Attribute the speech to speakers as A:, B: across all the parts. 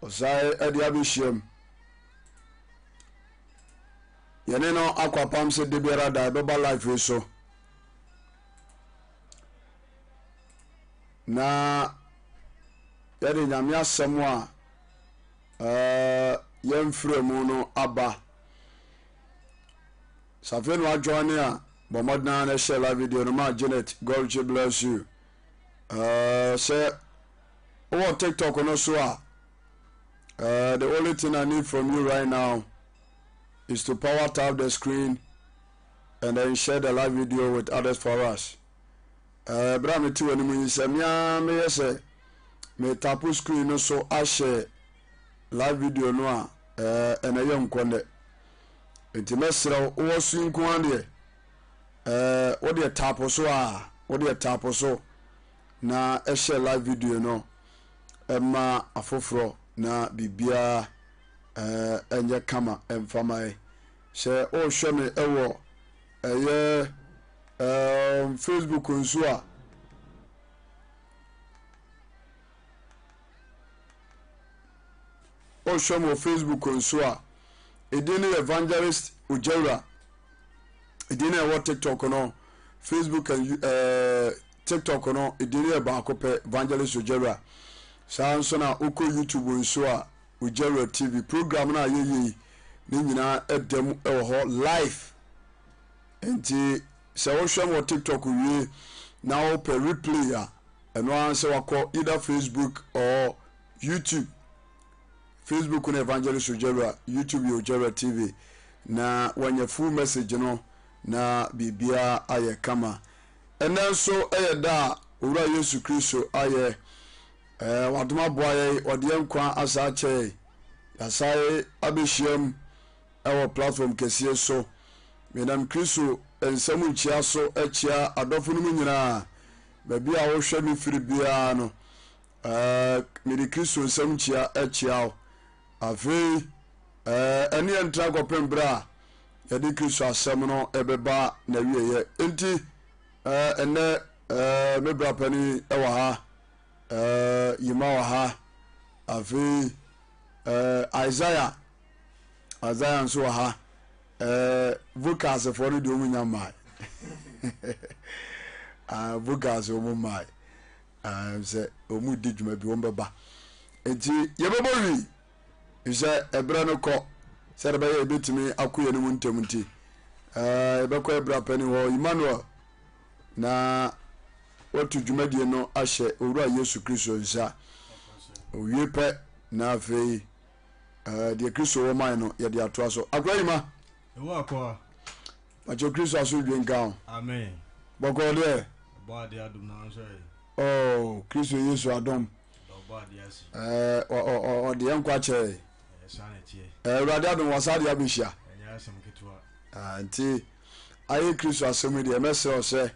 A: Ɔsan de abɛhyiam. Yɛne no akɔ apam sɛ da biara da ɛbɛba life yi so. Na yɛde Nyame asɛm a ɛɛ yɛmfrɛ mu no aba. Sɛ afei na wajoin a, bɔ mmɔden ara na share live video no ma Janet. God richly bless you. Ɛɛ sɛ wowɔ TikTok no so a, uh, the only thing I need from you right now is to power tap the screen and then share the live video with others for us. Uh, bere a mete w'anim yi sɛ mea meyɛ sɛ metapo screen no so ahyɛ live video no a ɛna ɛyɛ nkɔ nnɛ. Nti mɛsrɛ wo wowɔ so nko ara deɛ ɛɛ wodeɛ tapo so a wodeɛ tapo so na ɛhyɛ live video no ɛma afoforɔ na biribiara ɛɛ ɛnyɛ kama ɛmfa ma yɛ. Sɛ ɔrehwɛ me ɛwɔ ɛyɛ ɛɛm Facebook nso a. Wohwɛ me wɔ Facebook nso a, edin no yɛ Evangelist Ogyawura. Edin no a ɛwɔ TikTok no, Facebook and uh, TikTok no, edin no yɛ baako pɛ, Evangelist Ogyawura. Saa nso na wokɔ YouTube nso a, Ogyawura TV. Program no a yɛyɛ yi, ne nyinaa ɛda mu wɔ hɔ live. Nti sɛ wohwɛ me wɔ TikTok wie na wopɛ replay a, ɛno ara sɛ wakɔ either Facebook or YouTube, Facebook no Evangelist Ogyawura, YouTube yɛ Ogyawura TV, na wanya full message no na biribiara ayɛ kama. Ɛnɛ nso yɛ da a Owura Yesu Kristo ayɛ. Ɛɛ wadom aboa yɛn, ɔde yɛn nkwa asa akyɛ yɛn. Yɛasan abɛhyiam wɔ platform kɛseɛ so. Menam Kristo nsam nkyia so kyia adɔfo no mu nyinaa. Baabi a wohwɛ me firi biara no, Ɛɛ, mede Kristo nsam nkyia kyia wo. Afei, ɛɛ, ɛne yɛn ntra kɔpem berɛ a yɛde Kristo asɛm no ɛbɛba n'awieɛ. Enti, ɛɛ, ɛnnɛ, ɛɛ, me bra panin wɔ ha, ɛɛ, Yima wɔ ha. Afei, ɛɛ, Isaiah, Isaiah nso wɔ ha. Ɛɛ, vocals foɔ no deɛ wɔn nya mmae. Ah, vocals wɔn mmae. Ɛɛ sɛ wɔn redi dwuma bi wɔn bɛba nti yɛbɛbɔ wi sɛ ɛbrɛ no kɔ sɛde bɛyɛ yɛbɛtumi akɔ yɛn mu ntɛm nti ɛɛ yɛbɛkɔ ɛbrɛ apɛni hɔ Emmanuel na watu dwumadie no ahyɛ owura Yesu Kristo nsa owie pɛ na afei ɛɛ deɛ Kristo wɔ man no yɛde atoa so akora yima.
B: Ɛwɔ akɔa.
A: Pakyɛ Kristo asomdwe nka wo.
B: Amen.
A: Bɔkɔɔ deɛ.
B: Ɔbɔ adeɛ adom na nso ɛ.
A: Oh, Kristo Yesu adom.
B: Ɔbɔ adeɛ ase.
A: Ɛɛ, ɔde yɛn nkwa kyɛɛ.
B: Ɛyɛ saa na ɛteɛ.
A: Ɛɛ, Awurade adom wasa de abɛhyia.
B: Ɛnyɛ asɛm ketewa.
A: Ah, nti ayɛ Kristo asɛm yi deɛ mɛsrɛ wo sɛ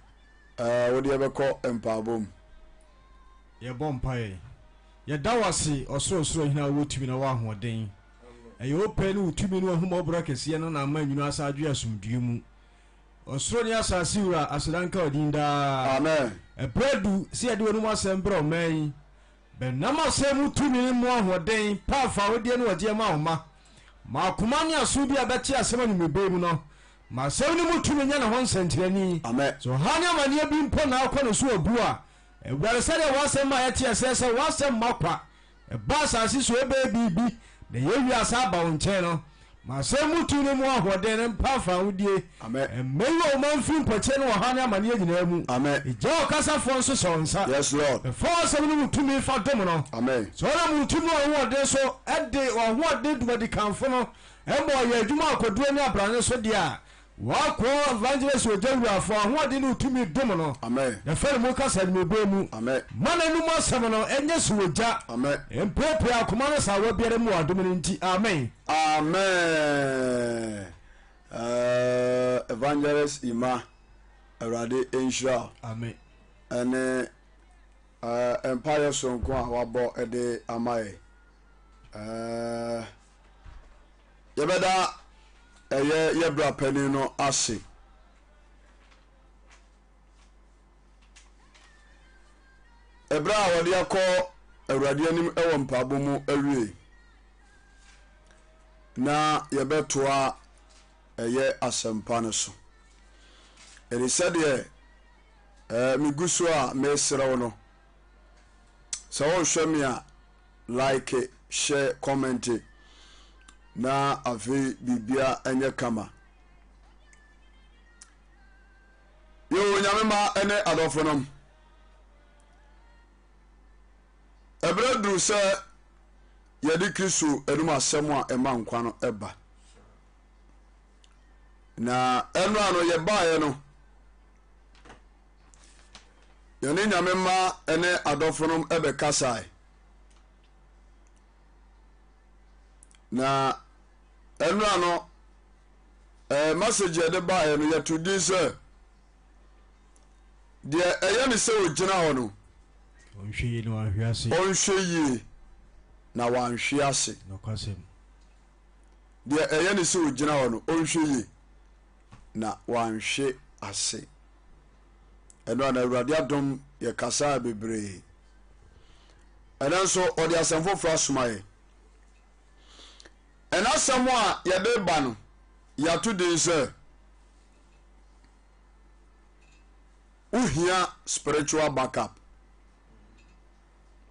A: ɛɛ wode yɛbɛkɔ mpaebɔ mu.
B: Yɛbɔ mpaeɛ. Yɛda wo ase, Ɔsorosoro Hene a wowɔ tumi na wowɔ ahoɔden. Ɛyɛ wo pɛ ne wo tumi ne w'ahummɔborɔ kɛseɛ no na ama nwunu asa adwe asomdwoeɛ mu. Ɔsoro ne asase Wura, aseda nka wo din daa.
A: Amen.
B: Ɛberɛ adu sɛ yɛde w'anom asɛm brɛ ɔman yi. Bɛnam asɛm mu tumi ne mmoa ahoɔden pa afawodeɛ ne ɔgyeɛ ma wo mma. Ma akoma ne aso bi a bɛte asɛm anwummerɛ yi mu no, ma asɛm no mu tumi nyɛ ne ho nsɛnkyerɛnni.
A: Amen.
B: Sɛ ɔhaw ne amaneɛ bi mpo na akɔ ne so abu a, Awurade, sɛdeɛ w'asɛm ma yɛte aseɛ sɛ w'asɛm mma kwa, Ɛba asase so ɛbɛyɛ biribi, na ɛyɛ wiase aba wo nkyɛn no, ma asɛm mu tumi ne mu ahoɔden no mpa mfawohodie.
A: Amen.
B: Mmɛyi wɔ wo man mfiri mpɔkyerɛ ne ɔhaw ne amaneɛ nyinaa mu.
A: Amen.
B: Gya ɔkasafoɔ nso hyɛ wo nsa.
A: Yes, Lord.
B: Fa w'asɛm no mu tumi fa dom no.
A: Amen.
B: Sɛ wonam wo tumi ne w'ahoɔden so de w'ahoɔden dwumadikanfo no ma ɔyɛ adwuma akodoɔ ne abrane so deɛ a, W'akoa Evangelist Ogyawura fa w'ahoɔden ne wo tumi dom no,
A: Amen.
B: na fa ne mu kasa animuonyam mu.
A: Amen.
B: Ma n'anom asɛm no nyɛ sɛ ogya.
A: Amen.
B: Mpeepee akoma no saawa biara mu wɔ adom no nti. Amen.
A: Amen. Eh, Evangelist Emma, Awurade nhyira wo.
B: Amen.
A: Ɛne eh, mpaeɛ soronko a wabɔ de ama yɛ. Eh, Yɛbɛda ɛyɛ yɛ bra panin no ase. Ɛberɛ a wɔde akɔ Awurade anim wɔ mpaabɔ mu awie. Na yɛbɛtoa ɛyɛ asɛmpa no so. Ɛne sɛdeɛ ɛɛ megu so a meresrɛ wo no, sɛ wohwɛ me a, like, share, comment, na afei biribia nyɛ kama. Yo, Nyame mma ne adɔfonom, ɛberɛ duru sɛ yɛde Kristo anom asɛm a ɛma nkwa no ba. Na ɛno a no yɛbaeɛ no, yɛne Nyame mma ne adɔfonom ɛbɛkasae. Na ɛno a no ɛɛ message yɛde baeɛ no yɛto din sɛ deɛ ɛyɛ ne sɛ ɔgyina hɔ no
B: ɔnhwɛ yie na wanhwe ase.
A: Ɔnhwɛ yie na wanhwe ase.
B: Nokwasɛm.
A: Deɛ ɛyɛ ne sɛ ɔgyina hɔ no ɔnhwɛ yie na wanhwe ase. Ɛno a na Awurade adom yɛ kasaa bebree. Ɛno nso ɔde asɛm foforɔ asoma yɛ. Ɛna asɛm a yɛde ba no yɛato din sɛ wohia spiritual backup.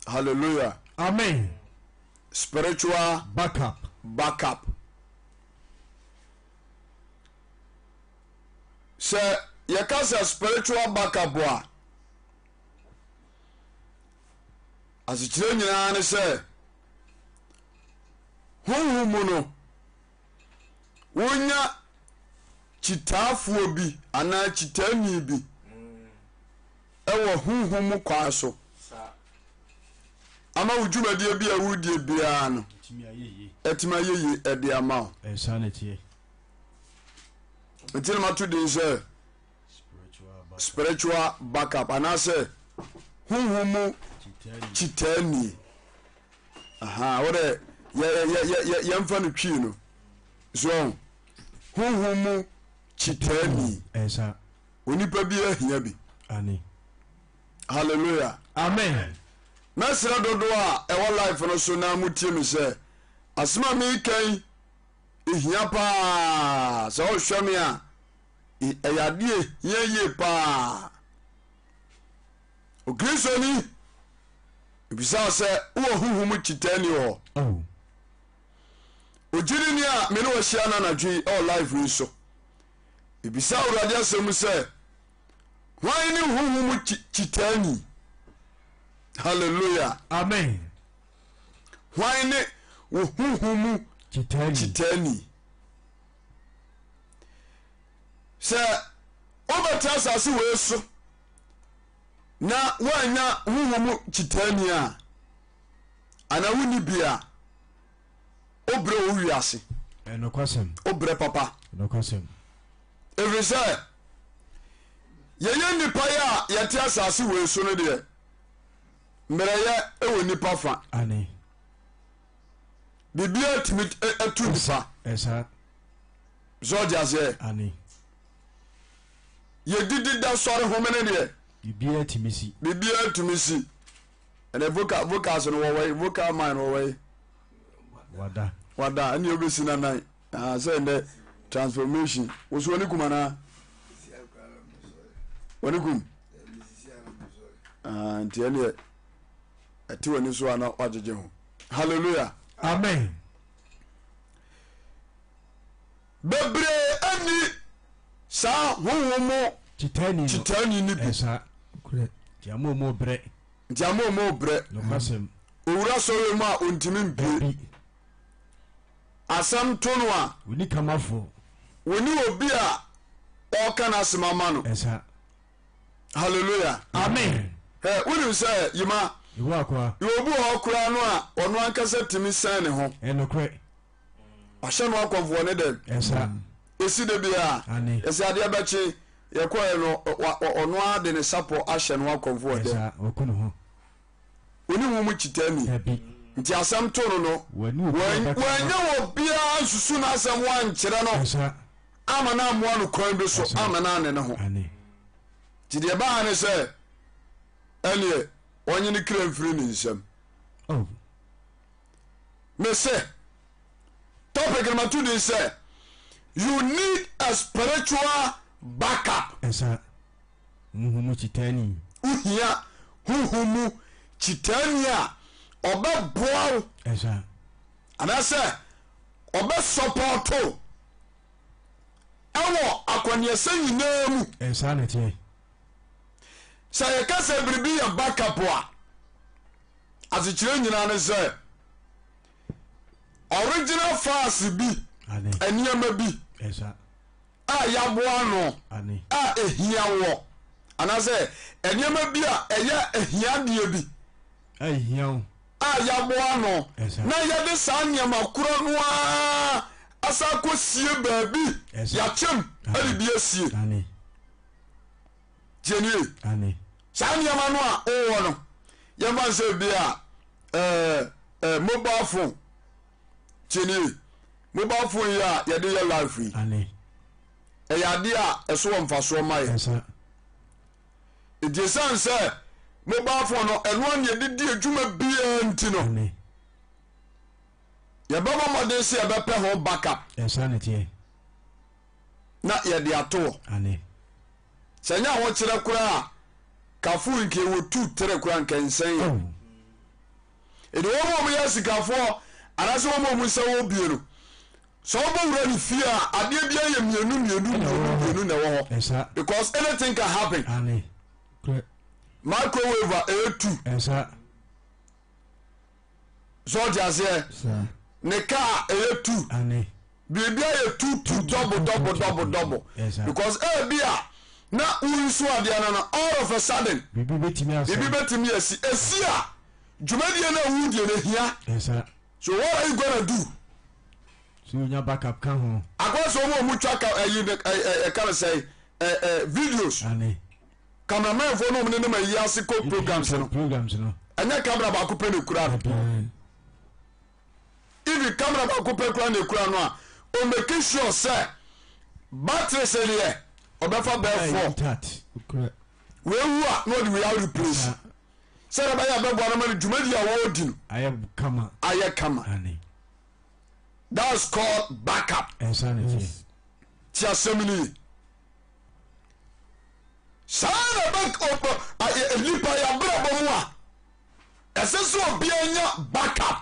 A: Hallelujah.
B: Amen.
A: Spiritual
B: backup.
A: Backup. Sɛ yɛka sɛ spiritual backup a, asekyerɛ nyinaa ne sɛ honhom mu no wonya kyitaafoɔ bi anaa kyitaani bi wɔ honhom mu kwan so ama wo dwumadie bi a woredie biara no atumi ayɛ yie ɛde ama wo. Nti na mato din sɛ spiritual backup anaasɛ honhom mu kyitaani. Aha, wo dɛ yɛmfa no twii no so honhom mu kyitaani. Onipa bi ahia bi. Hallelujah.
B: Amen.
A: Mɛsrɛ dodoɔ a ɛwɔ life no so na motie me sɛ asɛm a meka yi ehia paa. Sɛ wohwɛ me a ɛyɛ adeɛ ehia yie paa. Okristoni ebisa sɛ wowɔ honhom mu kyitaani wɔ hɔ?
B: Oh.
A: Ogyidini a me ne wahyia no anadwo yi ɛwɔ life yi so. Ebisa Awurade asɛm mu sɛ, Hwan ne honhom mu kyitaani? Hallelujah.
B: Amen.
A: Hwan ne wo honhom mu kyitaani? Sɛ wobɛte asase wei so na woanya honhom mu kyitaani a, anaa wonni bi a, wobrɛ wɔ wiase.
B: Nokwasɛm.
A: Wobrɛ papa.
B: Nokwasɛm.
A: Ɛfiri sɛ yɛyɛ nnipa yi a yɛte asase wei so no deɛ, mmerɛyɛ wɔ nnipa fa.
B: Ane.
A: Biribiara tumi tu nnipa.
B: Ɛsa.
A: Sɛ ɔte aseɛ.
B: Ane.
A: Yɛdidi da sɔre homene deɛ.
B: Biribiara tumi si.
A: Biribiara tumi si. Ɛnɛ vocal vocals no wɔwɔ yi vocal man wɔwɔ yi.
B: Wada.
A: Wada ɛne obesi nanan. Ah sɛ ɛnɛ transformation. Woso wɔne kum anaa? Wɔne kum. Ah nti ɛneɛ ɛte w'ani so a na wagyegye ho. Hallelujah.
B: Amen.
A: Bebree ani saa honhom mu
B: kyitaani
A: no bi.
B: Ɛsa. Nti ama ɔmo brɛ.
A: Nti ama ɔmo brɛ.
B: Nokwasɛm.
A: Owura sɔre mu a ontumi mpue.
B: Dabi.
A: Asɛm to no a.
B: Wonni kamafoɔ.
A: Wonni obi a ɔreka n'asɛm ama no.
B: Ɛsa.
A: Hallelujah.
B: Amen.
A: Ɛ wonim sɛ yima.
B: Yehowa akoa.
A: Yɛ obi wɔ hɔ koraa no a ɔno ankasa tumi sɛn ne ho.
B: Ɛnokorɛ.
A: Wahyɛ no akɔmfo wɔ ne dɛm.
B: Ɛsa.
A: Esi da biara.
B: Ane.
A: Yɛsɛ adeɛ bɛkye yɛkɔɛ no ɔno ara de ne sapɔ ahyɛ no akɔmfo wɔ dɛm.
B: Ɛsa ɔku ne ho.
A: Oni ho mu kyitani.
B: Dabi.
A: Nti asɛm to no no.
B: Wani obi a ɔbɛka no.
A: Wanya wɔ biara nsusu n'asɛm wankyerɛ no.
B: Ɛsa.
A: Ama no ammoa no kwan bi so
B: Ɛsa.
A: ama no ane ne ho.
B: Ane.
A: Nti deɛ ɛbaa ne sɛ ɛneɛ ɔnye ne kra mfiri ne nsam.
B: Oh.
A: Mese. Topic no mato din sɛ You need a spiritual backup.
B: Ɛsa, honhom mu kyitaani.
A: Wohia honhom mu kyitaani a ɔbɛboa wo.
B: Ɛsa.
A: Anaasɛ ɔbɛsɔpɔɔto wo ɛwɔ akɔneɛsɛ nyinaa mu.
B: Ɛsa na ɛteɛ.
A: Sɛ yɛka sɛ biribi yɛ backup a, asekyerɛ nyinaa ne sɛ original files bi, nneɛma bi a yɛaboa ano a ehia wɔ anaasɛ nneɛma bi a ɛyɛ ahiadeɛ bi a yɛaboa ano na yɛde saa nneɛma korɔ no ara asa akɔsie baabi yɛakyɛm de bi asie. Tie nie. Saa nneɛma no a wowɔ no, yɛmfa no sɛ bi a ɛɛ ɛɛ mobile phone. Tie nie. Mobile phone yi a yɛde yɛ life yi, ɛyɛ adeɛ a ɛso wɔ mfasoɔ ma yɛ. Nti ɛsiane sɛ mobile phone no ɛno a na yɛde di adwuma biara nti no, yɛbɛbɔ mmɔden sɛ yɛbɛpɛ ho backup na yɛde ato hɔ. Sɛ ɛnyɛ ahokyerɛ koraa a, kafo nka ɛwɔ tu tere koraa nka ɛnsɛn yɛ. Ɛde wɔn a wɔyɛ asikafoɔ anaasɛ wɔn a wɔn nsa wɔ bie no, sɛ wɔbɔ wura ne fie a, adeɛ bi ayɛ mmienu mmienu mmienu mmienu na ɛwɔ hɔ because anything can happen. Microwave a ɛyɛ tu. So ɔte aseɛ? Ne kaa ɛyɛ tu. Biribi ayɛ tu tu dɔbo dɔbo dɔbo dɔbo because ebi a na woresu adeɛ no no all of a sudden
B: biribi bɛtumi asɛe.
A: Biribi bɛtumi asi. Esi a dwumadie no a wodie no hia. So what are you gonna do?
B: So wonya backup ka ho.
A: Akɔ sɛ wɔn a wɔtwa ka ɛyi ɛka no sɛ ɛ videos. Cameramanfoɔ no wɔn nenam ayi ase kɔ programs no.
B: Programs no.
A: Ɛnyɛ camera baako pɛ na ekura no. Even camera baako pɛ kura na ekura no a, o make sure sɛ battery sɛ deɛ ɔbɛfa bɛɛ fɔ. Wewu a na ɔde wei a replace. Sɛ ɛbɛyɛ abɛboa no ma no dwumadi a wɔredi no.
B: Ayɛ kama.
A: Ayɛ kama. That's called backup. Ti asɛm ni ye. Saa na bɛ nipa yɛabrabɔ mu a ɛsɛ sɛ obiara nya backup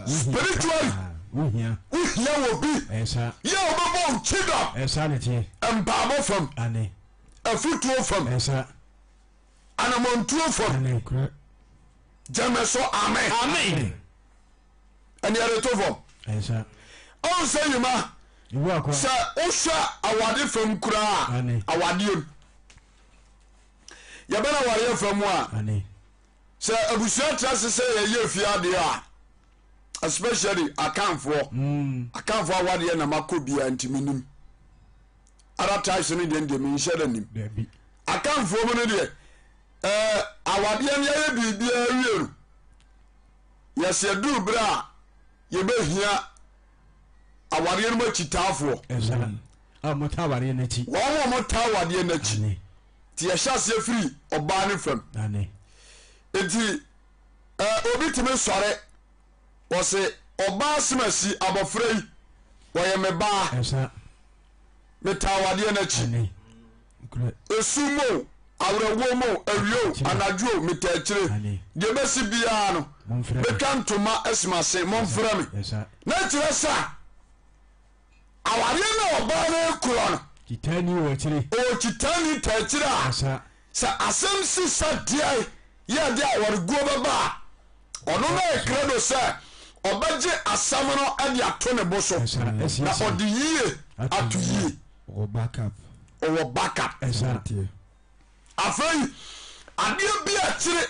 A: spiritually.
B: Wohia
A: wɔ bi yɛ ɔbɛbɔ wo kyidɔm mpaabɔ fam, afutuo fam, anamontuo fam. Gyeme so amen. Ɛne ɛde to fam. Ɔn sɛ yima sɛ wohwɛ awade fam koraa awadeɛ mu yɛbɛn awadeɛ fam a sɛ abusua tra se sɛ yɛyɛ fie adeɛ a especially akanfoɔ mm. akanfoɔ awadeɛ na makɔ biara nti menim other tribes no deɛ deɛ menhyɛ da nim akanfoɔ mu no deɛ ɛɛ awadeɛ no yɛyɛ biribiara wie no Yɛsɛ yɛduru berɛ a yɛbɛhia awareɛ no mu akyitaafoɔ.
B: Wɔn
A: a wɔtaa awadeɛ no akyi. Nti yɛhyɛ aseɛ firi ɔbaa no fam. Nti obi tumi sɔre wɔse ɔbaa semasi abɔfra yi wɔyɛ me baa. Metaa awadeɛ no akyi. Esu mu o, awerɛhoɔ mu o, awia o, anadwo o, metaa akyire. Deɛ ɛbɛsi biara no, mɛtwa ntoma asi m'ase, momfrɛ me. Na kyerɛ sɛ, awadeɛ no a ɔbaa no rekorɔ no, ɔwɔ kyitaani taa akyire a, sɛ asɛm si sɛ deɛ yɛ de awareguo bɛba a, ɔno na yɛ krado sɛ ɔbɛgye asɛm no de ato ne bo so, na ɔde yie ato yie.
C: Ɔwɔ backup.
A: Ɔwɔ backup.
C: Exactly.
A: Afei adeɛ bi a ɛkyere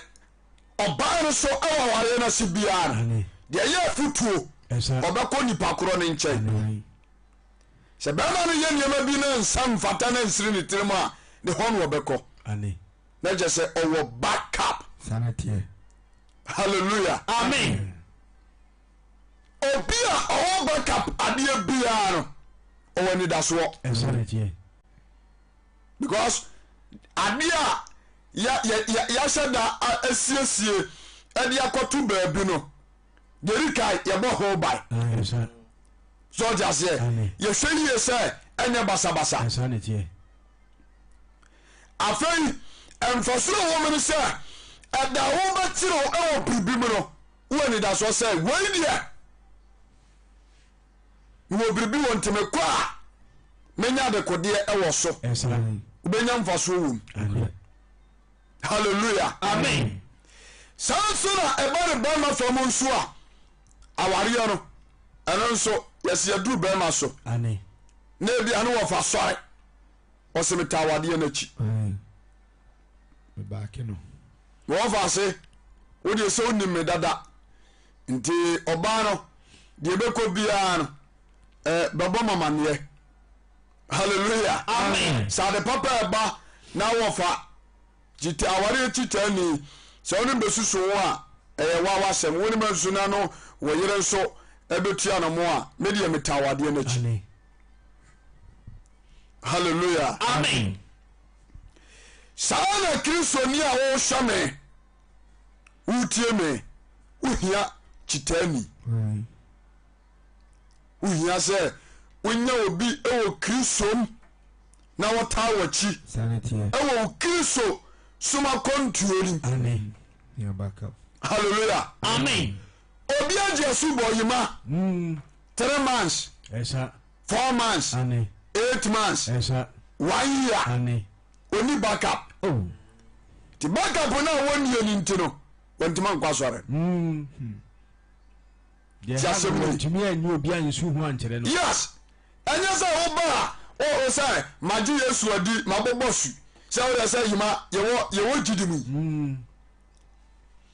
A: ɔbaa no so wɔ awareɛ no ase biara no, deɛ ɛyɛ afutuo, ɔbɛkɔ nipa korɔ no nkyɛn. Sɛ bɛrima no yɛ nneɛma bi na nsa mfata na nsiri ne tirim a, ne hɔ na ɔbɛkɔ. Na kyerɛ sɛ ɔwɔ backup. Hallelujah.
B: Amen.
A: Obi a ɔwɔ backup adeɛ biara no ɔwɔ anidasoɔ. Because adeɛ a yɛahyɛ da asiesie ɛde akɔto baabi no deɛ di kan yɛbɔ ho ban. So ɔte aseɛ? Yɛhwɛ yie sɛ ɛnyɛ basabasa. Afei mfasoɔ a ɛwɔ mu ne sɛ ɛda a wobɛkyerɛw wɔ biribi mu no, wowɔ anidasoɔ sɛ wei deɛ mewɔ biribi wɔ nti mekɔ a menya adekodeɛ wɔ so. Wobɛnya mfasoɔ wɔ mu. Hallelujah.
B: Amen.
A: Saa nso na ɛba ne bɛrima fam nso a awareɛ no ɛno nso yɛsi yɛduru bɛrima so. Na ebi ano wɔfa sɔre. Ɔse metaa awadeɛ no akyi. Na wɔfa ase wodeɛ sɛ wonim me dada nti ɔbaa no deɛ ɛbɛkɔ biara no eh, bɛbɔ mamaneɛ. Hallelujah.
B: Amen.
A: Sɛ ade papa ɛba na wɔfa kyita awareɛ kyitaani sɛ wo ne bɛsusu ho a ɛyɛ wa wasɛm wo ne ma nsu na no wɔ yere nso ɛbɛtua no mo a medeɛ metaa awadeɛ no akyi. Hallelujah.
B: Amen.
A: Saa na Kristoni a wohwɛ me, wotie me, wohia kyitaani. Wohia sɛ wonya obi wɔ Kristo na wɔtaa w'akyi ɛwɔ wo Kristo som akɔntuo nim. Hallelujah.
B: Amen.
A: Obi agye asu bɔ yima. 3 months. 4 months. 8 months. One year. Oni backup.
B: Oh.
A: Ti backup no a wɔnnie no nti no wɔntumi ankɔ asɔre.
B: Ti asɛm no ntumi anyi obi ansu ho ankyerɛ no.
A: Yes, ɛnyɛ sɛ woba a o sɛ magye Yesu adi mabɔbɔ su sɛ woyɛ sɛ yima yɛwɔ yɛwɔ gyidi mu yi.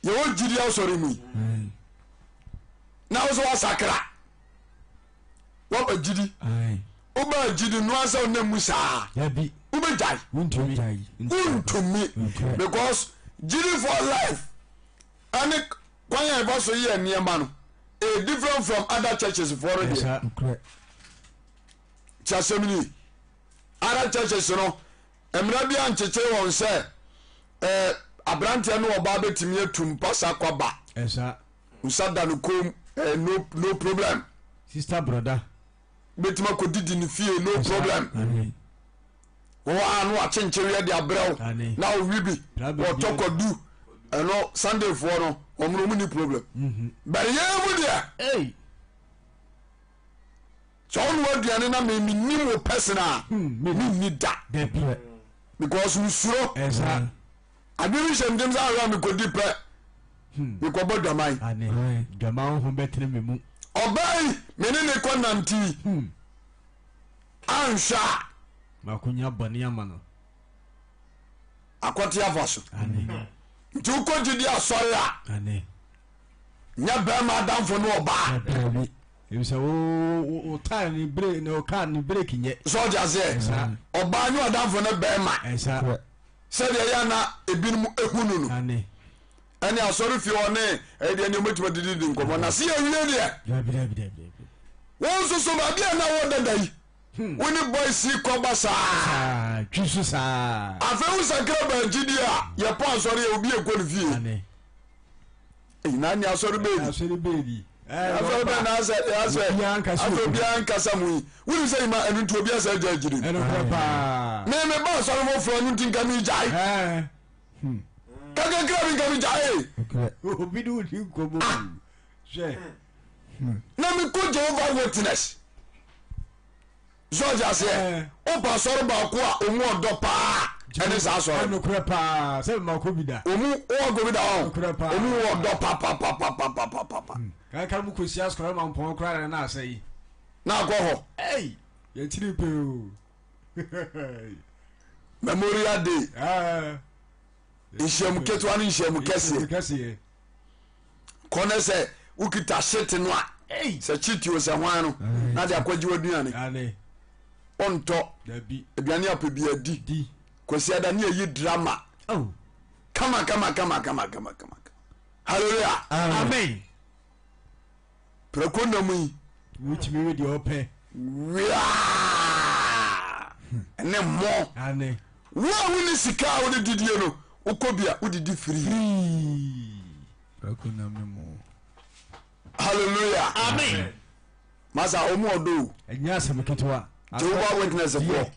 A: Yɛwɔ gyidi asɔre mu yi. Na wo sɛ wasakra waba gyidi wobaa gyidi noa sɛ wonam mu saa wobɛgyae wontumi because gyidi for life ɛne kwan a ɛfa so yɛ nneɛma no ɛyɛ different from other churches foɔ no deɛ. Ti asɛm ni, other churches no mmara bi ankyekyere wɔn sɛ ɛɛ aberanteɛ ne ɔbaa bɛtumi atu mpasa kwaba nsa da no kom ɛɛ no no problem.
B: Sister broda.
A: Bɛtumi akɔdidi ne fie no problem. Wɔn a no akyenkyereɛ de abrɛw na owi bi wɔtɔ kwadu ɛno Sunday foɔ no wɔn no wɔn ni problem. Bɛrɛ yɛn mu deɛ. Sɛ ɔno aduane na me menim wo person a menni da because mesuro adwene bi hyɛ mtim sɛ ahwɛ a mekɔdi pɛ mekɔbɔ dwaman. Ɔbaa yi me ne ne kɔ nante yi anhwɛ a
B: makonya bɔne ama no
A: akɔte afa so nti wokɔ gyidi asɔre a nyɛ bɛrima adamfo ne ɔbaa.
B: Ebisɛ wo wo taa ne breki ne kaa ne breki nyɛ.
A: Sɛ ɔte aseɛ ɔbaa nyɛ ɔdamfo ne bɛrima. Sɛdeɛ ɛyɛ na ebinom ehu no no. Ɛne asɔre fie hɔ ne ɛyɛ deɛ ne ɔmɛtumi adidi di nkɔmɔ na se yɛwie deɛ. Wɔn nso so baabi a na wɔ dada yi. Wo ne boys yi kɔba saa.
B: Twi so saa.
A: Afei wo sakra baa gyidie a yɛpɔ asɔre a obi ekɔ ne fie. Na ni asɔre bɛɛ ni.
B: Asɔre bɛɛ ni.
A: Asɔre bɛɛ na asɛ asɛ asɛ obiara nkasa mu yi. Wuli sɛ ima ɛnu nti obiara sɛ ɛgya agyiri.
B: Ɛnu kura paa.
A: Mi mi ba asɔre foforɔ ɛnu nti nka mi gyae. Kakakra bi nka mi gyae.
B: Obi ni wuli nkɔmɔ. Hwɛ.
A: Na mi kɔ Jehovah Witness. So ɔte aseɛ wopa asɔre baako a ɔmu ɔdɔ paa ɛne saa asɔre
B: nokorɛ paa sɛ makɔ bi da
A: ɔmu wɔkɔ bi da hɔ ɔmu ɔdɔ papapapapapapa
B: kaka mu kɔsi asɔre ma mpɔn koraa na asɛ yi
A: na akɔ hɔ
B: ei yɛkyiri pɛ o
A: Memorial Day nhyiamu ketewa ne nhyiamu kɛseɛ kɔ ne sɛ wokita hyete no a sɛ kyiti o sɛ hwan no na de akɔgye w'aduane ɔntɔ aduane apɛ bi adi kwasi ada ne ayi drama
B: oh.
A: kama kama kama kama kama kama hallelujah
B: amen
A: prɛko nam yi
B: wotumi we deɛ ɔpɛ
A: wiaa ne mmɔ wo a wone sika a wode didie no wokɔ bi a wodidi firii
C: prɛko nam ne mmɔ
A: hallelujah
B: amen.
A: Masa ɔmo ɔdɔ o.
B: Ɛnyɛ asɛm ketewa.
A: Jehovah Witness foɔ.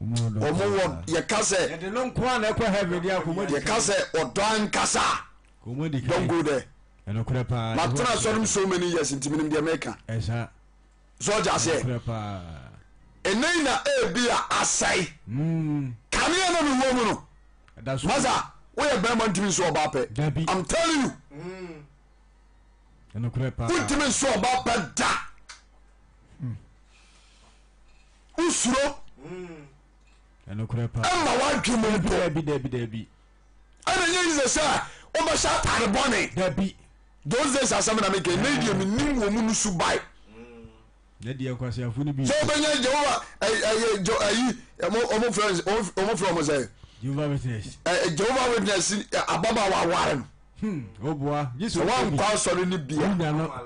A: Ɔmo wɔ yɛka sɛ.
B: Yɛde no nko a na ɛkɔ heaven deɛ akɔmɔ di kan.
A: Yɛka sɛ ɔdɔ ankasa.
B: Kɔmɔ di kan.
A: Don't go there.
B: Ɛnokorɛ paa.
A: Matena asɔre mu so many years nti menim deɛ meka.
B: Ɛsa.
A: So ɔgye aseɛ.
B: Ɛnokorɛ paa.
A: Ɛnɛ yi na ebi a asɛe.
B: Mm.
A: Kanea na mewɔ mu no.
B: Ɛda so.
A: Masa woyɛ bɛrima ntumi nso ɔbaa pɛ.
B: Dabi.
A: I'm telling you.
B: Mm. Ɛnokorɛ paa.
A: Wontumi nso ɔbaa pɛ da. Wosuro.
B: Ɛnokorɛ paa.
A: Ɛma wadwe mu mpo.
B: Dabi dabi dabi.
A: Ɛna nyɛ yize sɛ wobɛhyɛ atare bɔne.
B: Dabi.
A: Those days asɛm na meka ɛnɛ deɛ menim wɔ mu no subae.
B: Ne deɛ nkwaseafo no bi.
A: Sɛ wobɛnya Jehovah ɛyɛ ayi ɔmo frɛ ɔmo frɛ ɔmo sɛ.
B: Jehovah Witness.
A: Jehovah Witness ababaawa aware no.
B: Hmm, oboa. Gye
A: sɛ wankɔ asɔre no bi a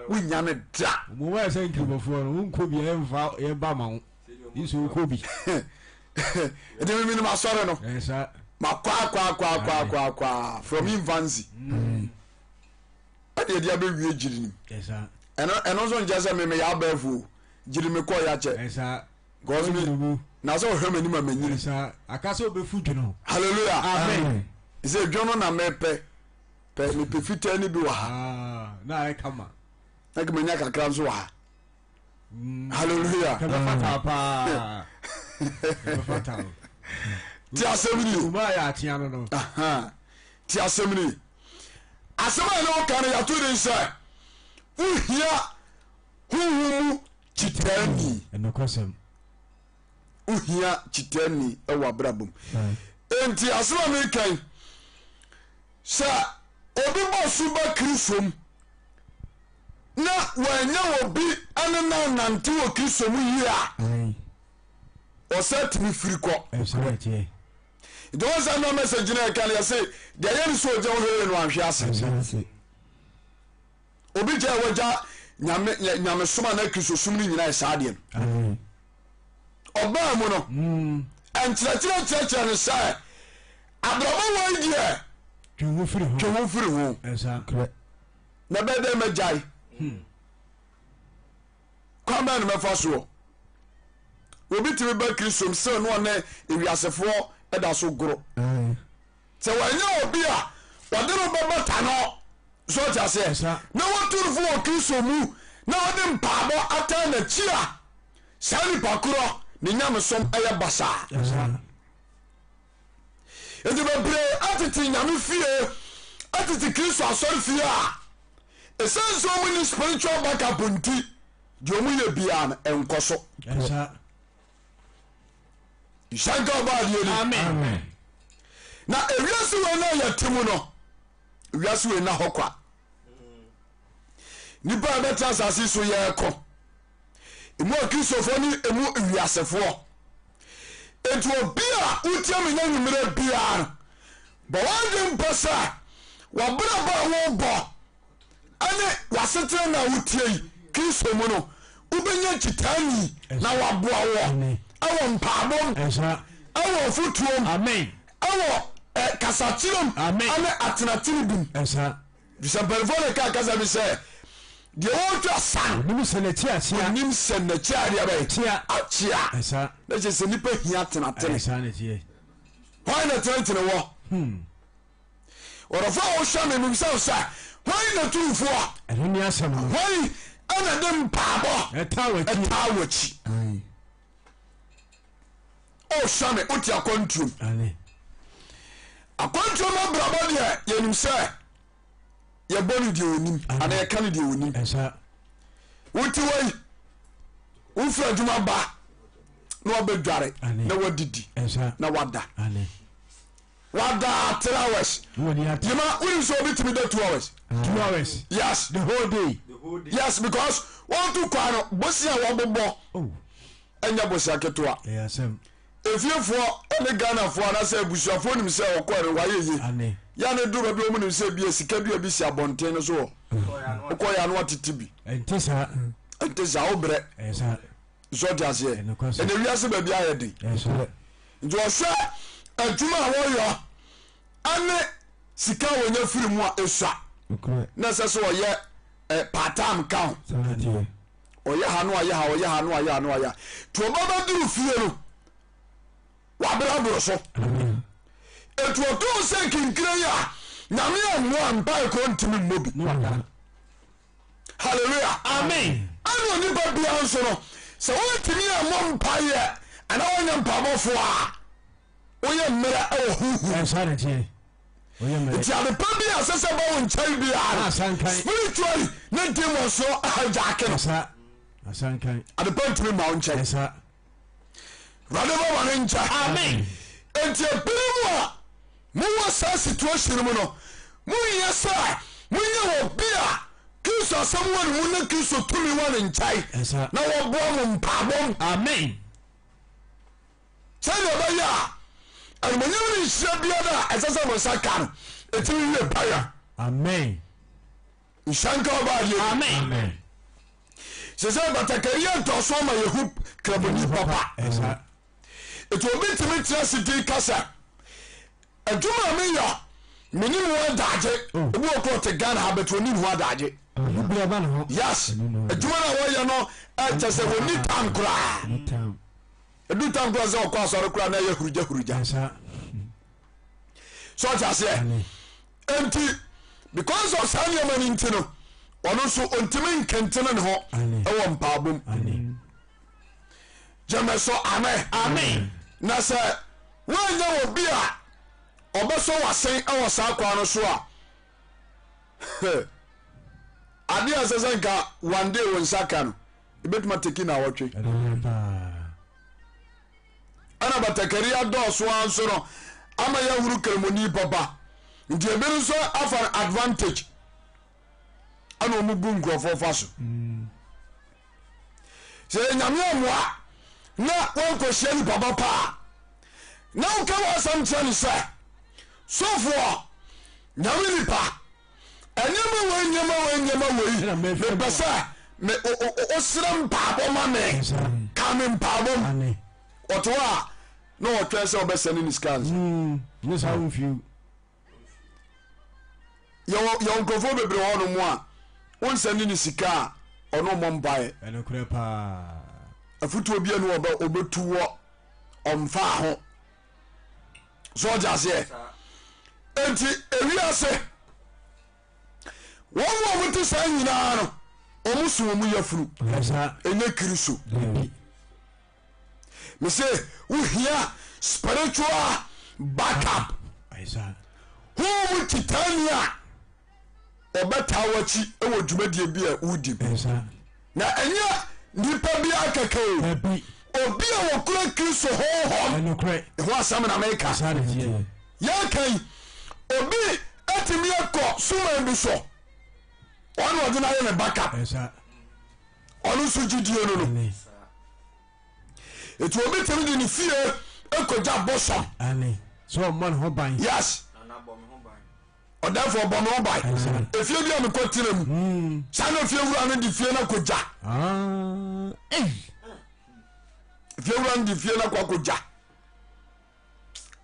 A: wonya no da.
B: Mo wɔ sɛ nkramofoɔ no wonkɔ bi a yɛmfa yɛba ma wo. Gye sɛ wokɔ bi.
A: Nti me menim asɔre no. Makɔ akɔ akɔ akɔ akɔ akɔ from infancy. Ɛde ɛde abɛwie gyiri nim. Ɛno ɛno nso nkyɛ sɛ me meyɛ abɛɛfo o. Gyiri me kɔɔ yɛakyɛ. Because me na sɛ ɔhwɛ m'anim a manyini.
B: Aka sɛ ɔbɛfu dwono.
A: Hallelujah.
B: Amen.
A: Sɛ dwono na mepɛ. Pɛ mepɛ fitaa ni bi wɔ ha.
B: Ah, na ayɛ kama.
A: Na kama nya kakra nso wɔ ha. Hallelujah.
B: Kɛbɛfata paa. Kɛbɛfata o.
A: Ti asɛm ni.
B: Kuma yɛ atea no no.
A: Ti asɛm ni. Asɛm a ɛne wo ka no yɛato din sɛ wohia honhom mu kyitaani.
B: Ɛnokwasɛm.
A: Wohia kyitaani wɔ abrabɔ mu. Enti asɛm a meka yi, sɛ obi bɔ so ba Kristo mu na wanya obi ne no anante wɔ Kristo mu yie a, ɔsɛ tumi firi kɔ. Nti wɔn sɛ na message no ɛka no yɛse deɛ yɛ ne sɛ ɔgya wo hwee no anhwe ase. Obi gya wagya nyame nyamesom anaa kristosom no nyinaa saa deɛ no. Ɔbaa mu no nkyerɛkyerɛ kyerɛkyerɛ no sɛ abrabɔ wɔ yi deɛ
B: twe ho firi ho.
A: Twe ho firi ho. Na bɛyɛ dɛ mɛgyae. Kwan bɛn na mɛfa soɔ? Obi tumi ba Kristo mu sɛ no ɔne ewiasefoɔ da so goro. Sɛ wɔanyɛ obi a ɔde no bɛbata no, so ɔte aseɛ, na watu no fo wɔ Kristo mu na ɔde mpaabɔ ataa n'akyi a, saa nipa korɔ ne nyamesom yɛ basaa. Nti bebree atete nyame fie, atete Kristo asɔre fie a, ɛsiane sɛ wɔn ni spiritual backup nti, deɛ wɔn yɛ biara no ɛnkɔ so. Nhyɛ ɔbɔ adeɛ ni.
B: Amen.
A: Na ewiase wei na yɛte mu no, ewiase wei na hɔ kwa. Nipa a ɛbɛtena asase so yɛrekɔ. Emu akristofoɔ ne emu wiasefoɔ. Enti obi a wotie me nya nwummerɛ biara no, bɔ w'adwene mpo sɛ w'abrabɔ a wobɔ ɛne w'asetena na wotie yi Kristo mu no, wobɛnya kyitaani na waboa wɔ ɛwɔ mpaabɔ mu, ɛwɔ afotuo mu, ɛwɔ kasakyerɛ mu, ɛne atenatene bi mu. Fisɛ mpanimfoɔ na ɛka kasa bi sɛ deɛ ɔretwa sa no
B: onim sɛ n'akyi akyea
A: onim sɛ n'akyi adeɛ bɛyɛ
B: kyea
A: akyea
B: ɛsa
A: na kyerɛ sɛ nipa hia tenatene
B: ɛsa na ɛteɛ
A: hwan na tenatene wɔ
B: hmm.
A: ɔdɔfo a wohwɛ me mebisa wo sɛ hwan na tumfoɔ
B: ɛno ne asɛm no
A: hwan ɛna de mpaabɔ
B: ɛtaa w'akyi
A: ɛtaa w'akyi ɔhwɛ me wote akwantuom akwantuom abrabɔ deɛ yɛnim sɛ yɛbɔ no deɛ ɔnim anaa yɛka no deɛ ɔnim wote wɔ yi wofiri adwuma ba na wabɛdware na wadidi na wada wada 3 hours yima wonim sɛ obi tumi da 2 hours
B: 2 hours
A: yes
B: the whole day
A: yes because wɔnto kwan no bosia wɔbobɔ
B: oh.
A: Ɛnyɛ bosea ketewa.
B: Ɛyɛ asɛm.
A: Efiefoɔ ne Ghanafoɔ anaasɛ abusuafoɔ nim sɛ ɔkɔɛ no wayɛ yie.
B: Ane.
A: Yɛ a na ɛduru baabi a wɔn nim sɛ ebia sika dua bi si abɔnten no so hɔ. Wokɔ yɛ a na watete bi.
B: Ɛnte saa.
A: Ɛnte saa wobrɛ.
B: Ɛyɛ saa.
A: So ɔte aseɛ?
B: Ɛnokwasɛm.
A: Ɛnɛ wiase baabi ayɛ den.
B: Ɛyɛ saa.
A: Nti ɔhwɛ adwuma a wɔyɔ ɛne sika a wɔnya firi mu a esua.
B: Nokorɛ.
A: Na ɛsɛ sɛ ɔyɛ eh, part time ka ho.
B: Saa na ɛteɛ.
A: Ɔyɛ ha no ayɛ ha, ɔyɛ ha no ayɛ ha no ayɛ ha. Nti ɔba bɛduru fie no, wabrɛ aboro so. Nti ɔtoo sɛ nkinkire yi a, Nyame ammoa mpae kɔ ntumi mmɔ bi. Hallelujah.
B: Amen.
A: Ɛna onipa biara nso no, sɛ wontumi ammɔ mpaeɛ anaa woanyɛ mpaebɔfoɔ a, woyɛ mmerɛ wɔ honhom.
B: Ɛnsa na teɛ. Woyɛ mmerɛ.
A: Nti adepa bi a ɛsɛ sɛ ba wo nkyɛn biara
B: no,
A: spiritually ne demons no ahijack no.
B: Ɛnsa. Asankan.
A: Adepa ntumi ma wo nkyɛn.
B: Ɛnsa.
A: Awurade bɛ wɔn nkyɛ.
B: Amen.
A: Nti ebere mu a mowɔ saa situation mu no, monyɛ sɛ monyɛ wɔ bi a Kristo asɛm wɔ ne mu ne Kristo tumi wɔ ne nkyɛn na wɔboa mo mpaabɔ mu.
B: Amen.
A: Sɛdeɛ ɛbɛyɛ a animonyam ne nhyira biara a ɛsɛ sɛ mo nsa ka no ɛtumi wie pɛyɛ.
B: Amen.
A: Nhyira nka ɔba adeɛ.
B: Amen.
A: Sɛ sɛ batakari yɛ ntɔso ama yɛhu kramoni papa. Ɛti obi tumi tena se din ka sɛ adwuma a meyɛ menim ho adagye.
B: Oh.
A: Obi wɔ kɔ ɔte Ghana ha bɛtɛ onim ho adagye. Yes, adwuma no a wɔyɛ no ɛkyɛ sɛ wɔni tam koraa. Ɛdu tam koraa sɛ ɔkɔ asɔre koraa na ɛyɛ hurugya hurugya. So ɔte aseɛ? Enti because of saa nneɛma no nti no ɔno nso ɔntumi nkentene ne ho ɛwɔ mpaabom. Gyeme so amen.
B: Amen.
A: Na sɛ woanyɛ wɔ bi a ɔbɛsɔ w'asen ɛwɔ saa kwan no so a adeɛ a ɛsɛ sɛ nka one day wo nsa ka no ebɛtumi ateki naawɔtwe. Ɛna batakari adɔɔso ara nso no ama yɛahunu kramoni papa nti ebi nso afa no advantage ɛna wɔn bu nkurɔfoɔ fa so sɛ nyame amoa na wɔnkɔhyia nipa papa a na woka w'asɛm kyerɛ no sɛ sɔfoɔ nyame nipa Nneɛma wei nneɛma wei nneɛma wei mepɛ sɛ me wosrɛ mpaabɔ ma me ka me mpaabɔ mu ɔte hɔ a na ɔtwɛn sɛ ɔbɛsɛne ne sika nsa
B: mm, ne saa womfiw
A: yɛwɔ yɛwɔ nkurɔfoɔ bebree hɔ nom a wonsɛne ne sika a ɔno mmɔ mpaeɛ
B: ɛnokorɛ paa
A: afotuo bi a ne ɔbɛtu wɔ ɔmfaa ho so ɔte aseɛ enti ewiase wɔn mu a wɔte saa nyinaa no wɔn so wɔn yafunu ɛnyɛ kristo mese wohia spiritual backup honhom titani a ɔbɛtaa w'akyi wɔ dwumadie bi a wodi mu na ɛnyɛ nipa biara kɛkɛ o obi a wɔkura Kristo honhom ɛho asɛm na meka yɛka yi obi atumi akɔ suman bi so ɔne ɔde no ayɛ ne backup ɔno nso gyidie no no ɛti obi tumi de ne fie kɔgya bosom yes Ɔdɛfo ɔbɔ me ho ban. Efie bi a mekɔ tena mu. Hmm. Saa na efie wura no de fie no akɔgya.
B: Ah,
A: Efie wura no de fie no akɔ akɔgya.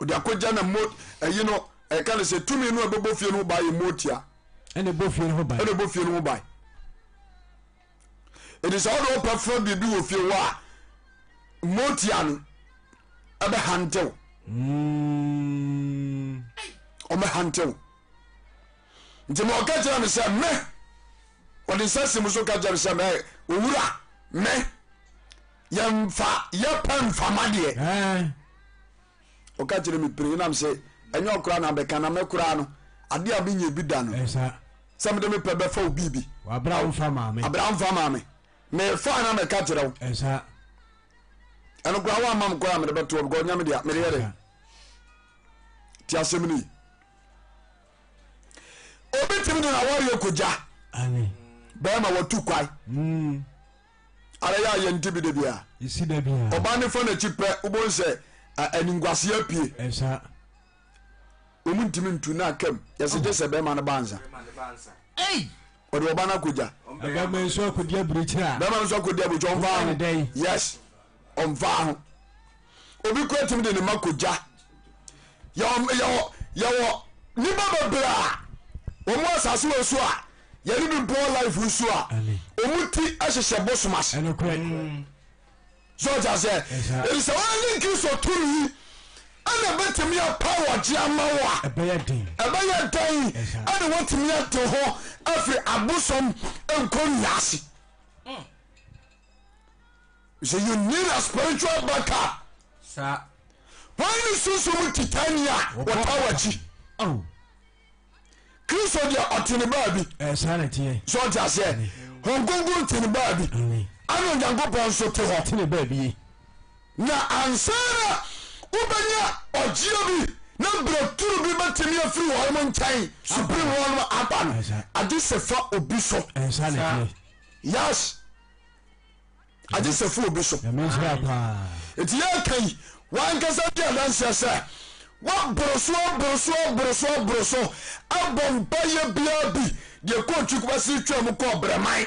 A: Ɔde akɔgya na mo ɛyi no ɛka no sɛ tumi no a ɛbɛbɔ fie no ho ban yɛ motia.
B: Ɛna ɛbɔ fie no ho ban.
A: Ɛna ɛbɔ fie no ho ban. Ɛdi sɛ ɔde ɔpɛ fɛ biribi wɔ fie hɔ a motia no ɛbɛhantew.
B: Mm.
A: Ɔbɛhantew. Nti ma ɔka kyerɛ me sɛ me ɔde nsa si mu so ka kyerɛ me sɛ mɛ owura me yɛmfa yɛpɛ mfama deɛ. Ɔka kyerɛ me pere nam sɛ ɛnyɛ ɔkora na bɛka na mɛkora no adeɛ a menyɛ bi da no sɛ mede mepɛ bɛfa wo biribi.
B: Abra mfa maame.
A: Abra mfa maame. Mefa na mɛka kyerɛ wo. Ɛno koraa woamma me kwan a mede bɛtoɔ because ɔnyɛ me dea mede yɛ dɛ ti asɛm no yi obi tumi de n'awareɛ kɔgya bɛrima watu kwae
B: mm.
A: ara yɛ a yɛnte bi da biara ɔbaa ne fa n'akyi pɛ wobɛhu sɛ animguaseɛ apue Wɔn ntumi ntu na aka mu. Yɛsɛ gye sɛ bɛrima no ba ansa. Ɔde ɔba no akɔgya.
B: Bɛrima nso akɔdi aburokyire a.
A: Bɛrima nso akɔdi aburokyire ɔmfa ho. Yes, ɔmfa ho. Obi kura tumi de ne ma kɔgya. Yɛwɔ yɛwɔ yɛwɔ nipa bebree a wɔn asase wɔ so a. Yɛne bi bɔɔ life nso a ɔmu ti hyehyɛ bosom ase. So ɔte aseɛ? Ɛti sɛ woanye Kristo tumi ɛna bɛtumi apa wɔgye ama wo a, ɛbɛyɛ dɛn ɛna woatumi ate ho afiri abosom nkɔnnua ase? So you need a spiritual backup. Wɔn ne sunsum titani a wɔtaa w'akyi. Kristo deɛ ɔte ne baabi.
B: Saa na ɛteɛ.
A: So ɔte aseɛ? Honhom Kronkron te ne baabi. Ɛna Onyankopɔn nso te hɔ.
B: Te ne baabi.
A: Na ansa na wobɛnya ɔgyeɛ bi na berɛ turu bi bɛtumi afiri wɔn nkyɛn supreme wɔn aba no, agye sɛ fa obi so.
B: Saa na ɛteɛ.
A: Yes. Agye sɛ fa obi so.
B: Nyame nhyira paa.
A: Nti yɛka yi wankasa di adanseɛ sɛ waboro so aboro so aboro so aboro so abɔ mpaeɛ biara bi deɛ kɔɔ Twikubase twaa mu kɔɔ Brɛman.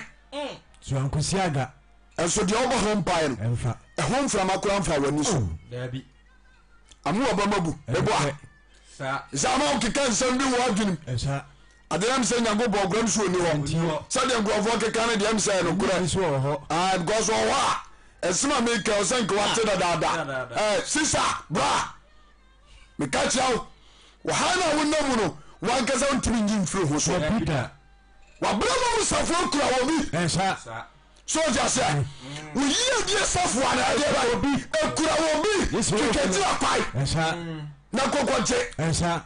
B: So ankosi aga.
A: Nso deɛ ɔbɔ ho mpaeɛ no
B: Ɛmfa.
A: ɛho mframa koraa mfa w'ani so.
B: Oh.
C: Daabi.
A: Amu aba mabu meboa.
C: Saa.
A: Sɛ ama wokeka nsɛm bi wɔ adwenem.
B: Ɛsa.
A: Adeɛ nam sɛ Nyankopɔn kora m so ɔni hɔ. Sɛdeɛ nkurɔfoɔ keka no deɛ m sɛ nokorɛ.
B: Nni so wɔ hɔ.
A: Ah, because ɔwɔ hɔ a ɛsɛm a meka ɔsɛ nka wate dadaada. Eh, sisa bra meka kyerɛ wo wɔha no a wonam mu no wankasa wontumi nyi mfiri ho so.
B: Dabi da.
A: Wabrɛ ma mu safoɔ kura wɔ bi.
B: Ɛsa.
A: So ɔgya sɛ woyie die safoa na ɛdeɛ ba obi ekura wɔ bi kekegyina kwae
B: Ɛsa.
A: na kɔkɔgye.
B: Ɛsa.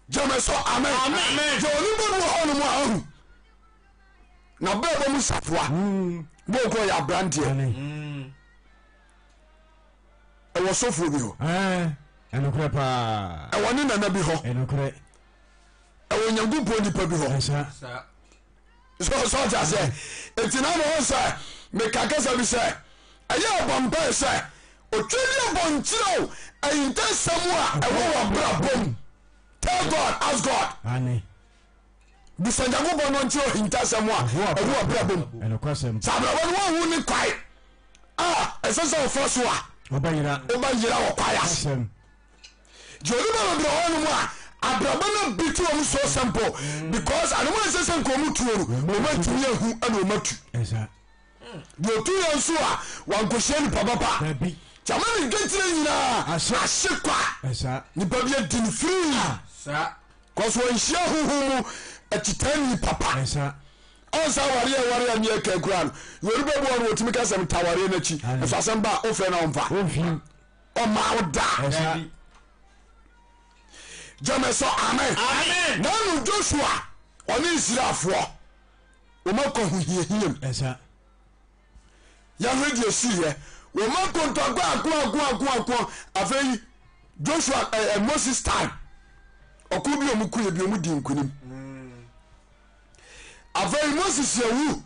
A: Gyeme so amen.
C: Amen.
A: Yɛ onipa bi wɔ hɔ nom a ahu na bɛɛbɔ mu safoa bɛ okɔ yɛ abranteɛ ɛwɔ sɔfoɔ bi hɔ.
B: Ɛnokorɛ paa.
A: Ɛwɔ ne nana bi hɔ.
B: Ɛnokorɛ.
A: Ɛwɔ Nyankopɔn nipa bi hɔ.
B: Ɛsa.
A: So so ɔte aseɛ. Eti na mo sɛ meka kasa bi sɛ ɛyɛ ɔbɔ mpae sɛ otwa bi abɔ nkyerɛ o ahintasɛm a ɛwɔ wɔ abrabɔ mu. Tell God, ask God.
B: Aane.
A: Bisa Nyankopɔn no nkyerɛ ahintasɛm a ɛwɔ wɔ abrabɔ mu.
B: Ɛnokwasɛm.
A: Sɛ abrabɔ no wɔnhu ne kwae a ɛsɛ sɛ ɔfa so a
B: Wobɛyera.
A: wobɛyera wɔ kwae ase.
B: Asɛm.
A: Deɛ onipa bebree wɔ hɔnom a abrabɔ no bi to wɔn so simple because anam a ɛsɛ sɛ nka wɔn tuo no wɔn atumi ahu ɛna wɔn atu.
B: Ɛsa.
A: Deɛ otu yɛn nso a wankɔhyia nipa papa.
B: Dabi.
A: Gyama ne dwetire nyinaa ahye kwa.
B: Ɛsa.
A: Nipa bi adi no firii.
C: Saa.
A: Kɔso wanhyia honhom mu akyitaani papa.
B: Ɛsa.
A: Ɔnsa awareɛ awareɛ a neɛ ɛka kura no. Yɛ onipa bi wɔ no wɔtumi ka sɛ meta awareɛ no akyi. Nso asɛm ba a wofrɛ na ɔmfa.
B: Ɔmfi.
A: Ɔma wo da.
B: Ɛsa.
A: Gyama sɛ amen.
C: Amen.
A: Nanu Joshua ɔne Israelfoɔ wɔn akɔ ahohiahia mu.
B: Ɛsa.
A: Yɛhwɛ deɛ siiɛ. Wɔn akɔ ntɔkwa ako ako ako ako. Afei Joshua ɛ ɛ Moses time ɔko bi wɔn ko yɛ bi wɔn di nkunim. Afei Moses awu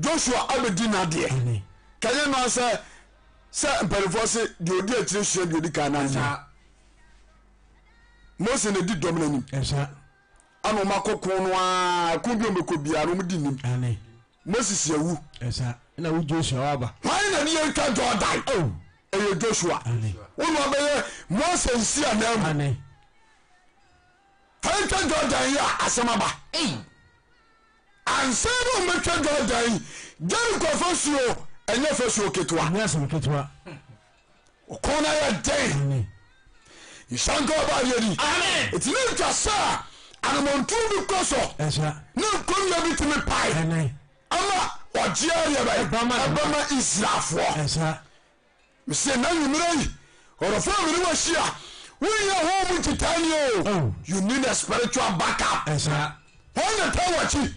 A: Joshua abɛdi n'adeɛ.
B: Amen.
A: Kɛnyɛ no sɛ sɛ mpanimfoɔ se deɛ odi akyire sua deɛ odi kan n'anim.
C: Saa.
A: Mose na di dɔm n'anim.
B: Ɛsa.
A: Ana wɔn akɔ ko no ara ko bi wɔn bɛkɔ biara wɔn di nim.
B: Amen.
A: Moses awu.
B: Ɛsa. Ɛna wo Joshua waba.
A: Hwan na ne yɛntwa Jordan?
B: Oh.
A: Ɛyɛ Joshua.
B: Amen.
A: Wo na ɔbɛyɛ Mose nsi anan mu.
B: Amen.
A: Fa ntwa Jordan yi a asɛm aba. Ansa na wɔbɛtwa Jordan yi, Jericho fasuo ɛnyɛ fasuo ketewa.
B: Ɛnyɛ asɛm ketewa.
A: Ɔko no ayɛ den.
B: Amen.
A: Nhyira nka ɔba adeɛ di.
C: Amen.
A: Ɛti ne ntwa sɛ anammɔntuo bi kɔ so
B: Ɛsa.
A: ne nkonnwa bi tumi pae
B: Amen.
A: ama ɔgyeɛ deɛ bɛyɛ
B: Ɛbɛma-
A: ɛbɛma Israelfoɔ.
B: Ɛsa.
A: Mese na nwummerɛ yi ɔdɔfoɔ a mene wahyia wonyɛ hɔ mu nkitaani o.
B: Oh.
A: You need a spiritual backup.
B: Ɛsa.
A: Wɔn na taa w'akyi.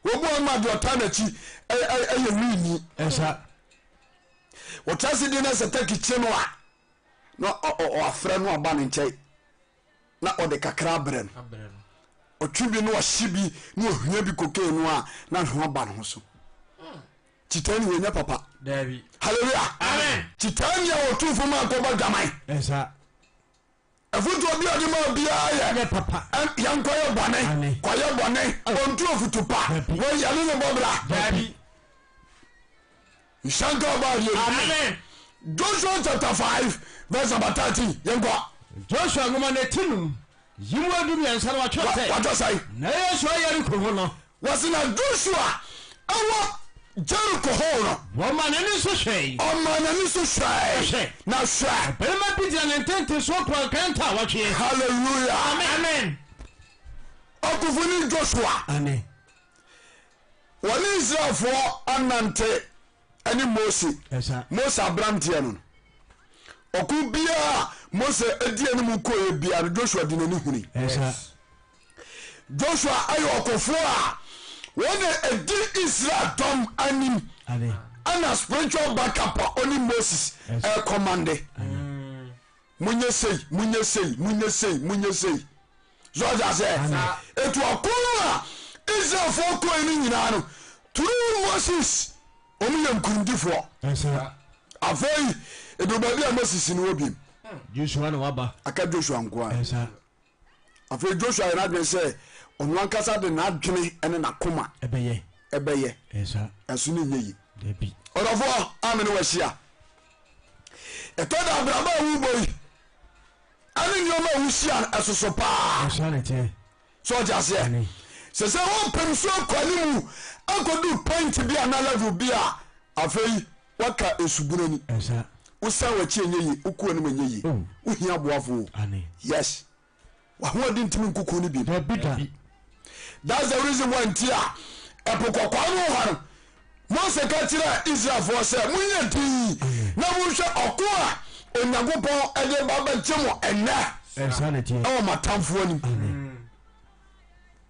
A: Wɔbu wɔn ma deɛ ɔtaa n'akyi ɛyɛ wiini.
B: Ɛsa.
A: Wɔtra se di na sɛ turkey kye no a na ɔafrɛ no aba ne nkyɛn na ɔde kakra abrɛ no. Ɔtwe bi na ɔhye bi na ɔhia bi cocaine no a na ne ho aba ne ho so. Kyitaani wɔ nyɛ papa.
C: Dabi.
A: Hallelujah.
C: Amen.
A: Kyitaani a wɔtu fo ma akɔbɔ dwaman.
B: Ɛsa.
A: Afotuo bi a ɔde ma obiara yɛ.
B: Yɛ papa.
A: Yɛnkɔyɛ bɔne. Kɔyɛ bɔne. Ɔntu afutu pa. Wei yɛne ne bɔ bra.
C: Dabi.
A: Nhyira nka ɔbaa deɛ.
C: Amen.
A: Joshua chapter 5 verse number 13. Yɛnkɔ.
B: Joshua nwoma no ti num yi mu 13 no watwerɛ sɛ.
A: Watwerɛ sɛ.
B: Na Yosua Yeriko ho no.
A: Wɔse na Joshua wɔ Jericho ho no.
C: Wɔmaa n'ani so hwɛe.
A: Ɔmaa n'ani so hwɛe.
C: Na hwɛ.
A: Na hwɛ.
C: Ɔbarima bi gyina ne ntentensoɔ kura nkrantɛ a watwe.
A: Hallelujah.
C: Amen.
A: Ɔkofoni Joshua.
B: Amen.
A: Wɔne Israelfoɔ anante ne Mose. Mose aberanteɛ no. Ɔko biara a Mose di anim kɔeɛ biara no, Joshua de n'ani huni. Joshua yɛ ɔkofoɔ a wɔn na ɛdi Israel dɔm anim ɛna spiritual backup a ɔne Moses ɛkɔmande. Monyɛ sei, monyɛ sei, monyɛ sei, monyɛ sei. So ɔte aseɛ? Etu ɔko no a Israelfoɔ kɔe no nyinaa no, through Moses, wɔn yɛ nkunimdifoɔ. Afei, edu baabi a Moses ni wɔ biem.
B: Joshua na waba.
A: Aka Joshua nko ara. Afei Joshua yɛ n'adwene sɛ ɔno ankasa de n'adwene ne n'akoma
B: ɛbɛyɛ.
A: Ɛbɛyɛ. Ɛso ne nyɛ yi. Ɔdɔfoɔ a me ne wahyia. Ɛtɔ da abrabɔ a wobɔ yi ɛne nneɛma a wohyia no ɛsoso paa. So ɔte aseɛ? Sɛ sɛ wopem so akɔ anim akɔdu point bi ana level bi a afei waka nsubunu ani. Wosan w'akyi ɛnyɛ yie, wokɔ anim ɛnyɛ yie. Wohia aboafo o. Yes. W'ahoɔden ntumi nkuku no bi. That's the reason why nti a ɛpo kɔkɔɔ no hɔ no Mose ka kyerɛɛ Israelfoɔ sɛ, Monyɛ dinn na monhwɛ ɔko a Onyankopɔn de ba bɛgye mo ɛnnɛ ɛwɔ mo atamfoɔ anim.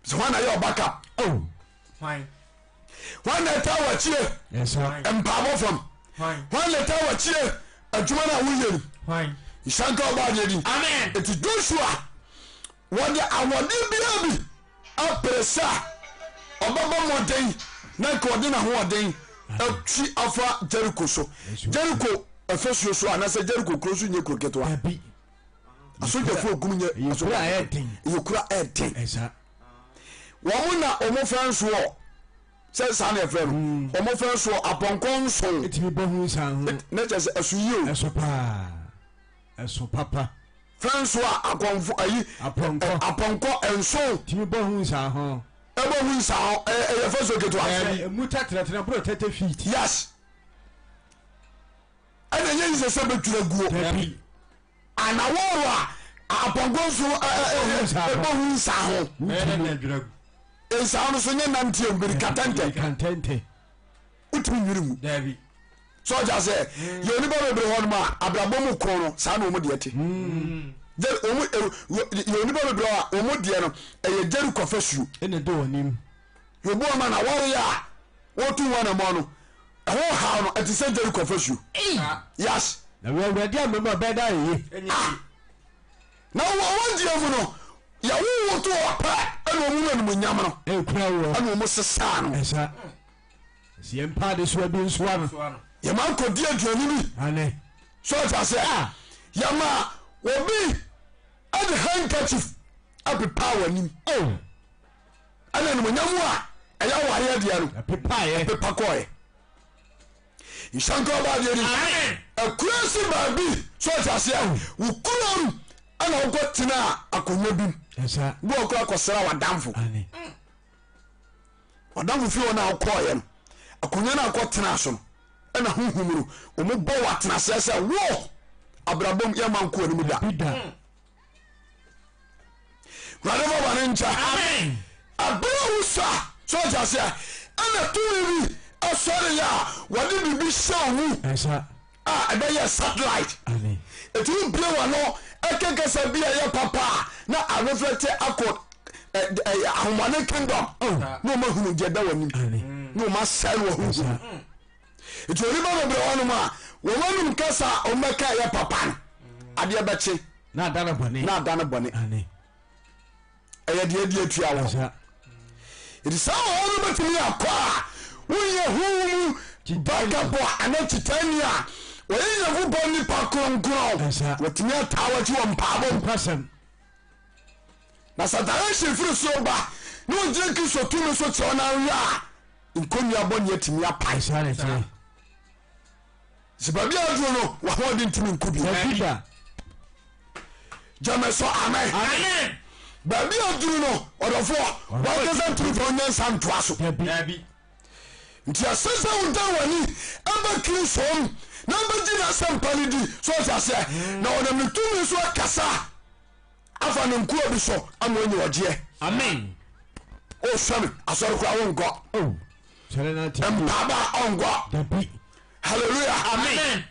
A: Sɛ hwan na yɛ ɔbaka? Hwan na ɛtaa w'akyie mpaabɔ fam? Hwan na ɛtaa w'akyie adwuma no a woyɛ no? Nhyira nka ɔbaa deɛ din. Eti Joshua wɔde ahoɔden biara bi apere sɛ ɔbɛbɔ mmɔden na nka ɔde n'ahoɔden atwi afa Jericho so. Jericho afasuo so anaasɛ Jericho kuro so nyɛ kuro ketewa. Asogyafoɔ ogum nyɛ asogyafoɔ. Ɛyɛ kuro a ɛyɛ den. Wɔn na wɔn fɛn soɔ sɛ saa na yɛfrɛ no hmm. wɔn fɛn soɔ apɔnkɔ nson.
B: Etumi bɔ ho nsa ho.
A: Ne kyɛ sɛ ɛso yie o.
B: Ɛso paa ɛso papa.
A: Fɛn so a akɔnfo ayi.
B: Apɔnkɔ
A: apɔnkɔ nson.
B: Tumi bɔ ho nsa ho.
A: Ɛbɔ ho nsa ho ɛyɛ fɛn so ketewa.
B: Ɛɛ emu tɛtɛrɛtɛrɛ boro 30 feet.
A: Yes ɛna ɛnyɛ yi sɛ sɛ bɛtwerɛ guo.
B: Dabi.
A: Ana wɔɔrɔ a apɔnkɔ nso ɛbɔ hu nsa ho. Nsa ho no so nyɛ nanteɛ mbirika tɛntɛ. Wotumi nwiri mu. So ɔgya sɛ yɛ onipa bebree hɔ nom a abrabɔ mu ko no saa na wɔn deɛ te. Yɛ onipa bebree hɔ a wɔn deɛ no ɛyɛ Jericho fasuo.
B: Ɛna ɛdɔ wɔn anim.
A: Yɛ obi wɔn ma na wɔreyɛ a wɔtu wɔn anamɔ no. Ɛho haw no, ɛte sɛ Jeriko fasuo. Yes.
B: Na wɔ Awurade ama mu a, ɛbɛyɛ dɛ ayɛ yie.
A: Ah! Na wɔ wɔn deɛ mu no, yɛwo wo to hɔ pɛ ɛna wɔn mu animuonyam no.
B: Ɛkura woɔ.
A: Ɛna wɔn sesaa no.
B: Ɛsa. Sɛ yɛn mpa adesoa bi nsoa no.
A: Yɛma nkɔdi aduane bi.
B: Ane.
A: So ɔte aseɛ?
B: Ah!
A: Yɛma obi ɛde handkerchief ɛpepa w'anim.
B: Oh!
A: Ɛna animuonyam a ɛyɛ awareɛ deɛ no
B: ɛpepaeɛ
A: ɛpepa kɔɛ. Nhyira nka ɔbaa deɛ ni. Akura si baabi so ɔte aseɛ wo kurom ɛna wokɔ tena akonnwa bi mu. Bi wɔ kora kɔsra w'adamfo. W'adamfo fie hɔ no a wokɔɔyɛ no akonnwa no a wokɔ tena so no ɛna honhom no wɔn bɔ wɔ atenaseɛ sɛ wo abrabom yɛ ma nko anim da. Wurade ma bɔne nkyɛ. Ɛberɛ a wosua so ɔte aseɛ ɛna tumi bi ɛsɔre yɛ a wɔde biribi hyɛ wo mu a ɛbɛyɛ satellite ɛtumi bie w'ano ɛkɛkɛsɛ bi a ɛyɛ papa a na areflɛte akɔ ahomane kingdom na ɔma hunu deɛ ɛda w'anim na ɔma sɛe no wɔ honhom nti onipa bebree hɔnom a wɔn anum kasa a wɔbɛka ɛyɛ papa no adeɛ bɛkye
B: na ada no bɔne
A: na ada no bɔne ɛyɛ deɛ adi atua wɔ ɛti saa ɔhɔ no bɛtumi akɔ a wonyɛ honhom mu bagabɔ anaa kyitani a wɔyɛ Nyankopɔn nipa kronkron wɔtumi ataa wɔakyi wɔ mpaabɔ mu na sɛ direction firi soro ba na ɔgyina Kristo tumi so kyerɛ no awie a nkonnua bɔne atumi apae. Sɛ baabi a aduro no wahoɔden ntumi nko bi. Gyeme so amen. Baabi a duru no ɔdɔfoɔ wankasa ntumi fa onyansa ntoa so.
B: Dabi.
A: Nti ɛsɛ sɛ wodan w'ani ɛba Kristo mu na bɛgye n'asɛmpa no di. So ɔte aseɛ? Na ɔnam ne tumi so akasa afa ne nkoa bi so ama ɔnya ɔgyeɛ.
C: Amen.
A: Wohwɛ me asɔre koraa wonkɔ.
B: Oh. Sɔre na te.
A: Mpaaba ɔnkɔ.
B: Dabi.
A: Hallelujah.
C: Amen.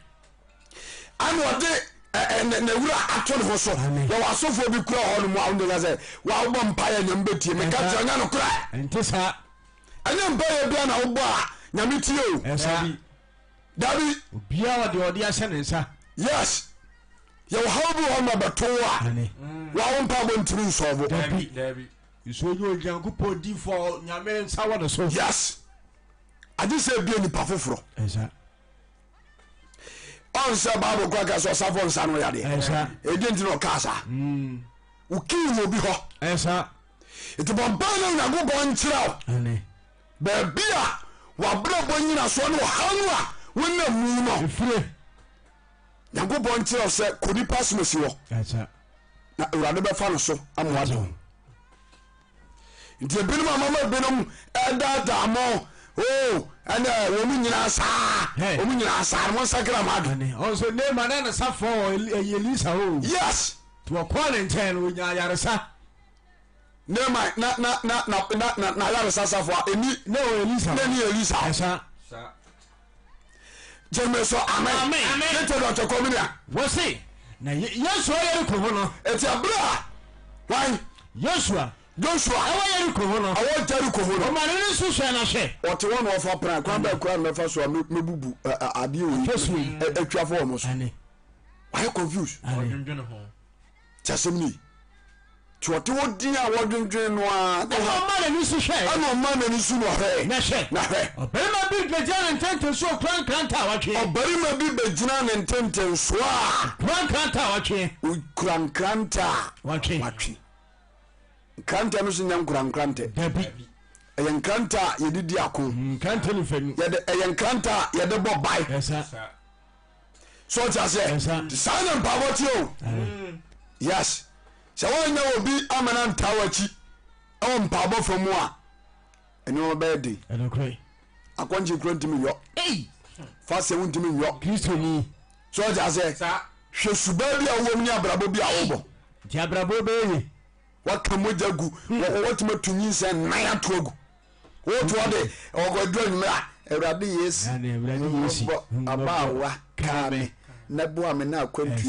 A: Ana ɔde ne wura ato ne ho so. Yɛwɔ asɔfoɔ bi kura hɔ nom a wode ka sɛ wa wobɔ mpaeɛ nyame bɛtie. Meka kyerɛ nyɛ nokorɛ.
B: Ɛnte saa.
A: Ɛnyɛ mpaeɛ bia na wobɔ a nyame tie o.
B: Ɛsa.
A: Dabi.
B: Obiara ɔde ɔde ahyɛ ne nsa.
A: Yes. Yɛwɔ haw bi wɔ hɔ ma bɛto wo a wa wo mpaebɔ ntumi nsɔɔbo.
B: Dabi. Nso onye Onyankopɔn difo a Nyame nsa wɔ ne so.
A: Yes. Agye sɛ ebia nipa foforɔ.
B: Ɛsa.
A: Ɔn sɛ Bible kora ka sɛ ɔsafo nsa no yadeɛ.
B: Ɛsa.
A: Ɛdi nti na ɔkaa saa. Wo kii wɔ obi hɔ.
B: Ɛsa.
A: Nti bɔ mpae na Onyankopɔn nkyerɛ wo.
B: Ane.
A: Baabi a w'abrabɔ nyinasoɔ ne ɔhaw no a wonam mu no.
B: Efire.
A: Nyankopɔn nkyerɛ wo sɛ kɔ nipa asomasi hɔ.
B: Ɛsa.
A: Na Awurade bɛfa no so ama wade ho. Nti ebinom amama ebinom ɛdaadaa mo o oh, ɛnɛ wɔn nyinaa saa wɔn nyinaa saa no mo nsakra mo ado.
B: Ɔnso Naaman na ne safoa wɔ ɛyɛ Elisa o.
A: Yes.
B: Tí wɔkɔɔ ne nkyɛn no onya ayaresa.
A: Naaman na na na na na na na ayaresa safoa eni.
B: Ne wɔ Elisa.
A: Ne ni Elisa.
B: Ɛsa.
A: Gyeme so amen.
C: Amen.
A: Ne tɛ dɔtɔ kɔminia.
C: Wɔse na Yosua Yeriko ho no.
A: Eti abere a wan.
C: Yosua.
A: Joshua.
C: Ɛwɔ Yeriko ho no.
A: Ɛwɔ Jeriko ho no.
C: Ɔma ne ne so hwɛ na hwɛ.
A: Ɔte hɔ na ɔfa pran kwan bɛɛ kura na mɛfa so a mɛbubu adeɛ wei atwa fɔ wɔn so. Wayɛ confuse. Ti asɛm ni. Nti ɔte hɔ din a wɔdwendwen no ara.
C: Ɛna ɔmaa n'ani so hwɛe.
A: Ɛna ɔmaa n'ani so na ɔhwɛe.
C: Na hwɛ.
A: Na hwɛ.
C: Ɔbarima bi bɛgyina ne ntentenso a ɔkura nkrantɛ a watwe.
A: Ɔbarima bi bɛgyina ne ntentenso a.
C: Ɔkura nkrantɛ a watwe.
A: Ɔkura nkrantɛ a.
C: Watwe.
A: Watwe. Nkrantɛ no so nyɛ nkura nkrantɛ.
C: Dabi.
A: Ɛyɛ nkrantɛ a yɛde di ako.
B: Nkrantɛ no fɛ nu.
A: Yɛde ɛyɛ nkrantɛ a yɛde bɔ ban.
B: Ɛsa.
A: So ɔte aseɛ?
B: Ɛsa.
A: Saa na mpaabɔ teɛ o. Yes. Sɛ woannya obi amana ntaa w'akyi wɔ mpaabɔ fa mu a, nneɛma bɛyɛ den.
B: Ɛnokorɛ.
A: Akɔnkye kura ntumi nyɔ. Fa sɛ wontumi nyɔ.
B: Kristoni.
A: So ɔte aseɛ? Hwɛ suban bi a wowɔ mu ne abrabɔ bi a wobɔ.
B: Nti abrabɔ bɛyɛ ye.
A: Waka mogya gu. Wɔtumi atu nyinsɛn nan ato agu. Wotoa de ɔkɔduru anwummerɛ a, Awurade Yesu, mmɔbɔ abaawa kaa me na boa me na akwantu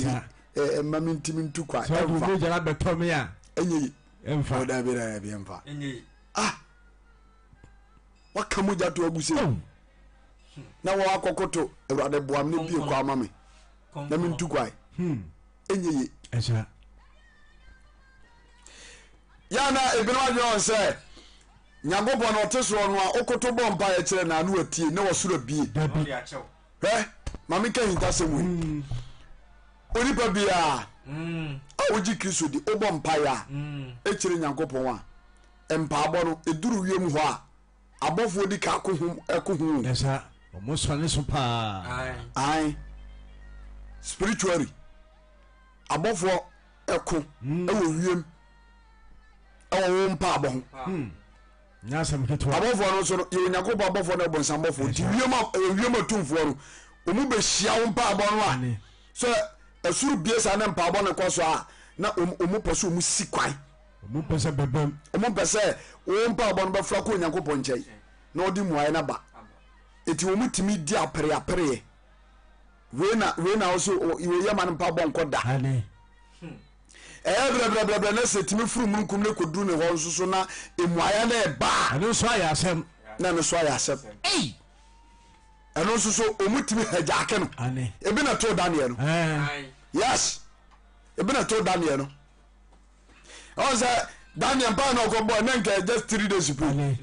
A: yi ma mentumi ntu kwan.
B: Sɛ ɔde mogya no abɛtɔ me a,
A: ɛnyɛ yi.
B: Ɛmfa.
A: Oh, dabi dabi ɛmfa. Ah, waka mogya to agu sɛ
B: oh.
A: na wɔakɔkoto Awurade boa me na bie kwan ma me na mentu kwan.
B: Hmm.
A: Ɛnyɛ yi.
B: Ɛsa.
A: Yɛ na ebinom adwene wɔn sɛ Nyankopɔn na ɔte soro no a wokoto bɔ mpaeɛ kyerɛ no a na watie na wasoro abie.
B: Dabi.
A: Hwɛ, ma menka ahintasɛm wei.
B: Mm.
A: Onipa biara
C: mm.
A: a wogye Kristo di, wobɔ mpaeɛ a
C: mm.
A: ɛkyerɛ Nyankopɔn a, mpaabɔ no ɛduru wiem hɔ a, abɔfoɔ di ka ko ho ɛko ho.
B: Ɛsa, wɔn sɔne so paa.
A: Ae. Spiritually, abɔfoɔ ɛko ɛwɔ wiem. ɛwɔ wo mpaabɔ ho.
B: Hmm. Nyɛ asɛm ketewa.
A: Abɔfoɔ no nso no yɛ Onyankopɔn abɔfoɔ na ɔbɔnsam bɔfoɔ nti wiem wiem atumfoɔ no wɔn bɛhyia wo mpaabɔ no a sɛ ɛsoro bie saa na mpaabɔ no kɔ so a na wɔn pɛ sɛ wɔn si kwan.
B: Wɔn pɛ sɛ bɛbɛm.
A: Wɔn pɛ sɛ wɔn mpaabɔ no bɛfra kɔ Onyankopɔn nkyɛn na ɔde mmuaeɛ no aba. Eti wɔn tumi di apereapereɛ. Wei na wei na ɔso wei yɛ ma no mpaabɔ nkɔ da. Ɛyɛ brɛbrɛbrɛbrɛ na sɛ ɛtumi foro mununkum no kɔduru ne hɔ nso so na mmuaeɛ no ɛba a.
B: Ɛno nso ayɛ asɛm.
A: Na ɛno nso ayɛ asɛm.
C: Ei!
A: Ɛno nso so wɔn tumi hɛgyaake no.
B: Ane.
A: Ebi na ɛtoo Daniel no.
B: Ɛɛ.
A: Yes. Ebi na ɛtoo Daniel no. Ɔn sɛ Daniel mpae na ɔkɔ bɔ ɛnɛ nka just 3 days po.
B: Ane.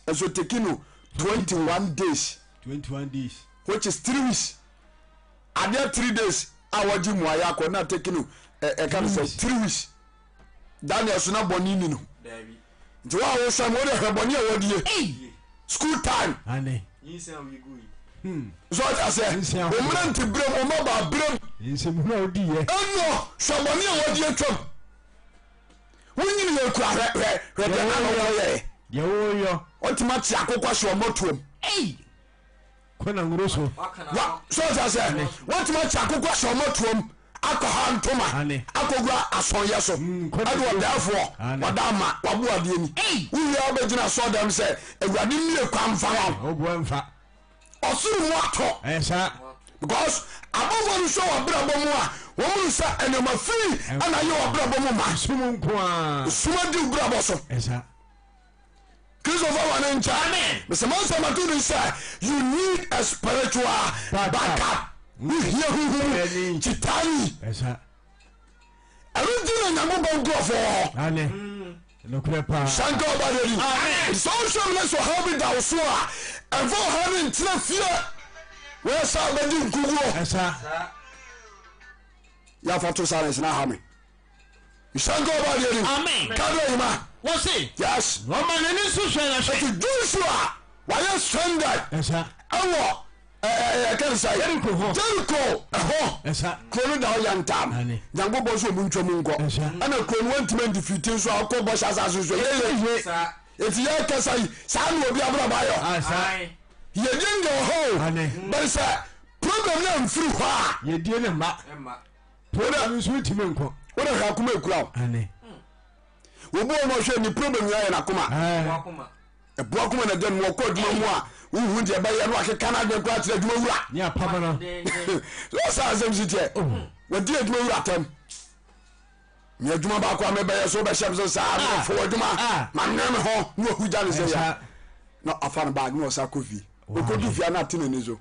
A: Ɛnso taking no 21 days.
B: 21 days.
A: Which is 3 weeks. Adeɛ 3 days a wɔgye mmuaeɛ akɔ na take no ɛka no sɛ 3 weeks. Daniel so na bɔne ni no nti wo a wosɛ no wode hwɛ bɔne a wɔdie school time.
B: Ane.
A: So ɔte aseɛ ommerɛ nti berɛm ɔma ba berɛm
B: Nsɛmhunu a wodiiɛ.
A: Ɛnɔ hwɛ bɔne a wɔdie twam. Wonyini yɛ kura hwɛ hwɛ hwɛ deɛ na wɔyɛ.
B: Deɛ wɔyɔ.
A: Wɔtumi ate akokɔ ahyɛ wɔn mɔtoam.
B: Ei! Kɔ na nwuro so.
A: Wa so ɔte aseɛ wɔtumi ate akokɔ ahyɛ wɔn mɔtoam akɔ ha ntoma akɔgura asɔnyɛ so ɛde ɔdɛɛfoɔ ɔda ama wabo adeɛ ni. Wowie a wobɛgyina asɔɔdɛm sɛ awurade mmie kwan mfa ma wo. Ɔsoro mu atɔ. Because abɔfoɔ no hwɛ w'abrabɔ mu a wɔn mu sɛ nneɛma fii ɛna ayɛ w'abrabɔ mu ma.
B: Sum nko ara.
A: Sum adi w'abrabɔ so. Christopher wɔ ne nkyɛn. Mesɛ mansa mato ne sɛ you need a spiritual backup. Wohia huhu kyitani. Ɛno nti na Nyankopɔn nkurɔfoɔ wɔ hɔ.
B: Nokorɛ paa.
A: Hyɛ nka ɔba deɛ ni. Sɛ wohwɛ mu na sɛ ɔhaw bi da wo so a, ɛmfa ɔhaw no ntena fie. Wɔyɛ saa bɛdi nkuguo.
B: Ɛsa.
A: Yɛafa to silence na aha me. Hyɛ nka ɔba deɛ ni.
C: Amen.
A: Ka deɛ yima.
C: Wɔse.
A: Yes.
C: Na ɔma n'ani so hwɛ na hwɛ.
A: Ɛti Joshua wayɛ stranded.
B: Ɛsa.
A: Ɛwɔ ɛka ne sɛ
B: Jericho hɔ.
A: Jericho ɛhɔ.
B: Ɛsa.
A: Kuro no da hɔ yantam.
B: Ane.
A: Nyankopɔn sɛ ɔmu ntwa mu nkɔ.
B: Ɛsa.
A: Ɛna kuro no wɔntumi andifiti nso a ɔkɔ bɔhyɛ asase so ɛyɛ yie. Eti yɛ kasa yi saa na obi abrabɔ ayɔ.
B: Ɛsa.
A: Yɛdie nyɛ wɔ hɔ o.
B: Ane.
A: Bɛn sɛ problem no amfiri hɔ a.
B: Yɛdie ne mma. Problem nso ntumi nkɔ.
A: Wode hwɛ akoma ekura o.
B: Ane.
A: Obi wɔ hɔ ɔhwɛ ni problem nyinaa yɛ n'akoma. Ɛboa akoma na gya no mu ɔkɔ adwuma mu a wohu deɛ ɛbɛyɛ no akeka no adwene koraa kyerɛ adwuma wura.
B: Ne apam no.
A: Sɛ asɛm si teɛ. Wɔdi adwuma wura atɛm. Nyɛ adwuma baako a mebɛyɛ so wobɛhyɛ me so saa mefo adwuma manwene me ho na wahu gya ne sɛ ya na afa no baag na ɔsa kɔ fie. Ɔkɔdu fie a na ate n'ani so.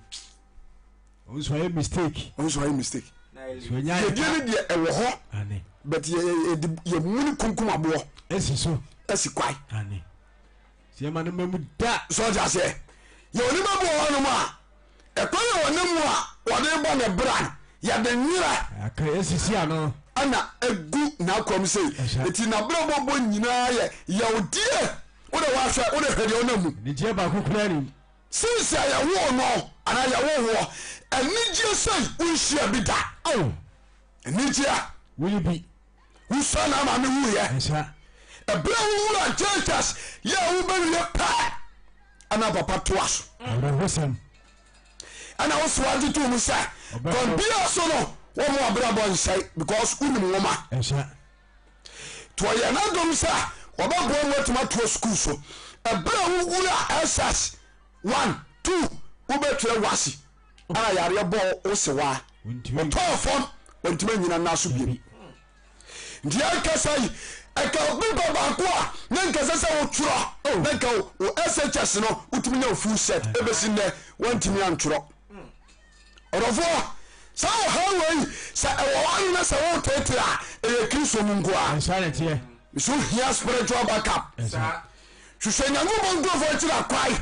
B: Ɔnso ayɛ mistake.
A: Ɔnso ayɛ mistake. Yɛdie no deɛ ɛwɔ hɔ but yɛmuni kunkum aboɔ.
B: Ɛsi so.
A: Ɛsi kwae.
B: Sɛ yɛma no ma mu da.
A: So ɔte aseɛ? Yɛwɔ nnipa bi wɔ hɔnom a, ɛkwan a wɔnam mu a wɔde bɔ ne bra no, yɛde nwerɛ.
B: Aka asisi ano.
A: Ɛna egu n'akwam sei. Eti n'abrabɔ bɔ nyinaa yɛ yawdie. Wode wahwɛ, wode hwɛ deɛ ɔnam mu.
B: Anigyeɛ baako koraa nim.
A: Since a yɛwoo no anaa yɛwoo woɔ, anigyeɛ sei wonhyia bi da.
B: Oh.
A: Anigyeɛ.
B: Wonni bi.
A: Wosua na maame wuyɛ. Ɛberɛ a wowura JHS yɛ a wobɛwie pɛ ɛna papa toa so.
B: Awerɛhosɛm.
A: Ɛna wosoa gye to mu sɛ kwan biara so no wɔn mo abrabɔ nsɛe because wonim nwoma. To ɔyɛ n'adom sɛ wɔbɛboa mu atumi atoa sukuu so. Ɛberɛ a wowura SS 1 2 wobɛtwerɛ wasi ɛna yareɛ bɔɔ wo sewaa ɔtɔɔ fam ɔntumi anyina nna so biom nti yɛnkasa yi ɛka paper baako a ne nkɛsɛ sɛ wotwerɛ oh. na nka wo shs no wotumi nya full set ɛbɛsi nnɛ woantumi antwerɛ ɔdɔfoɔ saa ɔha wei sɛ ɛwɔ hɔ no na sɛ wotetee a ɛyɛ kristo mu nko a so hia spiritual backup Hwehwɛ Nyankopɔn nkurɔfoɔ akyiri akwae,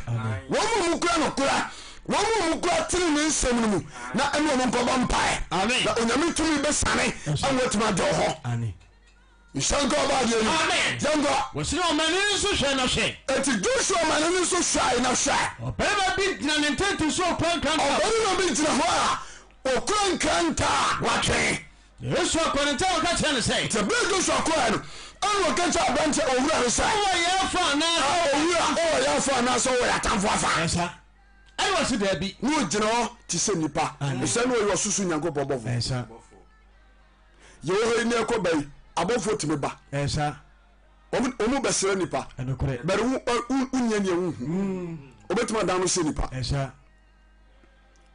A: wɔn mu mu kura nokorɛ, wɔn mu mu kura tenenee nsɛm no mu, na ɛne wɔn nkɔbɔ mpaeɛ, na Onyame tumi bɛsane ama watumi agye wo hɔ. Nhyira nka ɔba adeɛ no. Yɛnkɔ.
C: Wɔsene ɔmane no so hwɛ na hwɛ.
A: Enti Joshua mane no so hwɛe na hwɛ.
C: Ɔbarima bi gyina ne ntentenso okura nkrantɛ a.
A: Ɔbarima bi gyina hɔ a okura nkrantɛ a watwe.
C: Na Yosua kɔɔ ne nkyɛn na ɔka kyerɛɛ no sɛ.
A: Nti berɛ a Joshua kɔeɛ no, ɛnna ɔka kyerɛɛ aberanteɛ owura no sɛ.
C: Wowɔ yɛn afa anaasɛ.
A: Ah, owura, wowɔ yɛn afa anaasɛ wowɔ yɛn atamfo afa?
C: Ɛnsa. Ɛnna ɔse, Daabi.
A: Na ɔgyina hɔ te sɛ nipa, ɛsɛ na ɔyɛ ɔsorosoro Nyankopɔn bɔfoɔ.
B: Ɛnsa.
A: Yɛwɔ hɔ yi na ɛkɔ ba yi, abɔfoɔ tumi ba.
B: Ɛnsa.
A: Wɔn bɛsrɛ nipa.
B: Ɛnokorɛ.
A: Bɛrɛ wo wonyɛ nea wohu. Wobɛtumi adan no sɛ nipa.
B: Ɛnsa.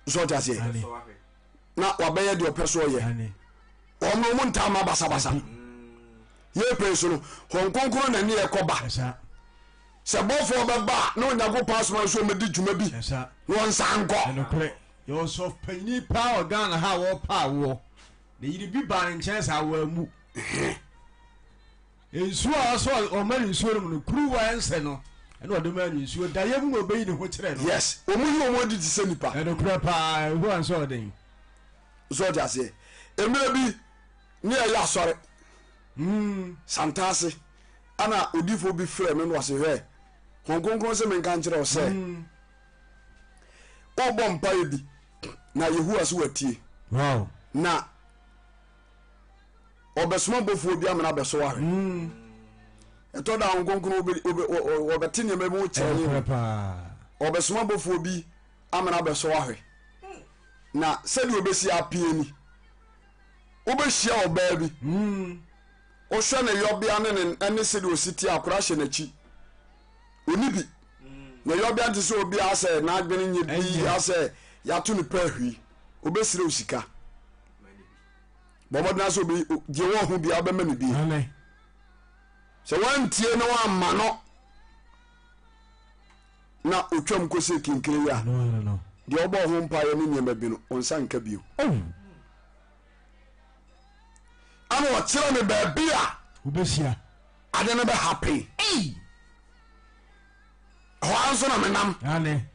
A: So ɔte aseɛ? Na wabɛyɛ deɛ ɔpɛ so ɔyɛ. Wɔn no wɔn ntaa ma basabasa. Yɛ pɛn so no, wɔn kronkron na ne yɛ kɔ ba. Sɛ bɔfoɔ bɛba a, na Onyankopɔn asoma nso wɔn di dwuma bi na wɔn nsa nkɔ.
B: Ɛnokorɛ. Yɛwɔ sɔfo panyini paa wɔ Ghana ha a wɔrepa awoɔ. Ne yere bi baa ne nkyɛn saa wammu. Nsuo a ɔsɛ ɔma ne nsuo nom no, kuruwa ɛnsɛ no ɛna ɔde maa ne nsuo. Daeɛ mu na ɔbɛyi ne ho kyerɛ no.
A: Yes, wɔn yi wɔn adi te sɛ nipa.
B: Ɛnokorɛ paa, Yehowa nso ɔden.
A: So ɔte aseɛ? Mmerɛ bi ne yɛyɛ asɔre hmm. Santase ɛna odiifoɔ bi frɛ me na ɔse hwɛ Honhom Kronkron sɛ menka nkyerɛ wo sɛ hmm. wobɔ mpaeɛ bi na Yehowa so watie.
B: Wow.
A: Na ɔbɛsoma bɔfoɔ bi amena abɛsɔ wahwɛ. Mm. Ɛtɔ da a Honhom Kronkron wɔbɛte nneɛma bi ho kyerɛ yɛn. Ɔbɛsoma bɔfoɔ bi amena abɛsɔ ahwɛ. Na sɛdeɛ ɔbɛsi apue ni, wobɛhyia ɔbaa bi. Wohwɛ ne yɔbea ne ne ne sɛdeɛ ɔsi te akora hyɛ n'akyi. Ɔni bi. Na yɔbea nte sɛ obi asɛ n'adwene nyɛ bi asɛ yɛato ne pɛ ahwi. Ɔbɛsrɛ wo sika. Bɔ mmɔden asɛ obi deɛ wɔho biara wobɛma no bi. Sɛ wantie na wamma no na otwam kɔsi kinkire yi a, deɛ ɔbɔ ho mpaeɛ ne nneɛma bi no, wo nsa nka bio. Ɛna ɔkyerɛ me baabi a
B: wobɛhyia
A: ade no bɛhapen. Ɛhɔ ara nso na menam.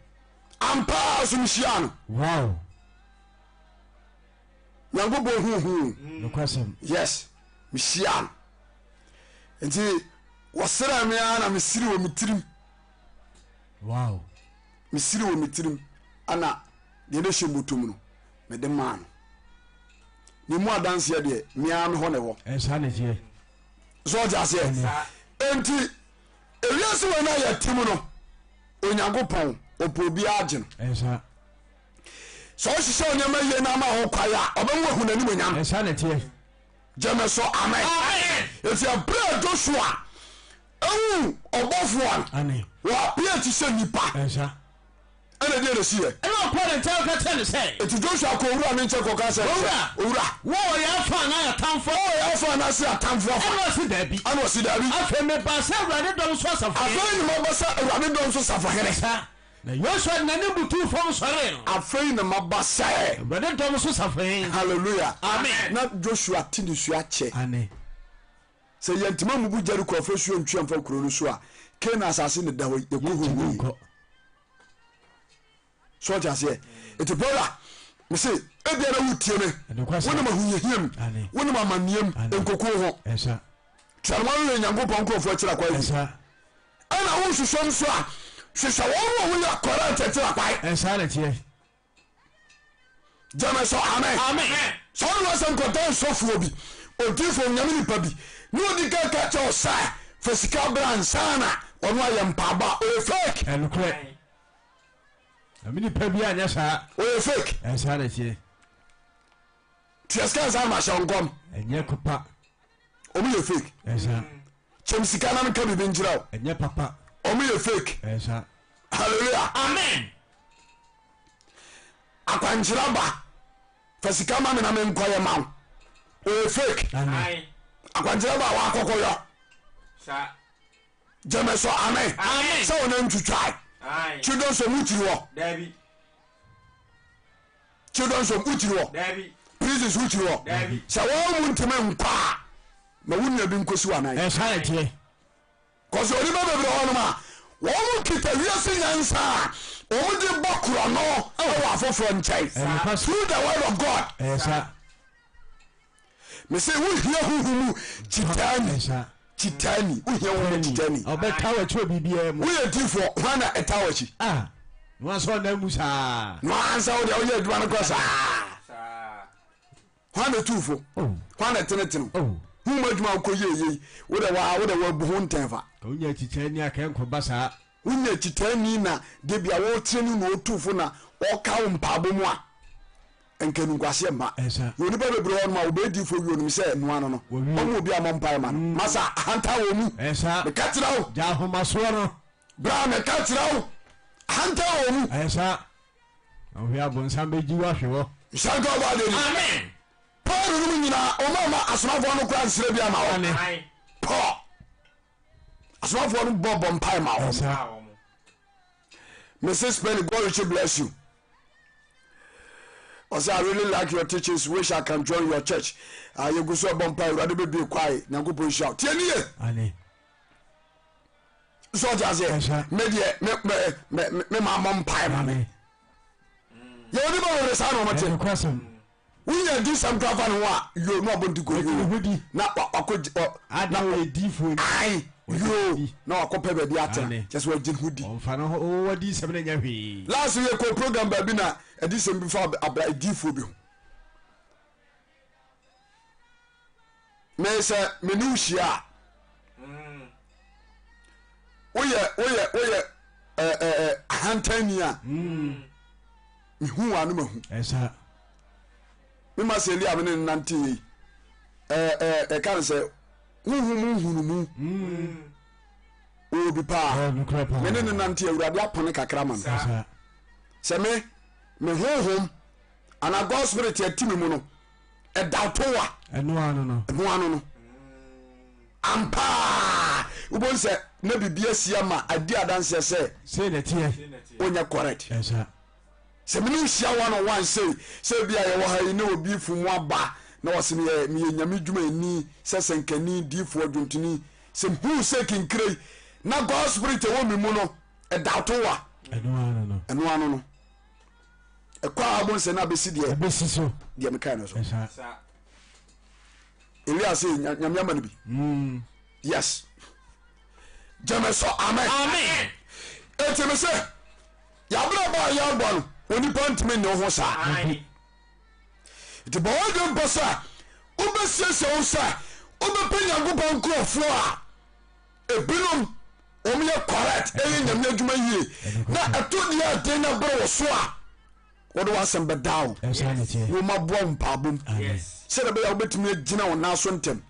A: Ampa so mehyia no.
B: Wow.
A: Nyankopɔn huhu.
B: Nokwasɛm.
A: Yes, mehyia no. Nti wɔsrɛ me ara na mesiri wɔ me tirim.
B: Wow.
A: Mesiri wɔ me tirim ana deɛ ne hyɛ mbɔtɔm no mede maa no. Ne mu adanseɛ deɛ me ara me hɔ na ɛwɔ.
B: Ɛnsa ne teɛ.
A: So ɔte aseɛ. Enti ewiase wɔ no a yɛte mu no Onyankopɔn ɔpɛ obiara gye no.
B: Ɛnsa.
A: Sɛ ɔhyehyɛ nneɛma yie na ama ho kwae a ɔbɛma wahu n'animuonyam.
B: Ɛnsa ne teɛ.
A: Gyeme so amen. Eti ɛberɛ a Joshua ehu ɔbɔfoɔ no wɔapia ti sɛ nipa ɛna deɛ na ɛsiiɛ.
C: Ɛna ɔkɔɔ ne nkyɛn ka kyerɛɛ no sɛ.
A: Eti Joshua kɔɔ owura no nkyɛn kɔka sɛ.
C: Owura,
A: Owura.
C: Wo wɔ yɛn afa anaa yɛn atamfoɔ?
A: Wo wɔ yɛn afa anaasɛ yɛn atamfoɔ afa?
C: Ɛna ɔse daabi.
A: Ɛna ɔse daabi.
C: Afei mebaa sɛ Awurade dɔm so asafohene.
A: Afei na maba sɛ Awurade dɔm so safohene.
C: Na Yosua de n'anim butuu fam sɔree no.
A: Afei na maba sɛ.
C: Awurade dɔm so safohene.
A: Hallelujah.
C: Amen.
A: Na Joshua te ne sua kyɛ.
B: Amen.
A: Sɛ yɛntumi ammubu Jeriko afasuo ntwi amfa kuro no so a, Canaan asase na ɛda hɔ yi, yɛkɔ hɔ nwu yi. So ɔte aseɛ? Nti brother, mese ebia na wotie me, wonam ahohiahia mu, wonam amanneɛ mu, nkokoɔ ho. Tua no ma no yɛ Nyankopɔn nkurɔfoɔ akyiri akwan yi. Ɛna wo nhwehwɛ nso a, hwehwɛ wɔn a wɔyɛ correct akyiri akwan.
B: Ɛnsaa na ɛteɛ.
A: Gyeme sɛ amen.
C: Amen.
A: Sɛ wode w'asɛm kɔdan sɔfoɔ bi, odiyifoɔ, onyame nipa bi, ne odi kan ka kyerɛ wo sɛ fa sika bra ansa na ɔno ayɛ mpaabɔ a, ɔyɛ fake.
B: Ɛnokorɛ. Nyame nipa bi anyɛ saa.
A: Ɔyɛ fake.
B: Ɛnsaa na ɛteɛ.
A: Tua sika ansa na mahyɛ wo nkɔm.
B: Ɛnyɛ kopa.
A: Ɔmo yɛ fake.
B: Ɛnsa.
A: Kyɛm sika na menka biribi nkyerɛ wo.
B: Ɛnyɛ papa.
A: Ɔmo yɛ fake.
B: Ɛnsa.
A: Hallelujah.
C: Amen.
A: Akwankyerɛ ba. Fa sika ma me na menkɔyɛ ma wo. Ɔyɛ fake.
B: Amen.
A: Akwankyerɛ ba a wakɔkɔyɔ.
D: Sa.
A: Gyeme so amen.
C: Amen.
A: Sɛ wɔn antwitwae.
D: Aye.
A: Children so mu kyiri hɔ.
D: Dabi.
A: Children so mu kyiri hɔ.
D: Dabi.
A: Prisons wo kyiri hɔ.
D: Dabi.
A: Sɛ wɔn mu ntumi nkɔ a ma wo nua bi nkosi wɔn anan.
B: Ɛnsa na ɛteɛ.
A: Kɔsɛ onipa bebree hɔ nom a wɔn kita wiase nyansa a wɔn de bɔ korɔno wɔ afoforɔ nkyɛn through the word of God.
B: Ɛnsa.
A: Mese wohia huhu mu kyitaani kyitaani wohia huhu mu kyitaani.
B: Ɔbɛta w'akyi wɔ biribiara mu.
A: Woyɛ difoɔ hwan na ɛta w'akyi.
B: Ah, na wansa ɔnan mu saa.
A: Na wansa wo deɛ woyɛ adwuma no kɔ saa. Hwan na tu fo?
B: Oh.
A: Hwan na tenetene?
B: Oh.
A: Hu mu adwuma wokɔ yie yie. Wo de wa wo de wabu ho ntɛn fa.
B: Ka wonya kyitaani a kɛ nkɔba saa.
A: Wonya kyitaani na de bia wɔtene no na ɔtu fo na ɔka wo mpaabɔ mu a nka nunguaseɛ mma.
B: Ɛsa.
A: Yɛ onipa bebree hɔ nom a wɔbɛyɛ diifoɔ wie onim sɛ noa no no.
B: Wɔwie.
A: Ɔmo obi a mɔ mpae ma no. Masa ahantan wɔ mu.
B: Ɛsa.
A: Meka kyerɛ wo.
B: Gya ahomasoɔ no.
A: Bra meka kyerɛ wo. Ahantan wɔ mu.
B: Ɛsa. Na wohwɛ abonsam bɛgyi wo ahwe hɔ.
A: Nhyira nka ɔbɔ adeɛ ni.
C: Amen.
A: Paul nom nyinaa ɔma ma asomafoɔ no kora nsrɛ bi ama wɔn.
D: Aye.
A: Paul asomafoɔ no bɔ bɔ mpae ma wɔn.
B: Ɛsa.
D: Ah, wɔn.
A: Mrs. Penny, God richly bless you. Ɔsɛ I really like your teachings, wish I can join your church. Ah, yɛgu so ɛbɔ mpae, Awurade bɛbie kwae, Nyankopɔn nhyira wo. Tie nie.
B: Ane.
A: So ɔte aseɛ? Me deɛ me me me me maa mɔ mpae ma me. Yɛ onipa bebree saa na wɔn te. Wonya di sɛm kora fa ne ho a yo na wabɔ nti kɔ yo na wakɔ
B: na ɔyɛ diifoɔ
A: ae yo na wakɔ pɛ baabi atena kyɛ sɛ wagye ne ho di.
B: Ɔmfa no ho wɔ di sɛm na nya hwee.
A: Last year kɔ program baabi na ɛdi sɛm bi fa abra diifoɔ bi ho. Me sɛ me ne wo hyia a. Woyɛ woyɛ woyɛ ɛɛ ɛɛ ahantanni a. Mehu wa no mahu.
B: Ɛsa.
A: Me ma sɛ Elia me ne no nante yei. Ɛɛ ɛɛ ɛka no sɛ honhom mu nhunumu. Ɔwɔ bi paa. Me ne no nante Awurade apɔne kakra ma no. Sɛ me me honhom anaa God spirit ɛte me mu no ɛda to wa.
B: Ɛno ano no.
A: Ɛno ano no. Ampaa wobɛhu sɛ na biribi asi ama adi adanseɛ sɛ.
B: Sei na ɛteɛ.
A: Wonyɛ correct.
B: Ɛsa.
A: Sɛ me ne wo hyia one on one sei, sɛ ebia yɛwɔ ha yi na obi fi mu aba na ɔse meyɛ meyɛ Nyame dwumayɛni, sɛ sɛnkani, diifoɔ, dwontoni, sɛ mehuu sɛ kinkire yi na God spirit ɛwɔ me mu no, ɛdawto wo a,
B: Ɛno ano no.
A: ɛno ano no. Ɛkɔ a wobɛhu sɛ na abɛsi deɛ
B: Ɛbɛsi so.
A: deɛ mekae no so.
B: Ɛsa.
A: Elia se Nyame ama no bi. Yes. Gyeme so amen.
C: Amen.
A: Eti me se Y'abrabɔ a yɛbɔ no, onipa ntumi nne wo ho saa. Nti bɔ w'adwene mpo sɛ wobɛsiesie wo sɛ wobɛpɛ Nyankopɔn nkurɔfoɔ a ebinom wɔn yɛ correct ɛyɛ Nyame adwuma yie na ɛto deɛ ɛden na bere wo so a wɔde w'asɛm bɛdaa wo na wɔn aboa wo mpaabom sɛdeɛ ɛbɛyɛ a wobɛtumi agyina wo nan so ntɛm.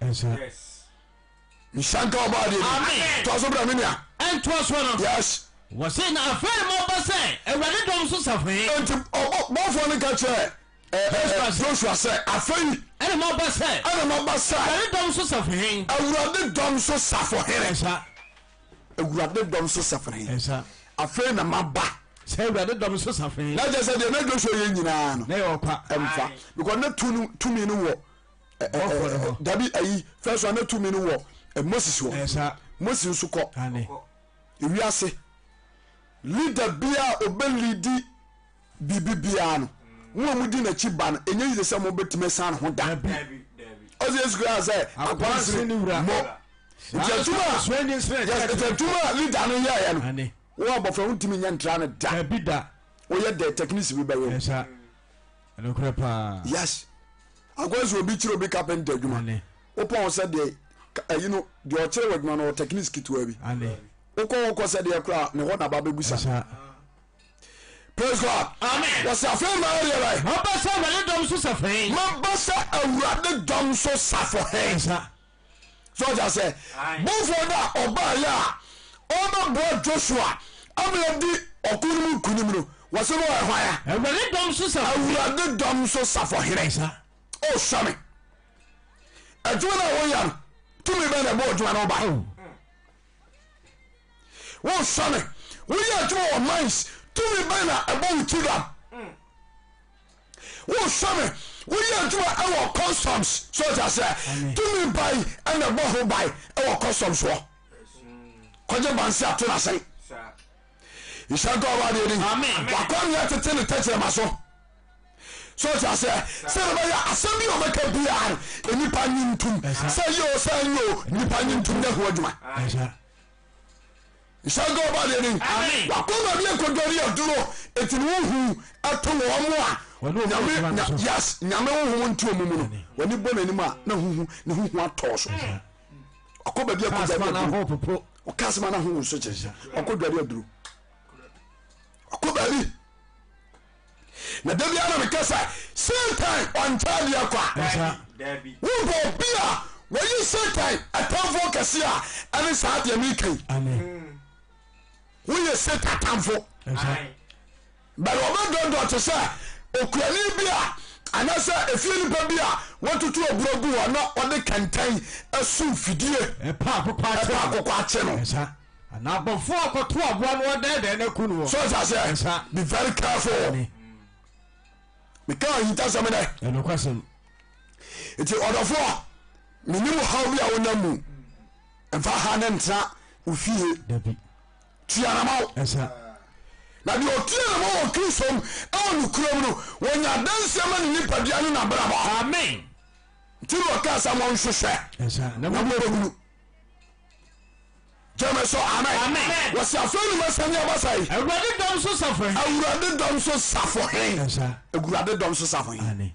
A: Nhyira nka ɔbɔ adeɛ bi. Toa so bra me nua.
C: Ɛntoa soɔ no.
A: Yes.
C: Wɔse na afei maba sɛ Awurade dɔm so safohene.
A: Enti ɔbɔ bɔfoɔ no ka kyerɛɛ Joshua sɛ, Afei.
C: Ɛna maba sɛ.
A: Ɛna maba sɛ.
C: Awurade dɔm so safohene.
A: Awurade dɔm so safohene.
B: Ɛsa.
A: Awurade dɔm so safohene.
B: Ɛsa.
A: Afei na maba.
B: Sɛ Awurade dɔm so safohene.
A: Na kyerɛ sɛ deɛ na Joshua yɛ nyinaa no.
B: Na yɛ ɔkwa.
A: Ɛmfa because na tumi no wɔ. Dabi ayi first one na tumi no wɔ Moses hɔ. Moses nso kɔ ewiase leader bia ɔbɛ leadi biribi biara no mo a modi n'akyi ba no ɛnyɛ yie sɛ mobɛtumi asan ho da. Ɔsɛ Yesu kura sɛ akoa nsene mo. Nti adwuma yes nti adwuma a leader no yɛɛyɛ no wo abɔfra wontumi nyɛ ntra no da. Woyɛ dɛ techniques bi bɛyɛ wo.
B: Nokorɛ paa.
A: Yes. Akɔyɛ sɛ obi kyerɛ obi carpenter adwuma. Wopɔn sɛ deɛ ayi no deɛ ɔkyerɛ wɔ adwuma no wɔ techniques ketewa bi. Wokɔ hɔ kɔ sɛ deɛ koraa ne hɔ na ba bɛbusa. Praise God.
C: Amen.
A: Wɔsɛ afei ma ɛyɛ bɛ.
C: Maba sɛ Awurade dɔm so safohene.
A: Maba sɛ Awurade dɔm so safohene. So ɔgya sɛ bɔfoɔ no a ɔbaeɛ a ɔrebɛboa Joshua ama yɛadi ɔko no mu nkonim no, wɔse no ɔyɛ hwan a?
C: Awurade dɔm so safohene.
A: Awurade dɔm so safohene. O sɔ me. Adwuma no a woyɛ no, tumi bɛn na ɛbɔ adwuma no ba? Wosɔ me. Woyɛ adwuma wɔ mines, tumi bɛn na ɛbɔ wo ti dam? Wohwɛ me, woyɛ adwuma ɛwɔ customs so ɔte aseɛ tumi ban ɛna ɛbɔ ho ban ɛwɔ customs hɔ kɔgye bansi ato n'asɛn nhyɛ nka ɔba adeɛ ni wakɔ nea tete ne tɛkyerɛma so so ɔte aseɛ sɛ ɛbɛyɛ asɛm bi a ɔbɛka biara no nnipa nye ntom sɛ yɛ o sɛ nyɛ o nnipa nye ntom nyɛ ho adwuma Nhyira nka ɔba deɛ ni. Wakɔ baabi akodware aduro eti ne huhu ɛto wɔn mo a nyame nya yes nyame honhom nti wɔn mu no wɔn bɔ n'anim a na huhu ne huhu atɔ so. Wakɔ baabi akodware aduro ɔka asɛm a na huhu nso kyerɛ wakɔ dware aduro wakɔ baabi. Na da biara na meka sɛ Satan ɔnkyɛ adeɛ kwa. Wompɛ obi a wɔyi Satan atamfoɔ kɛse a ɛne saa deɛ meka yi. Woyɛ Satan atamfo. Bɛrɛ ɔbɛdɔdɔ te sɛ okuani bi a anaasɛ efie nipa bi a watutu aburo gu hɔ na ɔde kɛntɛn asu mfidie
B: ɛpa akokɔ
A: akye no.
B: Anaa abɔfoɔ a ɔkɔto aboa no ɔdɛɛdɛɛ no aku no wɔ.
A: So ɔte aseɛ?
B: Nsa.
A: Be very careful.
B: Ane.
A: Meka ahintasɛm nɛ.
B: Ɛnokwasɛm.
A: Nti ɔdɔfoɔ, menim haw bi a wonam mu. Mfa ha ne ntena wo fie.
B: Dabi.
A: Tua nama wo.
B: Ɛsa.
A: Na deɛ ɔtua nama wɔ Kristo mu ɛwɔ nokorɛ mu no, wɔnya adanseɛ ma ne nipadua ne n'abrabɔ.
C: Amen.
A: Nti na ɔkaa sɛ monhwehwɛ
B: Ɛsa.
A: na mobɛhunu. Gyeme so amen.
C: Amen.
A: Wɔsi afei ni mɛsani aba sɛn.
C: Awurade dɔm so safohene.
A: Awurade dɔm so safohene. Awurade dɔm so safohene.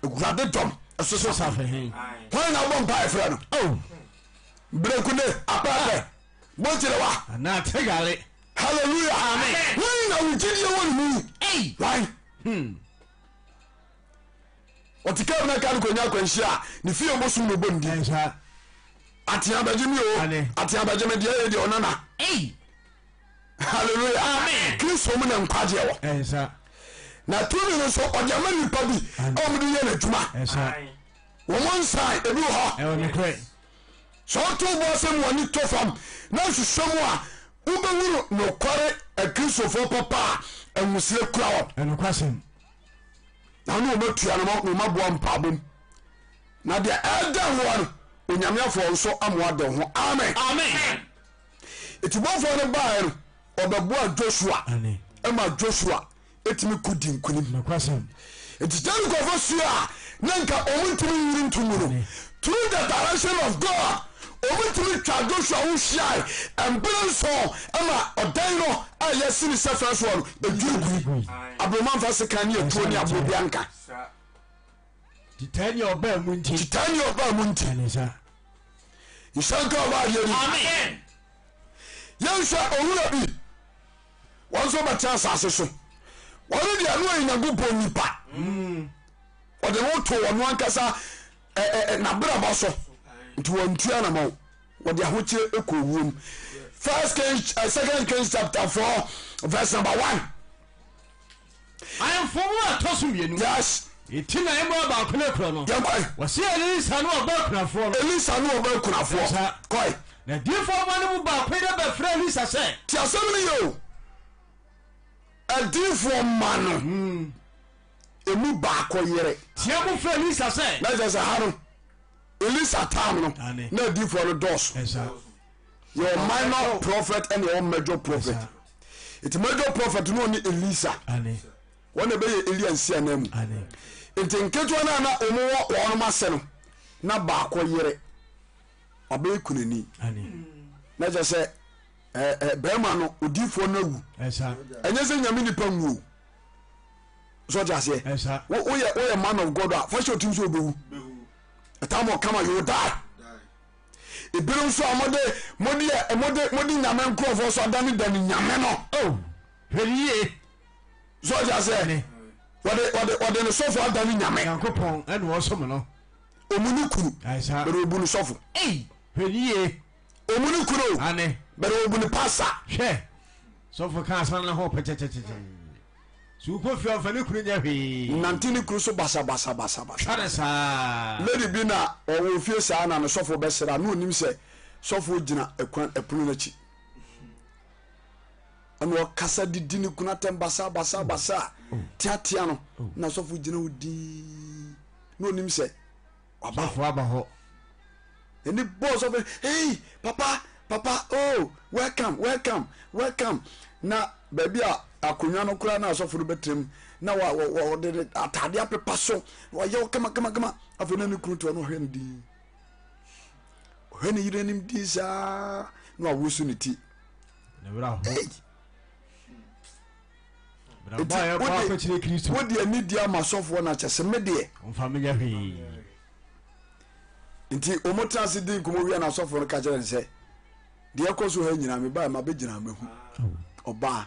A: Awurade dɔm so safohene. Hwan na abɔ mpa ɛfrɛ no? Oh. Berekune apɛpɛ. Mogyere wa.
B: Anaa tegale.
A: Hallelujah.
C: Amen.
A: Wọn na wo gyidie wɔ ne mu.
C: Ei.
A: Wan. Ɔte kaa mu na kaa no kɔnya akwanhyia a ne fie bosom na ɔbɔ ne din.
B: Ɛnsa.
A: Atea bɛgye me o.
B: Ane.
A: Atea bɛgye me deɛ ɛyɛ deɛ ɔnana.
C: Ei.
A: Hallelujah.
C: Amen.
A: Kristo mu na nkwagyeɛ wɔ.
B: Ɛnsa.
A: Na tumi no nso ɔde ama nipa bi a wɔde yɛ n'adwuma.
B: Ɛnsa.
A: Wɔn nsan ebi wɔ hɔ.
B: Ɛwɔ nokorɛ.
A: Sɛ ɔto bo ase ma w'ani tɔ fam na nhwehwɛ mu a, wobɛhunu nokware Akristofoɔ papa a nwosire kura wɔn.
B: Ɛnokwasɛm.
A: Na wone wɔn atua no na wɔn aboa mpaabom. Na deɛ ɛda hoɔ no, Onyame afoɔ nso amoa de ho. Amen.
C: Amen.
A: Etibɔfoɔ no baeɛ no, ɔbɛboa Joshua ɛma Joshua tumi ko di nkonim.
B: Nokwasɛm.
A: Nti Jericho fasuo a na nka wɔn ntumi nyini nto mu no, through the direction of God, wɔn ntumi twa Joshua ho hyiae mpere nson ma ɔdan no a yɛasi ne sɛ fɛn soɔ no edwiri gui. Abroma nfa sekan ne atuo ne aboɔ bi anka.
B: Titaa ni ɔbaa mu nti.
A: Titaa ni ɔbaa mu nti. Nhyɛ nka ɔbaa adeɛ ni.
C: Amen.
A: Yɛnhwɛ owura bi. Wɔn nso bɛtena asase so. Wɔn deɛ no yɛ Nyankopɔn nipa. Wɔde no to wɔn ankasa n'abrabɔ so. Nti wɔn ntua anamɔ. Wɔde ahokyere kɔ owuom. First Kings, Second Kings chapter 4 verse number 1.
C: Ahemfo mu a ɛtɔ so mmienu.
A: Yes.
C: Eti na emu baako ne korɔ no.
A: Yɛn kɔe.
C: Wɔsi Elisa ne ɔba akunafoɔ no.
A: Elisa ne ɔba akunafoɔ.
C: Ɛsa.
A: Kɔe.
C: Na adiyifoɔ mma no mu baako yere bɛfrɛɛ Elisa sɛ.
A: Te asɛm no yie o. Adiyifoɔ mma no emu baako yere.
C: Teɛ mu frɛɛ Elisa sɛ.
A: Na kyerɛ sɛ ha no, Elisa tam no, na adiyifoɔ no dɔɔso.
B: Ɛsa.
A: Yɛwɔ minor prophet ɛna yɛwɔ major prophet. Nti major prophet no ɔne Elisa. Wɔn na ɛbɛyɛ Elia nsi anan mu. Nti nketewa no a na wɔn wɔ wɔn ase no, na baako yere. Wabɛyɛ kunani. Na kyerɛ sɛ ɛɛ bɛrima no odiifoɔ no awu. Ɛnyɛ sɛ nyame nipa nwu o. So ɔte aseɛ. Woyɛ woyɛ man of God a fa hyɛ otim sɛ obewu. A time will come you will die. Ebinom nso a mode mode mode mode nyame nkurɔfoɔ so adane dane nyame no.
C: Oh, hwɛ yie.
A: So ɔte aseɛ. Wɔde wɔde wɔde ne sɔfo adane nyame.
B: Nyankopɔn ɛna ɔsom no.
A: Ɔmu ne kunu bɛrɛ ɔbu ne sɔfo.
C: Ei hwɛ ne yie.
A: Ɔmu ne kunu o
C: Ane.
A: bɛrɛ ɔbu ne pasa.
C: Hwɛ sɔfo ka asana ne ho pɛkyɛkyɛkyɛkyɛ. So wokɔ fie a ɔmfa ne kunu nyɛ hwee.
A: Nante ne kunu so basabasabasabasa.
C: Twa no saa.
A: Lady bi na ɔwɔ fie saa na ne sɔfo bɛsra na ɔnim sɛ sɔfo gyina ɛkwan ɛpono no akyi. Ɛna ɔkasa didi ne kunu atɛm basabasabasa teatea no na sɔfo gyina hɔ dinn na ɔnim sɛ waba
B: Sɔfo aba hɔ.
A: Ɛni bɔɔ sɔfo hey papa papa oh welcome welcome welcome na baabi a akonnwa no koraa na asɔfo no bɛtena mu na wa wa wa ɔde ne ataade apepa so na wayɛ wo kama kama kama afei na ne kunu te hɔ na ɔhwɛ no din ɔhwɛ ne yere anim din saa na wawoso ne ti.
B: Ne werɛ aho.
A: Hey!
B: Brabɔ a yɛbɔ akɔkyerɛ Kristo.
A: Wode anidie ama sɔfoɔ no akyɛ sɛ me deɛ.
B: Ɔmfa me nyɛ hwee.
A: Nti wɔn tena ase di nkɔmmɔ wie na asɔfoɔ no ka kyerɛ no sɛ deɛ ɛkɔ so ha nyinaa mebaeɛ mabɛgyina mahu ɔbaa.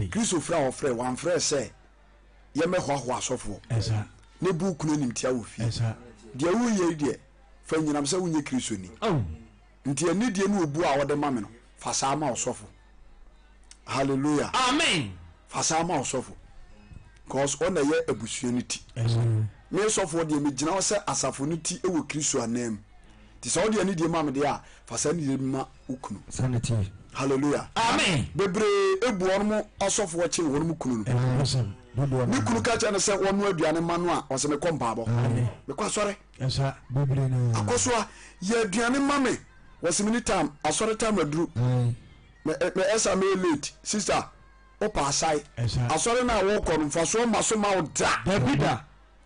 A: Kristo frɛ a ɔfrɛ wamfrɛ sɛ yɛmmɛhoahoa asɔfoɔ ne bu kunu animtia wɔ fie. Deɛ woyɛ yi deɛ fa nyinam sɛ wonyɛ Kristoni. Nti anidie ne obuo a wode ma me no, fa saa ma ɔsɔfo. Hallelujah.
C: Amen.
A: Fa saa ma ɔsɔfo. Cause ɔna ɛyɛ abusua no ti. Me sɔfoɔ deɛ megyina hɔ sɛ asafo no ti wɔ Kristo anan mu. Nti sɛ wode anidie ma me deɛ a, fa saa anidie no ma wo kunu. Hallelujah.
C: Amen.
A: Bebree ebu wɔn asɔfoɔ kyen wɔn kunu no. Ne kunu ka kyerɛ no sɛ wɔnoa aduane ma no a, ɔsɛ mekɔ mpaabɔ. Mekɔ asɔre. Akɔsoa, yɛ aduane ma me. Wɔse mini time, asɔre time aduru. Me me ɛsa meyɛ late. Sister, wopɛ asae. Asɔre no a wokɔ no, mfasoɔ mma so ma wo da.
B: Dabi da.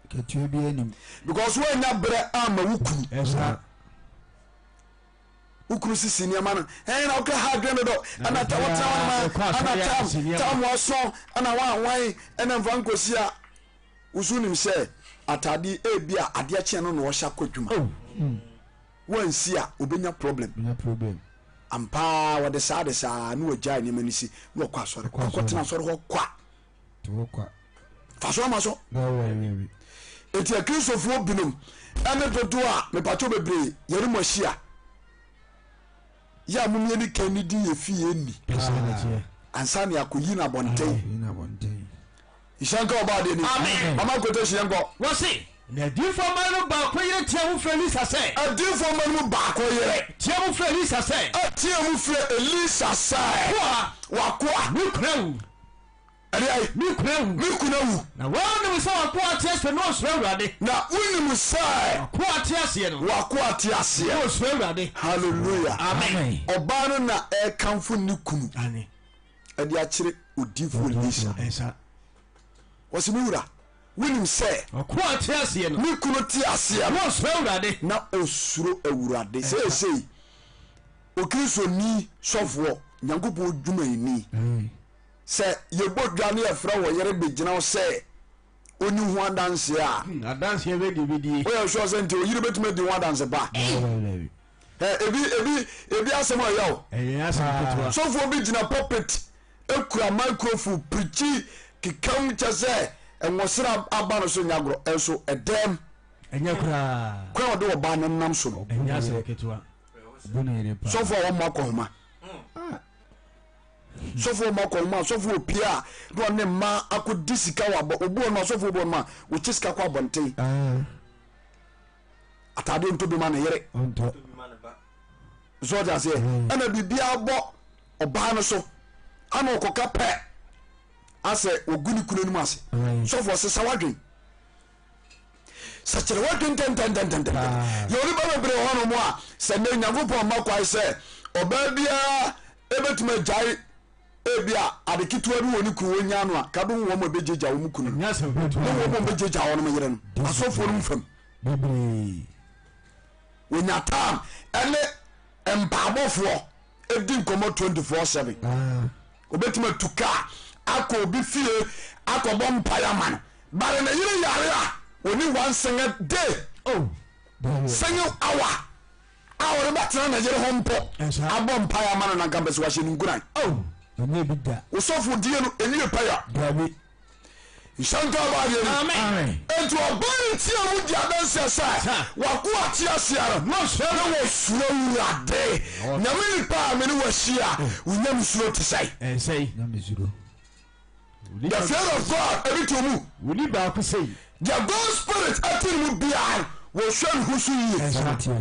B: Katua biara nim.
A: Because woannya berɛ amma wo kunu. Wo kunu sisi nneɛma no, ɛn na wokra ha adwene dodo, ɛna ta wotena hɔ nom a, ɛna tam, tam wɔso, ɛna wanwan, ɛna mfa nkɔsi a. Wo nso wonim sɛ atade yi ebia adeɛ kye no na ɔhyɛ akɔ adwuma. Wansi a obenya problem. Ampaa wɔde saa de saa na wɔgyae nneɛma no si na wɔkɔ asɔre. Ɔkɔtena asɔre hɔ kwa. Fa so ama so. Enti akristofoɔ binom ɛne dodoɔ a mepatwo bebree yɛne mo ahyia yɛ a momyɛ ne kan ne di yɛ fie nni ansa ne akɔyi no abɔnten. Nhyira nka ɔbaa deɛ ni.
C: Amen.
A: Mama quotation yɛn kɔ.
C: Wɔse, na adiyifoɔ mma no mu baako yere teaa mu frɛɛ Elisa sɛ.
A: Adiyifoɔ mma no mu baako yere.
C: Teaa mu frɛɛ Elisa sɛ.
A: Teaa mu frɛɛ Elisa sɛ.
C: W'akoa.
A: W'akoa.
C: Me kunu awu.
A: Ɛdeɛn?
C: Me kunu awu.
A: Me kunu awu.
C: Na wonim sɛ w'akoa te aseɛ na ɔsuro Awurade.
A: Na wonim sɛ.
C: W'akoa te aseɛ no.
A: W'akoa te aseɛ.
C: Na ɔsuro Awurade.
A: Hallelujah.
C: Amen.
A: Ɔbaa no na ɛrekamfo ne kunu.
B: Aane.
A: de akyerɛ odiyifoɔ Elisa. Ɔse, Me wura, wonim sɛ.
C: Ɔkoa te aseɛ no.
A: Me kunu te aseɛ no.
C: Na ɔsuro Awurade.
A: Na ɔsuro Awurade. Seesei, Okristoni sɔfoɔ, Nyankopɔn dwumayɛni, sɛ yɛbɔ dwa ne yɛfrɛ wɔ yere bɛgyina wo sɛ ɔni ho adanseɛ a.
C: Adanseɛ bɛ deɛ bɛdie.
A: Woyɛ sure sɛ nti oyere bɛtumi adi ho adanse pa? Ebi ebi ebi asɛm a ɛyɛ o.
C: Ɛyɛ asɛm ketewa.
A: Sɔfoɔ bi gyina pulpit ekura microphone pirikyi kekam kyɛ sɛ nwɔsra aba no so nyɛ agorɔ ɛnso ɛdɛm.
C: Ɛnyɛ koraa.
A: Kwan a ɔde ɔbaa no nam so no.
C: Ɛnyɛ asɛm ketewa.
A: Sɔfoɔ a wɔn akɔhoma. Sɔfoɔ ɔmo akɔhoma sɔfoɔ opie a na ɔne mmaa akɔdi sika wɔ abɔ obi wɔ no a sɔfoɔ bi wɔ no a wɔkye sika kɔ abɔnten. Ataadeɛ ntɔ bi ma ne yere. So ɔte aseɛ ɛna biribiara bɔ ɔbaa no so ana ɔkɔka pɛ asɛ wɔgu ne kunu anim ase. Sɔfoɔ sesa wadwen sɛkyerɛ wadwen ntɛntɛntɛntɛntɛm. Yɛ onipa bebree wɔ hɔnom a sɛ nnɛ Nyankopɔn mma kwae sɛ ɔbaa biara ɛbɛtumi agyae ebi a ade ketewa bi wɔ ne kunu wɔnya no a ka bɛhu wɔn a ɛbɛgyagya wɔn kunu ne wɔn a wɔbɛgyagya wɔn yere no asɔfoɔ no mu fam wɔnya tam ɛne mpaabɔfoɔ ɛdi nkɔmmɔ 24/7 wɔbɛtumi atu kaa akɔ obi fie akɔbɔ mpaeɛ ama no bare ne yere yare a wɔni one single day oh. single hour a ɔde bɛtena ne yere ho mpo abɔ mpaeɛ ama no na nka mpɛ sɛ wahyɛ no nkuran. Wosɔfo die no ɛnwie pɛyɛ. Nhyɛ nka ɔbɔ adeɛ ni. Enti ɔbaa no tia mu di adanseɛ sɛ wakoa te aseɛ no na wɔsuro Awurade. Nyame nipa a me ne wahyia wo nyamesuro te sɛn? The fear of God ebi te mu.
C: Woni baako sei.
A: The God spirit ɛte ne mu biara no wɔhwɛ ne ho so yie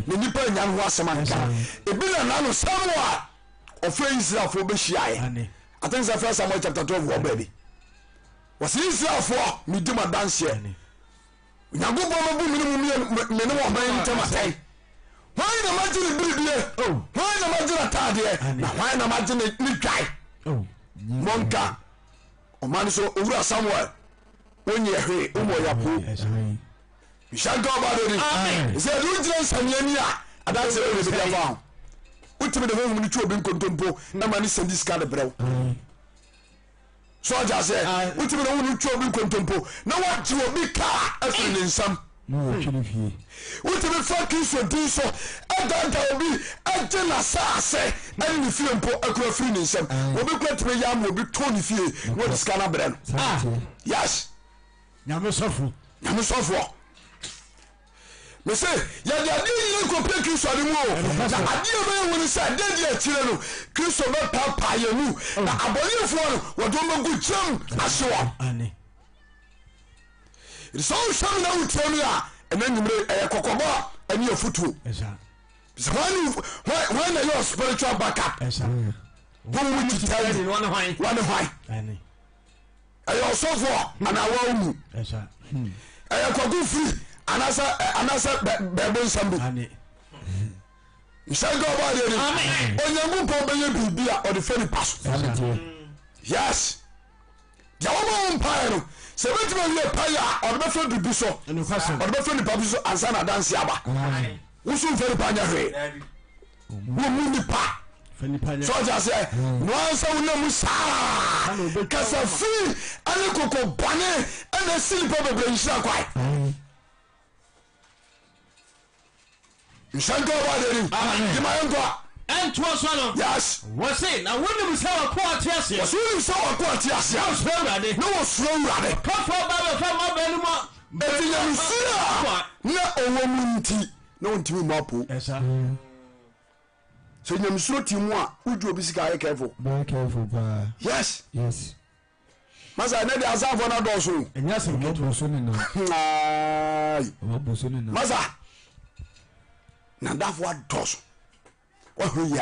A: na nipa nya ne ho asɛm anka. Ebi na nano Samuel ɔfrɛ Israelfoɔ bɛhyiaeɛ. I think sɛ First Samuel chapter 12 wɔ baabi. Wɔsi Israelfoɔ medi mo adanseɛ. Onyankopɔn bɛbu me ne mo mmienu me ne wɔn man ntam atɛn. Hwan na magye ne biribie? Hwan na magye n'ataadeɛ? Na hwan na magye ne ne dwae? Monka ɔman no so owura Samuel wonyɛ hwee womɔ yapo. Nhyɛ nka ɔba de ni. Sɛ ɛde wogyina nsɛnneɛ ni a adanseɛ bɛyɛ bɛdi afa ho. Wotumi de honhom no twi obi nkontompo ma ne sɛndi sika de brɛ wo. So ɔte aseɛ? Wotumi na wone twa obi nkontompo na wagye obi kaa afiri ne nsam. Wotumi fa Kristo din so ɛdaadaa obi agye n'asaase ɛne ne fie mpo akura firi ne nsam. Obi kura tumi yɛ ama obi tɔn ne fie na wɔde sika no abrɛ no. Yes.
C: Nyame sɔfo.
A: Nyame sɔfoɔ. Mese yɛde adeɛ nyina kɔpie Kristo ade mu o, na adeɛ a ɛbɛyɛ hu ne sɛ da di akyire no Kristo bɛpaapaa yɛn mu na abɔnefoɔ no wɔde wɔn bɛgu gyam ahye wɔn. Sɛ wohwɛ me na wotie me a ɛna nwummere ɛyɛ kɔkɔbɔ ɛne afotuo. Sɛ hwan na yɛ spiritual backup? Wɔn mu titɛ wɔne hwan? Ɛyɛ ɔsɔfoɔ anaa wawo mu? Ɛyɛ kwaku firi anaasɛ anaasɛ bɛɛbo nsɛm bi? Nhyɛ nka ɔbɔ adeɛ ni. Onyankopɔn bɛyɛ biribi a ɔde fɛ nipa so. Yes. Deɛ wɔbɔ wo mpaeɛ no sɛ ɛbɛtumi awie paeɛ a ɔde bɛfɛ biribi so ɔde bɛfɛ nipa bi so ansa na adanse aba. Woso mfɛ nipa nyɛ hwee. Wɔmu nipa. So ɔte aseɛ noa sɛ wonam mu saa kasa fi ɛne koko bɔne ɛna ɛsi nipa bebree nhyira kwae. Nhyɛ nka ɔbɔ adeɛ ni. Gyima yɛnkɔ.
C: Ɛntoa so no.
A: Yes.
C: Wɔse, na wonim sɛ w'akoa te aseɛ.
A: Wɔse wonim sɛ w'akoa te aseɛ.
C: Na wɔsuro Awurade.
A: Na wɔsuro Awurade.
C: Ɔkafoɔ ba bɛfa mma baanu mu a.
A: Enti nyamesuro a na ɔwɔ mu nti, na ɔntumi mmɔ apoo.
C: Ɛsa.
A: Sɛ nyamesuro te mu a, wogye obi sika ayɛ careful.
D: Very careful paa.
A: Yes.
D: Yes.
A: Masa ɛnɛ deɛ asanfoɔ no adɔɔso o.
C: Ɛnyɛ asɛm ketewa.
D: Wɔbɔ so nenam.
A: Ayi.
D: Wɔbɔ so nenam.
A: Masa nadafo adɔɔso. Wahunu yie a.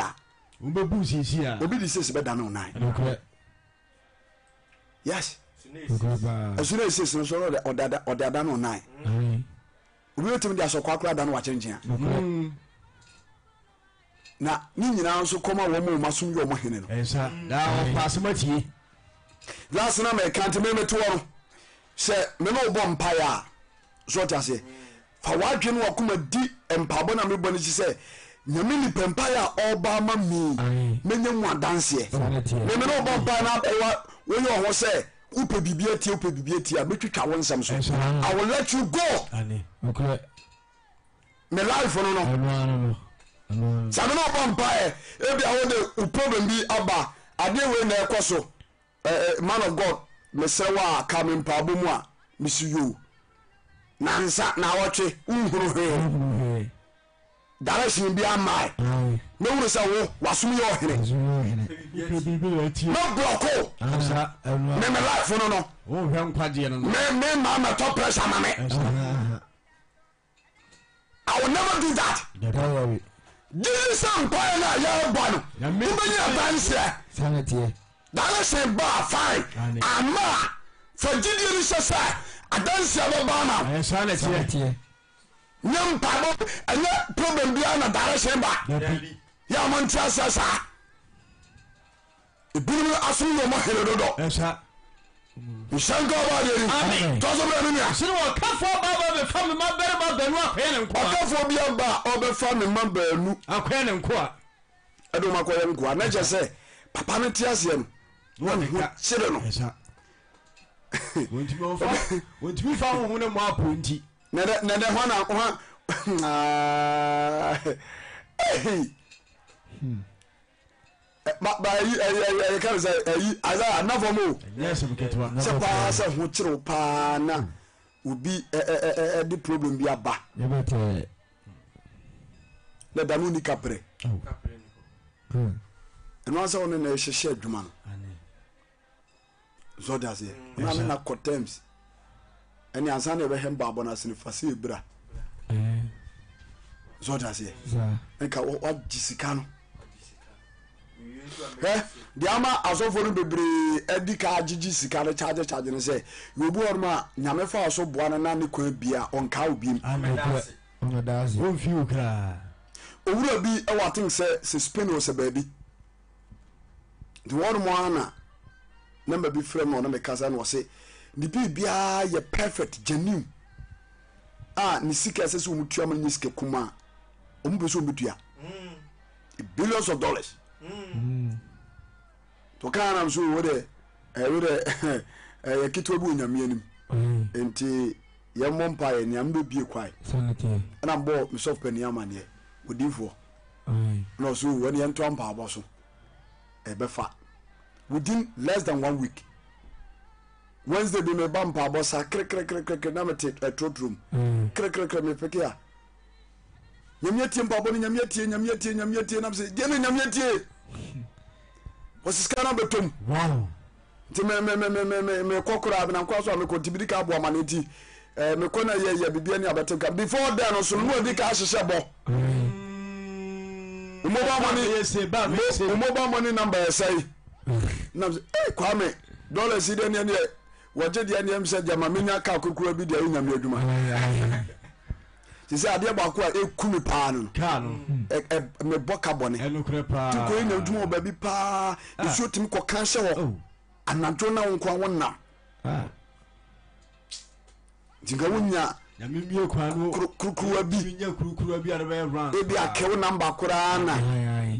C: Wɔbɛbu siesie a.
A: Obi de siesie bɛda ne nan.
D: Nokorɛ.
A: Yes.
D: Nokorɛ paa.
A: Ɛso na esiesie no so ɔde ɔde ada ne nan. Obi bɛtumi de asɔkwa koraa da no wakyenkyen a.
D: Nokorɛ.
A: Na ne nyinaa nso kɔma wɔn a wɔn asom yɛ wɔn hene no.
C: Ɛnsa daa ɔpa asɛm atie.
A: Last na mɛka nti me mete hɔ no sɛ me ne wobɔ mpaeɛ a so ɔte aseɛ fa w'adwene ne wakoma di mpaebɔ na mebɔ no akyi sɛ nyame nipa mpaeɛ a ɔba ama mi mɛnya mu adanseɛ me me ne wobɔ mpaeɛ na abɛwa woyɛ ɔho sɛ wopɛ biribi atie wopɛ biribi atie a mɛtwitwa wo nsɛm so I will let you go. Me life no no. Sɛ me ne wo bɔ mpaeɛ, ebi a wode wo problem bi aba, adeɛ wei na ɛkɔ so, eh, eh, man of God, mesrɛ wo a ka me mpaebɔ mu a, mesi yoo. Nansa, naawɔtwe, wonhunu hwee. Direction bi amae. Mɛhunu sɛ wo, wasom yɛ ɔhene. Mɛblɔko. Me me life no no. Me me maa mɛtɔ pressure ma me. I will never do that.
D: Don't worry.
A: Gyidi sɛ mpaeɛ no a yɛrebɔ no wobɛnya adanseɛ. Direction ba a fine. Ama a fa gyidie no hyɛ sɛ adanseɛ bɛba ama wo. Nyɛ mpaebɔ ɛnyɛ problem biara na direction ba. Yɛ a monte aseɛ saa. Ebinom asom yɛ wɔn hene dodo.
C: Ɛsa.
A: Nhyɛ nka ɔba adeɛ ni.
C: Amen.
A: Tɔ so brɛ me nua.
C: Sene ɔkafoɔ ba ba bɛfa me mma barima baanu akɔyɛ ne nkoa.
A: Ɔkafoɔ bi aba a ɔbɛfa ne mma baanu.
C: Akɔyɛ ne nkoa.
A: Ɛde wɔn akɔyɛ nkoa. Na kyerɛ sɛ papa no te aseɛ no. Na ne ho kyere no.
C: Ɛsa. Wɔntumi fa wɔntumi fa honhom no mmɔ apo nti.
A: Nɛdɛ nɛdɛ hɔ na hɔ. Ɛhei. Ba ba ɛyi ɛyi ɛyi ɛyi kan sɛ ɛyi Isaiah nafɔ mu o.
C: Ɛnyɛ asɛm ketewa.
A: Sɛ paa sɛ ho kyerɛw paa na obi ɛ ɛ ɛ ɛde problem bi aba.
D: Yɛbɛtɛ.
A: Na da no ni kaprɛ. Ɛno asɛ ɔne na ɛhyehyɛ adwuma no. So ɔte aseɛ na ne na kɔ terms ɛne ansa na ɛbɛhɛ mpaabɔ no ase no fa sɛ ebira so ɔte aseɛ nka wagye sika no hwɛ deɛ ama asɔfoɔ no bebree adi ka agyegye sika no kyagye kyagye no sɛ yɛ obi hɔ nom a nyame fa so boa no na ne kwan bia ɔnkaa obiem owura bi ɛwɔ aten sɛ sɛ Spain wɔ sɛ baabi Nti hɔ nom ara na number bi frɛ me ɔne me kasa na ɔse ne biribiara yɛ perfect genuine a ne sika ɛsɛ sɛ wɔn tua ma no nyɛ sika kumaa wɔn pɛ sɛ wɔn bɛtua billions of dollars to kaa nam so wɔ dɛ ɛyɛ dɛ ɛyɛ ketewa bi wɔ nyame anim nti yɛn mmɔ mpa yɛ nea mbɛbie kwae ɛna mbɔ mesɔfo panin amaneɛ odiifoɔ na ɔso wɔ ne yɛntoa mpaabɔ so ɛbɛfa within less than one week Wednesday bi meba mpaabɔ sa kerekerekerekere na mete ɛtrɔtrɔ mu mm. kerekerekere mepeke a nyame atie mpaabɔ no nyame atie nyame atie nyame atie nam sɛ deɛ ne nyame atie wɔsi sika no abɛtɔm nti mekɔ koraa menam so a mekɔ nti medi ka aboa ma no nti eh, mekɔ na yɛyɛ biribi ani abɛte nka before then no so no na ɔdi ka ahyehyɛ bɔ mobile money mobile money number yɛ sɛe nam sɛ eh kwame dollars yi deɛ neɛ neɛ wɔgye deɛ neɛ sɛ gyama menya kaa kokora bi deɛ ɛnyame adwuma te sɛ adeɛ baako a ɛku me paa no mebɔ ka bɔne ti kɔ ɛnya adwuma wɔ baabi paa ah. nsuo tumi kɔka hyɛ hɔ oh. anadwo na wo nkoa wo nam ah. nti nka wonya kurukuruwa bi ebi akɛwo namba koraa na ne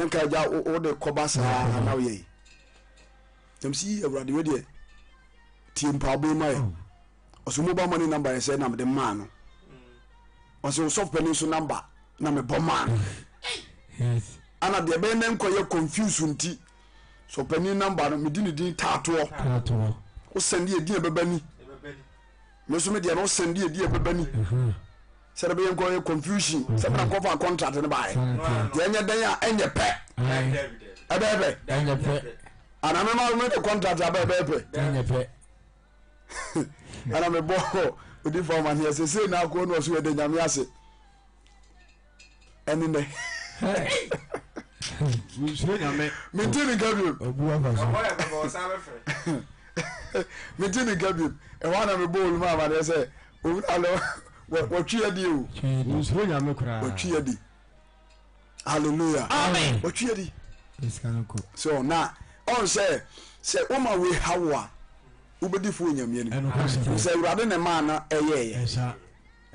A: nka agya wode kɔba saa na woyɛ yi nam si yi awurade wei deɛ tie mpaabɔ yi ma yɛ oh. ɔsɛ mobile money number yɛ sɛ na mede maa no ɔsɛ ɔsɔfo panin so namba. Na mebɔ maa no.
D: Yes.
A: Ana deɛ ɛbɛyɛ na nkɔyɛ confuse nti sɛ ɔpanin number no medi ne din taatoɔ.
D: Taatoɔ.
A: Wo sɛnde edin a ɛbɛba ni. Me nso me deɛ no wo sɛnde edin a ɛbɛba ni. Sɛdeɛ ɛbɛyɛ nkɔyɛ confusion sɛ mena nkɔfa contract no baeɛ. Deɛ ɛnyɛ dɛn a ɛnyɛ pɛ. Ɛbɛyɛ pɛ.
D: Ɛnyɛ pɛ.
A: Ana mema mede contract aba ɛbɛyɛ pɛ.
D: Ɛnyɛ pɛ.
A: Ana mebɔ odifo amaneɛ sɛ sei na akoɔ no ɔso yɛda Nyame ase. Ɛne nɛ.
B: Wonsuro Nyame.
A: Mente ne nka biom. Mente ne nka biom. Ɛhɔ ana mebɔ oluma amaneɛ sɛ owura no wɔtwe adi o.
B: Wonsuro Nyame koraa.
A: Wɔtwe adi. Hallelujah.
B: Amen.
A: Wɔtwe adi. So na ɔn sɛ sɛ woma wei ha wo a wobɛdi fo wɔ Nyame anim. Sɛ Awurade ne maa no ɛyɛɛyɛ.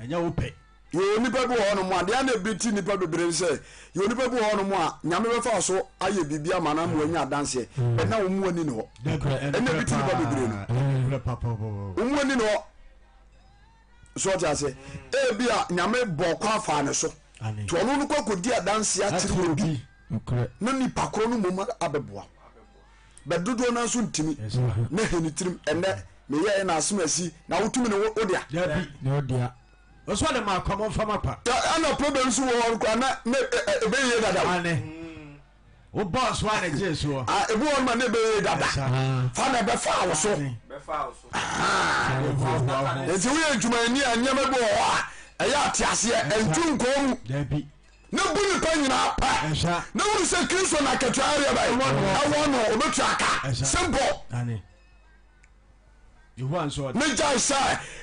B: Ɛnyɛ wo pɛ.
A: Yɛwɔ nnipa bi wɔ hɔnom a, deɛ na ebi ti nnipa bebree ne sɛ, yɛwɔ nnipa bi wɔ hɔnom a, Nyame bɛfa so ayɛ biribi ama no ama wanya adanseɛ, but na wɔn mu ani ne hɔ. Ɛna ebi ti nnipa bebree no. Wɔn mu ani ne hɔ. So ɔte aseɛ? Ebi a Nyame bɔ kwan faa ne so. Nti ɔno no kɔ akɔdi adanseɛ akyerɛ obi na nipa korɔ no mmom abɛboa. But dodoɔ no nso ntumi na hɛ ne tirim ɛnɛ meyɛɛ na asem asi na wotumi ne wo dea.
B: Dabi.
D: Ne wo dea.
B: Ɔsɔ de ma akwa mo nfa ma kwa.
A: Ɛna problem nso wɔ hɔ koraa na ne ebe yie dada o.
B: Ane. Wo bɔɔ so a na gye soɔ.
A: Ah ebi wɔ hɔ ma ne ebe yie dada. Fa na ɛbɛ fa wo so. Nti woyɛ adwumayɛni a nneɛma bi wɔ hɔ a ɛyɛ ateaseɛ ɛntu nkɔɔ mu.
B: Dabi.
A: Ne bu nipa nyinaa pɛ. Ne wuru sɛ Kristo na akatua ɛyɛ bɛyɛ ɛwɔ no obetua ka. Simple.
B: Ane. Yehowa nso ɔde.
A: Ne gyae sɛ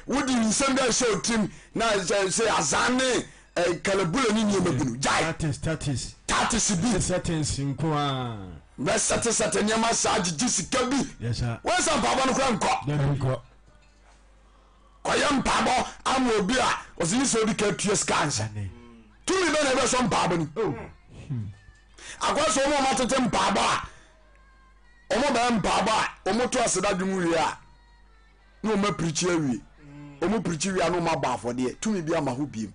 A: wode nsɛm bi ahyɛ wo tirim na sɛ sɛ azan ne eh, kalabule ne nneɛma bi no gyae.
B: Tatis tatis.
A: Tatis bi.
B: Ne settings nko ara.
A: Bɛ sɛte sɛte nneɛma saa gyegye sika bi.
B: Yes sir.
A: Wɔn sɛ mpaabɔ no kora nkɔ.
B: Dabi.
D: Nkɔ.
A: Kɔyɛ mpaabɔ ama obi a ɔsɛ yi sɛ odi ka tua sika ansa.
B: Ane.
A: Tumi bɛ na ɛbɛsɔ mpaabɔ ni.
B: Oh.
A: Akɔ sɛ wɔn a wɔatete mpaabɔ a wɔn bɛyɛ mpaabɔ a wɔn to aseda dwom wie a na wɔn apirikyi awie wɔn pirikyi wie a na wɔn abɔ afɔdeɛ tumi bi ama hɔ biem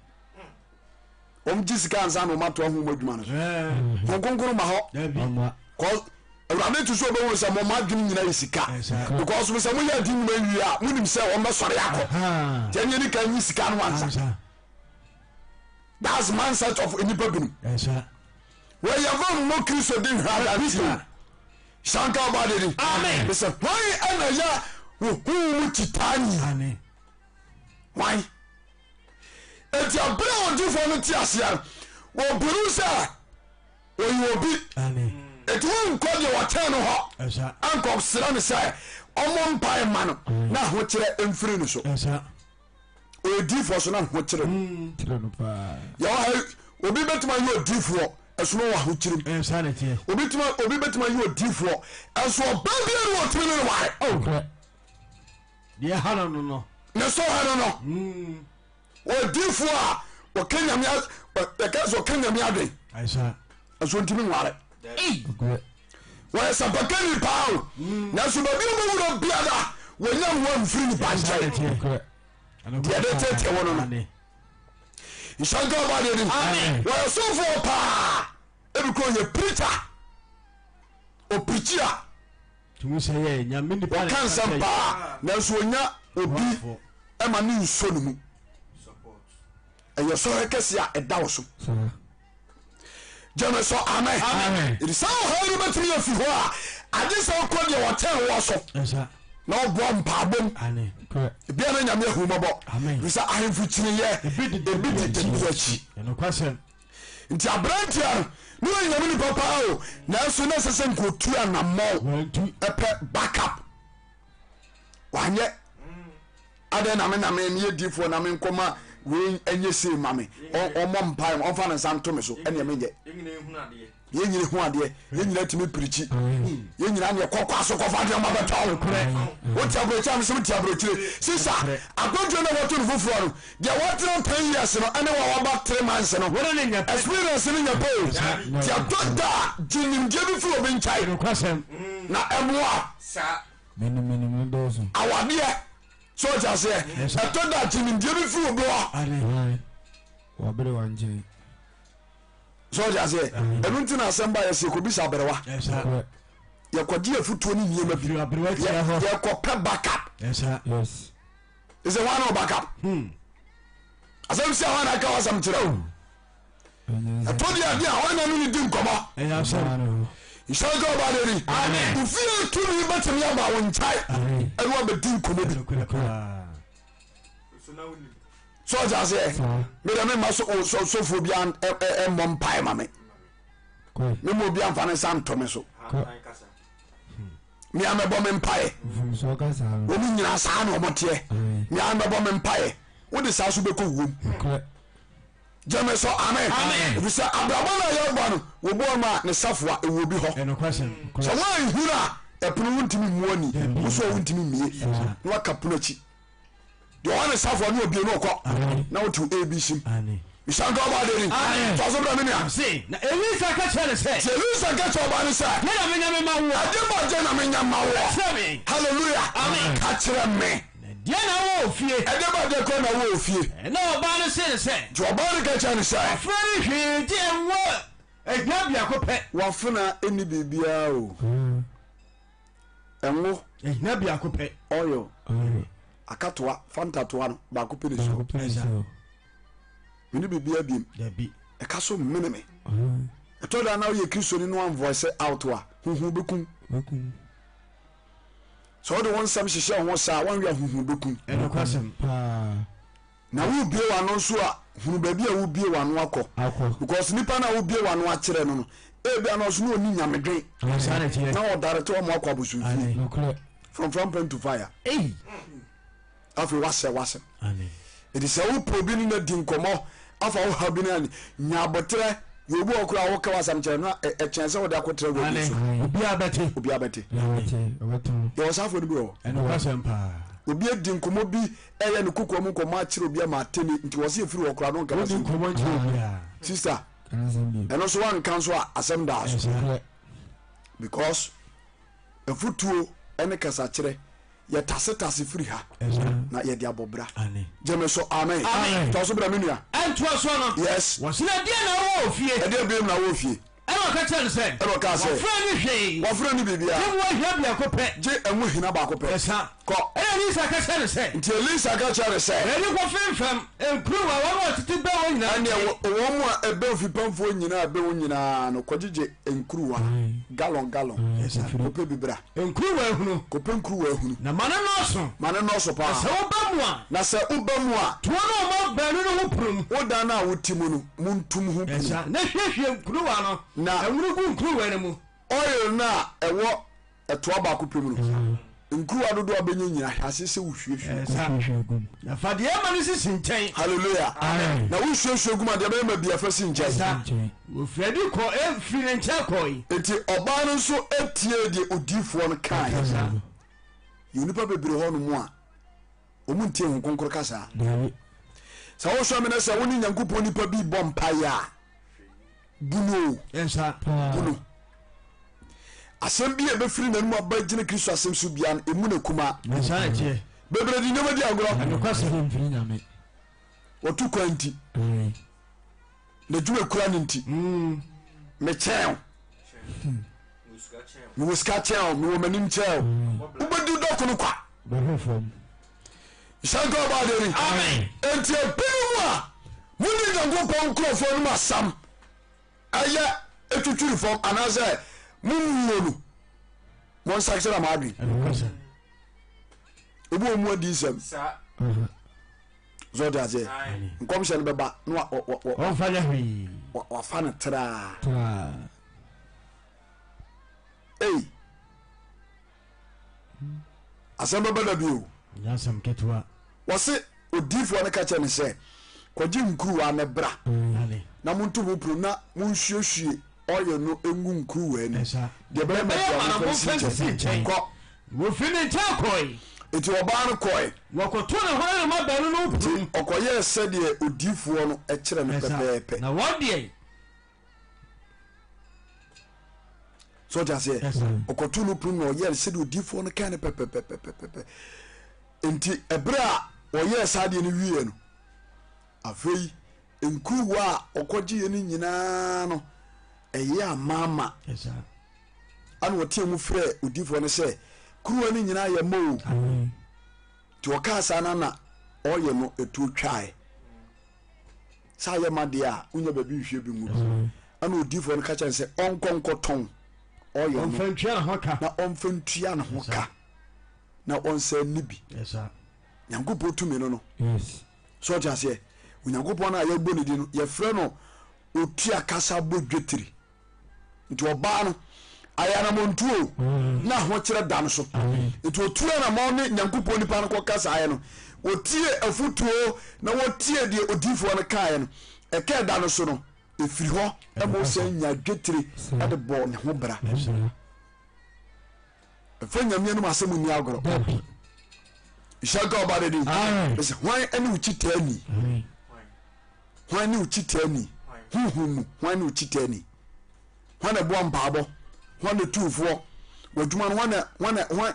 A: wɔn gye sika ansa na wɔn ato ahom adwuma no so wɔn kronkron ma hɔ kɔ awurade to so ɔbɛhu sɛ mo adwene nyina yɛ sika because sɛ moyɛ adi nnwuma wie a monim sɛ wɔn bɛsɔre akɔ nti ɛnyɛ ni kan nyi sika no ansa that's mindset of nnipa binom. Wɔyɛ fo mmɔ Kristo din hwɛ adanseɛ o. Sanka ɔba de ni.
B: Amen.
A: Mesɛ hwan ɛna yɛ wo hu mu titaani?
B: Amen.
A: Hwan? Eti abere a odifoɔ no te aseɛ no, wɔburu sɛ ɔyɛ obi.
B: Amen.
A: Eti wonkɔ deɛ wɔkyɛn no hɔ
B: Ɛsa.
A: ankɔ srɛ no sɛ ɔmmɔ mpae ma no na ahokyerɛ mfiri no so.
B: Ɛsa.
A: Ɔyɛ diifoɔ so na ne ho kyerɛ no.
D: Kyerɛ no paa.
A: Yɛwɔ ha yi, obi bɛtumi ayɛ odiifoɔ ɛso na ɔwɔ ahokyerɛ mu.
B: Ɛyɛ saa na ɛteɛ.
A: Obi tumi obi bɛtumi ayɛ odiifoɔ ɛnso ɔbaa biara ni ɔtumi ne no ware.
B: Oh.
D: Nokorɛ.
B: Deɛ ɛha no no no.
A: Ne so ha no no. Odiifoɔ a ɔka nyame yɛka sɛ ɔka nyame adwen.
B: Ɛyɛ saa.
A: Ɛnso ntumi nware.
D: Nokorɛ.
A: Wɔyɛ sapakani paa o. Nanso baabi a ɔbɛwura biara wɔnya mmoa mfiri nipa nkyɛn.
D: Nokorɛ.
A: Deɛ de tete wo no no. Nhyɛ nka ɔba deɛ nim. Wɔyɛ sɔfoɔ paa. Ebi kɔ yɛ preacher. Ɔpirikyi a. Ɔka nsɛm paa. Nanso ɔnya obi ɛma ne nsuo ne mu. Ɛyɛ sɔhwɛ kɛse a ɛda wo so. Gyeme so amen. Ɛdi saa ɔhaw no bɛtumi afi hɔ a agye sɛ wokɔ deɛ wɔkyɛn woɔ so na ɔboa mpaabom ebia na nyame ahu mmɔbɔ ɛfiri sɛ ahemfo kyiniyɛ ebi di ebi akyi nti aberanteɛ no ne ɔyɛ nyame nipa paa o nanso na ɛsɛ sɛ nkotu anammɔn ɛpɛ backup wanyɛ Adɛn na me na me meyɛ difoɔ na menkɔma wei nyɛ sei ma me ɔmmɔ mpae ɔmfa ne nsa nto me so ɛneɛ menyɛ yɛn nyina hu adeɛ yɛn nyina tumi pirikyi yɛn nyina neɛ kɔkɔ aso kɔfa adeɛ ɔma bɛtɔ wote aburokyire a mesɛ wote aburokyire sisa akwantuo no wɔto no foforɔ no deɛ wɔtena 10 years no ɛne wa waba 3 months no experience no nyɛ pɛ o nti ɛtɔ da a gye nimdeɛ bi firi obi nkyɛn na ɛmoa Awadeɛ so ɔte aseɛ ɛtɔ da gye nimdeɛ bi firi obi hɔ.
D: Wɔbere wɔn nkyɛn.
A: Sɛ ɔde aseɛ, ɛno nti na asɛm ba yɛsɛ yɛkɔbisa aberewa, yɛkɔgye afutuo ne nneɛma bi, yɛkɔpɛ backup. Ɛsɛ hwan na ɔbackup? Hmm. Asɛm si a hwan na aka wasɛm kyerɛ o? Ɛtɔ deɛ adeɛ a hwan na ne ne di nkɔmmɔ? Nhyira nka ɔba de ni. Ofie tumi bɛtumi aba wo nkyɛn ɛne wabɛdi nkɔmmɔ bi. So ɔte aseɛ? Mede me mma sɔfoɔ bi mmɔ mpae ma me. Mema obi amfa ne nsa nto me so. Mea mɛbɔ me mpaeɛ. Wɔn nyinaa saa na wɔn teɛ. Mea mɛbɔ me mpaeɛ. Wode saa so bɛkɔ wuom. Gyeme so amen. Efisɛ abrabɔ no a yɛbɔ no, wɔbu ɔno a ne safoa ɛwɔ obi hɔ. Sɛ woanhunu a, ɛpono wontumi mmu ani, wo so a wontumi mmie na waka pono akyi. Deɛ ɔwɔ ne safoa ne obie no ɔkɔ na wote ABC mu. Nhyira nka ɔbaa deɛ ni. Fa so bra me nua.
C: Ɔse, na Elisa ka kyerɛ no sɛ.
A: Nti Elisa ka kyerɛ ɔbaa no sɛ.
C: Deɛ na menya me ma woɔ.
A: Ɛdeɛ ba deɛ na menya ma woɔ.
C: Ka kyerɛ me.
A: Hallelujah.
C: Amen.
A: Ka kyerɛ me.
C: Na deɛ na wɔ ofie.
A: Ɛdeɛ ba deɛ kora na wɔ ofie.
C: Ɛna ɔbaa no see no sɛ.
A: Nti ɔbaa no ka kyerɛ no sɛ.
C: W'afena nni hwee gye ngo ahina biako pɛ.
A: W'afena nni biribiara o. Ngo.
C: Ahina biako pɛ.
A: Oil. Akatoa, Fanta toa no, baako pɛ na esi hɔ. Mene biribiara biem.
C: Dabi.
A: Ɛka so mene me. Ɛtɔ da na woyɛ Kristoni no anvoice out a, huhu bɛkum. Sɛ wode wo nsɛm hyehyɛ wo ho saa a, woanwe a huhu bɛkum.
C: Ɛnokwasɛm paa.
A: Na wobue w'ano nso a, hunu baabi a wobue w'ano akɔ. Because nipa no a wobue w'ano akyerɛ no no, ebia na ɔso na ɔni nyamedwen. Na ɔdarete wɔn akɔ abosomfie. From frying pan to fire. Afei wasɛ wasɛm. Ɛti sɛ wopɛ obi ne no adi nkɔmmɔ afa wo haw bi no ani, nya aboterɛ. Yɛ obi wɔ koraa a woka w'asɛm kyerɛ no a, ɛkyɛn sɛ wode akɔtra radio so.
C: Obiara bɛte.
A: Obiara bɛte. Yɛwɔ saa afɔ no bi wɔ
C: hɔ.
A: Obi adi nkɔmmɔ bi ɛyɛ ne kokoa mu nkɔmmɔ akyerɛ obi ama atene nti wɔ se ɛfiri hɔ koraa no nka
C: n'asɛm nkɔmmɔ nkyerɛ obiara.
A: Sister, ɛno nso wanka nso a asɛm daa so because afutuo ne kasakyerɛ yɛtasetase firi ha na yɛde abɔ bra. Gyeme so amen. Tɔ so bra me nua.
C: Ɛntoa soɔ no.
A: Yes.
C: Wɔse na ɛdeɛn na wowɔ wɔ fie?
A: Ɛdeɛn biom na wowɔ fie?
C: Ɛnna ɔka kyerɛɛ no sɛ.
A: Ɛnna ɔkaa sɛ.
C: Wafena nni hwee.
A: Wafena nni biribiara.
C: Gye ngo ahina biako pɛ.
A: Gye ngo hina baako pɛ.
C: Ɛsa.
A: Kɔ.
C: Ɛnna Elisa ka kyerɛɛ no sɛ.
A: Nti Elisa ka kyerɛɛ no sɛ.
C: Baabi kɔfemfam nkurow a wɔn a wɔtete bɛn hɔ nyinaa
A: nkyɛn. Ɛnneɛ wɔn a ɛbɛn ofipamfoɔ nyinaa a ɛbɛn wo nyinaa no, kɔgyegye nkuruwa, galɔn galɔn. Kɔpɛ bi bra.
C: Nkuruwa ahunu.
A: Kɔpɛ nkuruwa ahunu.
C: Na ma no nnɔɔso.
A: Ma no nnɔɔso paa.
C: Na sɛ woba mu a.
A: Na sɛ woba mu a.
C: To wo ne wo mma baanu no ho pono mu.
A: Wo dan no a wote mu no, montom ho pono.
C: Ɛsa, na hwiehwie nkuruwa no.
A: Na.
C: Ɛnwono gu nkuruwa no mu.
A: Oil no a ɛwɔ ɛtoa baako pɛ mu no, nkuruwa dodoɔ a wobɛnya nyinaa, hwɛ aseɛ sɛ wohwiehwie
C: gu. Na fa deɛ ɛma no sisi nkyɛn.
A: Hallelujah.
D: Amen.
A: Na wohwiehwie gu mu a, deɛ ɛbɛyɛ ma bi afa si nkyɛn.
C: Ɛsa, wɔfiri adi kɔ, firi ne nkyɛn kɔe.
A: Enti ɔbaa no nso tiee deɛ odiyifoɔ no kaeɛ.
D: Ɛsa.
A: Yɛwɔ nnipa bebree hɔ nom a, wɔn ntie Honhom Kronkron kasa.
D: Dabi.
A: Sɛ wosɔ me na sɛ wo ne Nyankopɔn nipa bi bɔ mpaeɛ a, bu no o.
C: Ɛsa.
A: Bu no. Asɛm bi a ɛbɛfiri n'anom aba gyina Kristo asɛm so biara no, emu na kuma.
C: Ɛsa na ɛteɛ.
A: Bebree de nneɛma di agorɔ.
C: Ɛnokwasɛm.
D: Mfiri Nyame.
A: Wɔto kwan nti. N'adwuma kura no nti. Mekyɛn o. Mewɔ sika kyɛn o. Mewɔ m'anim kyɛn o. Wobɛdi dɔko no kwa. Nhyira nka ɔbaa deɛ ni. Enti ebinom a mone Nyankopɔn nkurɔfoɔ no mu asam ɛyɛ etwitwiri fam anaasɛ mommuo no, monsakyera mo adwene. Obi wɔ mu adi nsɛm. Sɛ ɔte aseɛ, nkɔmhyɛ no bɛba na
C: ɔmfa nyɛ hwee,
A: wafa no traa. Ei, asɛm bɛba da bi o.
C: Nyɛ asɛm ketewa.
A: Wɔse odiifoɔ no ka kyerɛ no sɛ, kɔgye nkuruwa no bra na monto ho pono na monhwiehwie oil no ngu nkuruwa no mu, deɛ ɛbɛyɛ ma deɛ momfa nsi nkyɛn. Kɔ.
C: Wɔfiri ne nkyɛn kɔe.
A: Enti ɔbaa no kɔe.
C: Wɔkɔtoo ne hɔ ne ne mma baanu no pono
A: Enti
C: mu.
A: ɔkɔyɛɛ sɛdeɛ odiyifoɔ no kyerɛ no pɛpɛɛpɛ.
C: Na wɔn deɛ.
A: So ɔte aseɛ? Ɔkɔtoo no pono mu na ɔyɛɛ no sɛdeɛ odiyifoɔ no kae no pɛpɛpɛpɛpɛ. Enti ɛberɛ a ɔyɛɛ saa adeɛ no wieɛ no, afei. Nkuruwa a ɔkɔgyeeɛ no nyinaa no, ɛyɛɛ amaama. Ɛna ɔteɛ mu frɛɛ odiyifoɔ no sɛ, Kuruwa no nyinaa yɛ ma o. Nti ɔkaa saa no na ɔyɛ no ɛtuo twaeɛ. Sɛ ayɛ ma deɛ a, wonya baabi nhwie bi ngu. Ɛna odiyifoɔ no ka kyerɛ no sɛ ɔnkɔ nkɔtɔn ɔyɛ no na ɔmfa ntua ne ho ka na ɔnsan nni bi. Nyankopɔn tumi no no. So ɔte aseɛ? Onyankopɔn no a yɛbɔ ne din no, yɛfrɛ no otua kasa bɔ dwetiri. Nti ɔbaa no, ayɛ anammɔntuo na ahokyerɛ da no so. Nti otu anammɔn ne Nyankopɔn nipa no kɔka saeɛ no, wɔtie afotuo na wɔtie deɛ odiifoɔ no kaeɛ no, ɛkɛɛ da no so no, ɛfiri hɔ ma ɔsan nya dwetire de bɔɔ ne ho bra. Mfa Nyame anom asɛm nni agorɔ. Nhyira nka ɔba no din. Mese hwan ne wo kyitaani? Hwan ne wo kyitaani? Honhom mu hwan ne wo kyitaani? Hwan na ɛboa mpaabɔ? Hwan na tuufoɔ? W'adwuma no hwan na hwan na hwan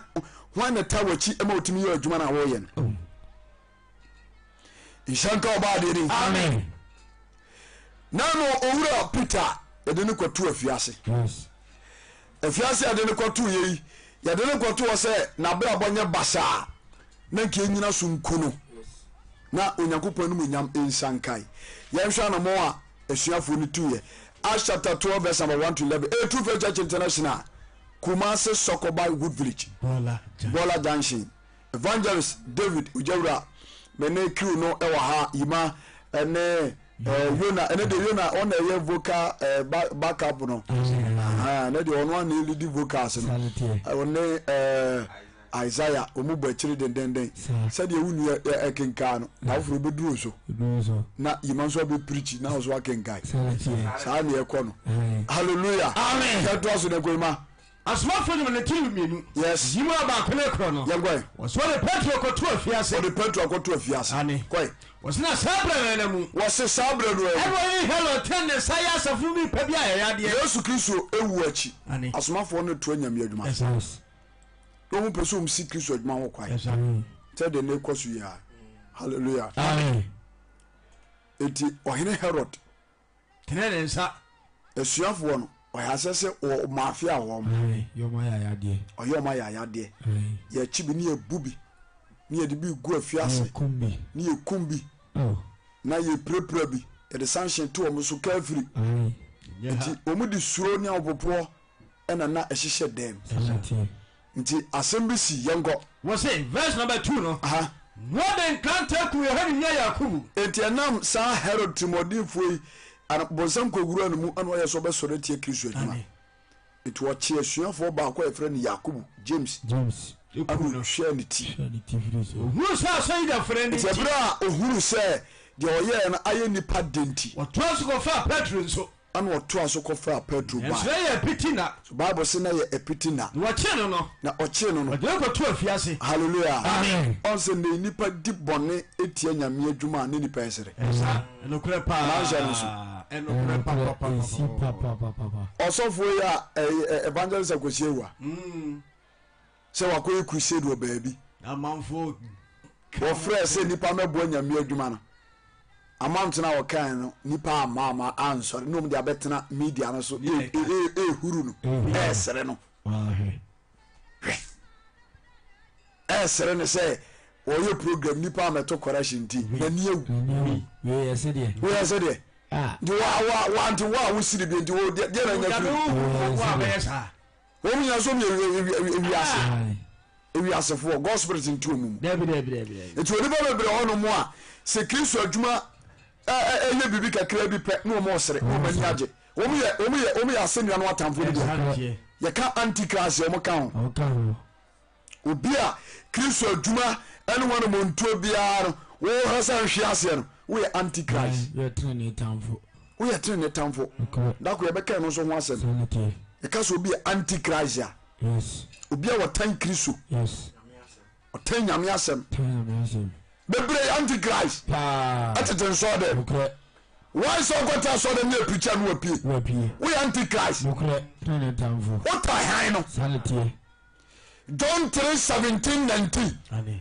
A: hwan na ta w'akyi ma wotumi yɛ adwuma no a wɔreyɛ no? Oh. Nhyira nka ɔba adeɛ din.
D: Amen.
A: Na no owura Peter yɛde no kɔto afiase.
D: Yes.
A: Afiase a yɛde no kɔto yɛ yi, yɛde no kɔto hɔ sɛ n'abrabɔ nyɛ basaa na nka ɛnyina so nku no na Onyankopɔn animuonyam nsankae. Yɛnhwɛ anamɔn a asuafoɔ no tuiɛ. Acts chapter 12 verse number 1 to 11. A True Faith Church International, Kumasi Sokoban Wood Village, Bɔla Junction. Evangelist David Ogyawura, me ne crew no wɔ ha, Yima ne Yona, ɛne deɛ Yona ɔna ɛyɛ vocal backup no, ɛne deɛ ɔno ana ɛlidi vocals no, ɔne Isaiah, wɔn bɔ akyiri dendenden, sɛdeɛ wo nua ɛkenkan no, na afoforɔ bɛduru so, na Yima nso abɛpirikyi na ɔso akenkan, saa ne ɛkɔ no, hallelujah, yɛtoa so ne kɔ Yima.
C: Asomafo nnwuma no tiri mmienu.
A: Yes.
C: Yi mu a baako ne korɔ no.
A: Yɛn kɔɛ.
C: Wɔsoma de Petro kɔto afiase.
A: Wɔde Petro akɔto afiase.
C: Ane.
A: Kɔɛ.
C: Wɔse na saa berɛ no ara mu.
A: Wɔse saa berɛ no ara mu.
C: Ɛna ɔhene Herod tene ne nsa yɛ asafo no mu nipa bi ayayadeɛ.
A: Yesu Kristo wu akyi.
C: Ane.
A: Asomafoɔ no toa Nyame adwuma so.
D: Yes.
A: Na wɔn pɛ sɛ wɔn si Kristo adwuma ho kwan.
C: Yes.
A: Sɛ deɛ na ɛkɔ so yi ara. Hallelujah.
D: Amen.
A: Enti ɔhene Herod.
C: Tenee ne nsa.
A: Asuafoɔ no, ɔyɛ asɛ sɛ ɔma afe a wɔn.
D: Yɛ ɔmo ayayadeɛ.
A: Ɔyɛ ɔmo ayayadeɛ. Yɛkyi bi ne yɛbu bi ne yɛde bi gu afiase.
D: Ne yɛkum bi.
A: Ne yɛkum bi.
D: Oh.
A: Na yɛpirapira bi. Yɛde sanhyɛn to wɔn so kafiri. Nti wɔn de suro ne ahopopoɔ ɛna na ɛhyehyɛ dɛm. Nti asɛm bi si, yɛnkɔ.
C: Wɔse, verse number 2 no,
A: Aha.
C: Wɔde nkrantɛ kuu Yohane nua Yakobo.
A: Enti ɛnam saa Herod tirimɔdenfoɔ yi, ana bonsam kɔwuraa ne mu, ana ɔyɛ sɛ ɔbɛsɔre atia Kristo adwuma.
C: Amen.
A: Enti ɔkyee asuafoɔ baako a yɛfrɛ no Yakobo, James,
D: James.
A: ana ɔtwaa ne ti.
D: Twaa ne ti firii so.
C: Ohuu sɛ asɔ Yudafo no ani
A: Enti
C: nti.
A: ɛberɛ a ɔhunuu sɛ deɛ ɔyɛeɛ no ayɛ nnipa dɛ nti.
C: Ɔtoaa so kɔfaa Petro nso.
A: Ɛnna ɔtoaa so kɔfaa Petro bae.
C: Nanso na ɛyɛ apiti nna.
A: So Bible se na ɛyɛ apiti nna?
C: Na wɔkyee no no.
A: Na ɔkyee no no.
C: Ɔde no kɔtoo afiase.
A: Hallelujah.
D: Amen.
A: Ɔn sɛ nnɛ yi nnipa di bɔne tia Nyame adwuma a ne nnipa ɛsere.
C: Ɛsa, ɛnokorɛ paa.
A: Anaa nhyɛ no nso.
C: Ɛnokorɛ
D: Ɛsi
C: papapapapapa.
A: Ɔsɔfoɔ yi a ɛyɛ Evangelist Akwasi Awuah. Sɛ wakɔyɛ crusade wɔ baabi.
C: Amanfoɔ
A: Wɔfrɛɛ sɛ nnipa mmɛboa Nyame adwuma no, amount no a wɔkae no, nnipa amma amma ansɔre, na wɔn de abɛtena media no so ehuru no, ɛresere no.
D: Hwɛ.
A: Ɛresere no sɛ wɔyɛ program nnipa ammɛto correction nti, n'ani awu.
D: Wei yɛ sɛdeɛ.
A: Wei yɛ sɛdeɛ. Nti wa wa wa nti wa a wosiri bi nti wo deɛ deɛ na nya firi. Wɔn nyinaa nso yɛ ewiase ewiasefoɔ God spirit nti wɔn mu.
D: Dabi dabi dabi dabi.
A: Nti onipa bebree hɔ nom a sɛ Kristo adwuma ɛyɛ biribi kakra bi pɛ na wɔn ɔsere na wɔn ani agye. Wɔn yɛ wɔn yɛ wɔn yɛ asɛnnua no atamfo no bi. Yɛka antichrist wɔn ka ho. Obi a Kristo adwuma ne wɔn anammɔntuo biara no, wohwɛ sɛ nhwe aseɛ no, woyɛ antichrist.
D: Woyɛ tenenee tamfo.
A: Woyɛ tenenee tamfo. Da ko yɛbɛka ɛno nso ho asɛm. Yɛka sɛ obi yɛ antichrist a,
D: Yes.
A: obi a wɔtan Kristo.
D: Yes.
A: Ɔtan Nyame asɛm.
D: Tan Nyame asɛm.
A: Bebree yɛ antichrist.
D: Paa.
A: Ɛtete nsɔɔ dɛm.
D: Nokorɛ.
A: Why sɛ ɔkɔte asɔre dɛm ne yɛ preacher no wapue.
D: Wapue.
A: Woyɛ antichrist.
D: Nokorɛ. Tenenee tamfo.
A: Wotan hann no.
D: Saa na ɛteɛ.
A: John 3 17 19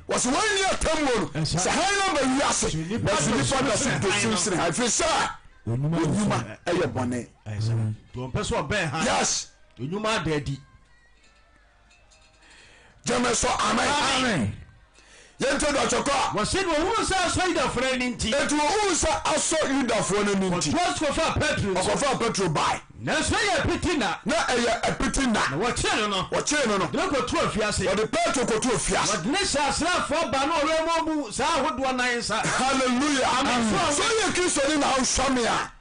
A: wɔsɛ wɔnni atemmuo no sɛ hann no ba wiase nanso nnipa da so dɔ sum sene hann ɛfiri sɛ onyuma ɛyɛ bɔne. Yes.
B: Onyuma ada adi.
A: Gyeme so amen. Yɛntie dɔkyɛ kɔ a.
B: Wɔse na wɔhunu sɛ asɔ Yudafoɔ no ani nti.
A: Enti wɔhunu sɛ asɔ Yudafoɔ no ani nti.
B: Wɔtoa so kɔfaa Petro nso.
A: Wɔkɔfaa Petro bae.
B: Nanso ɛyɛ apiti nna.
A: Na ɛyɛ apiti nna.
B: Na wɔkyee no no.
A: Wɔkyee no no.
B: Wɔde no kɔtoo afiase.
A: Wɔde Petro kɔtoo afiase.
B: Wɔde no hyɛɛ asraafoɔ baanu a wɔwɛn wɔn mu saa ahodoɔ nan nsa.
A: Hallelujah.
B: Amen.
A: Sɛ woyɛ Kristoni na wohwɛ me a,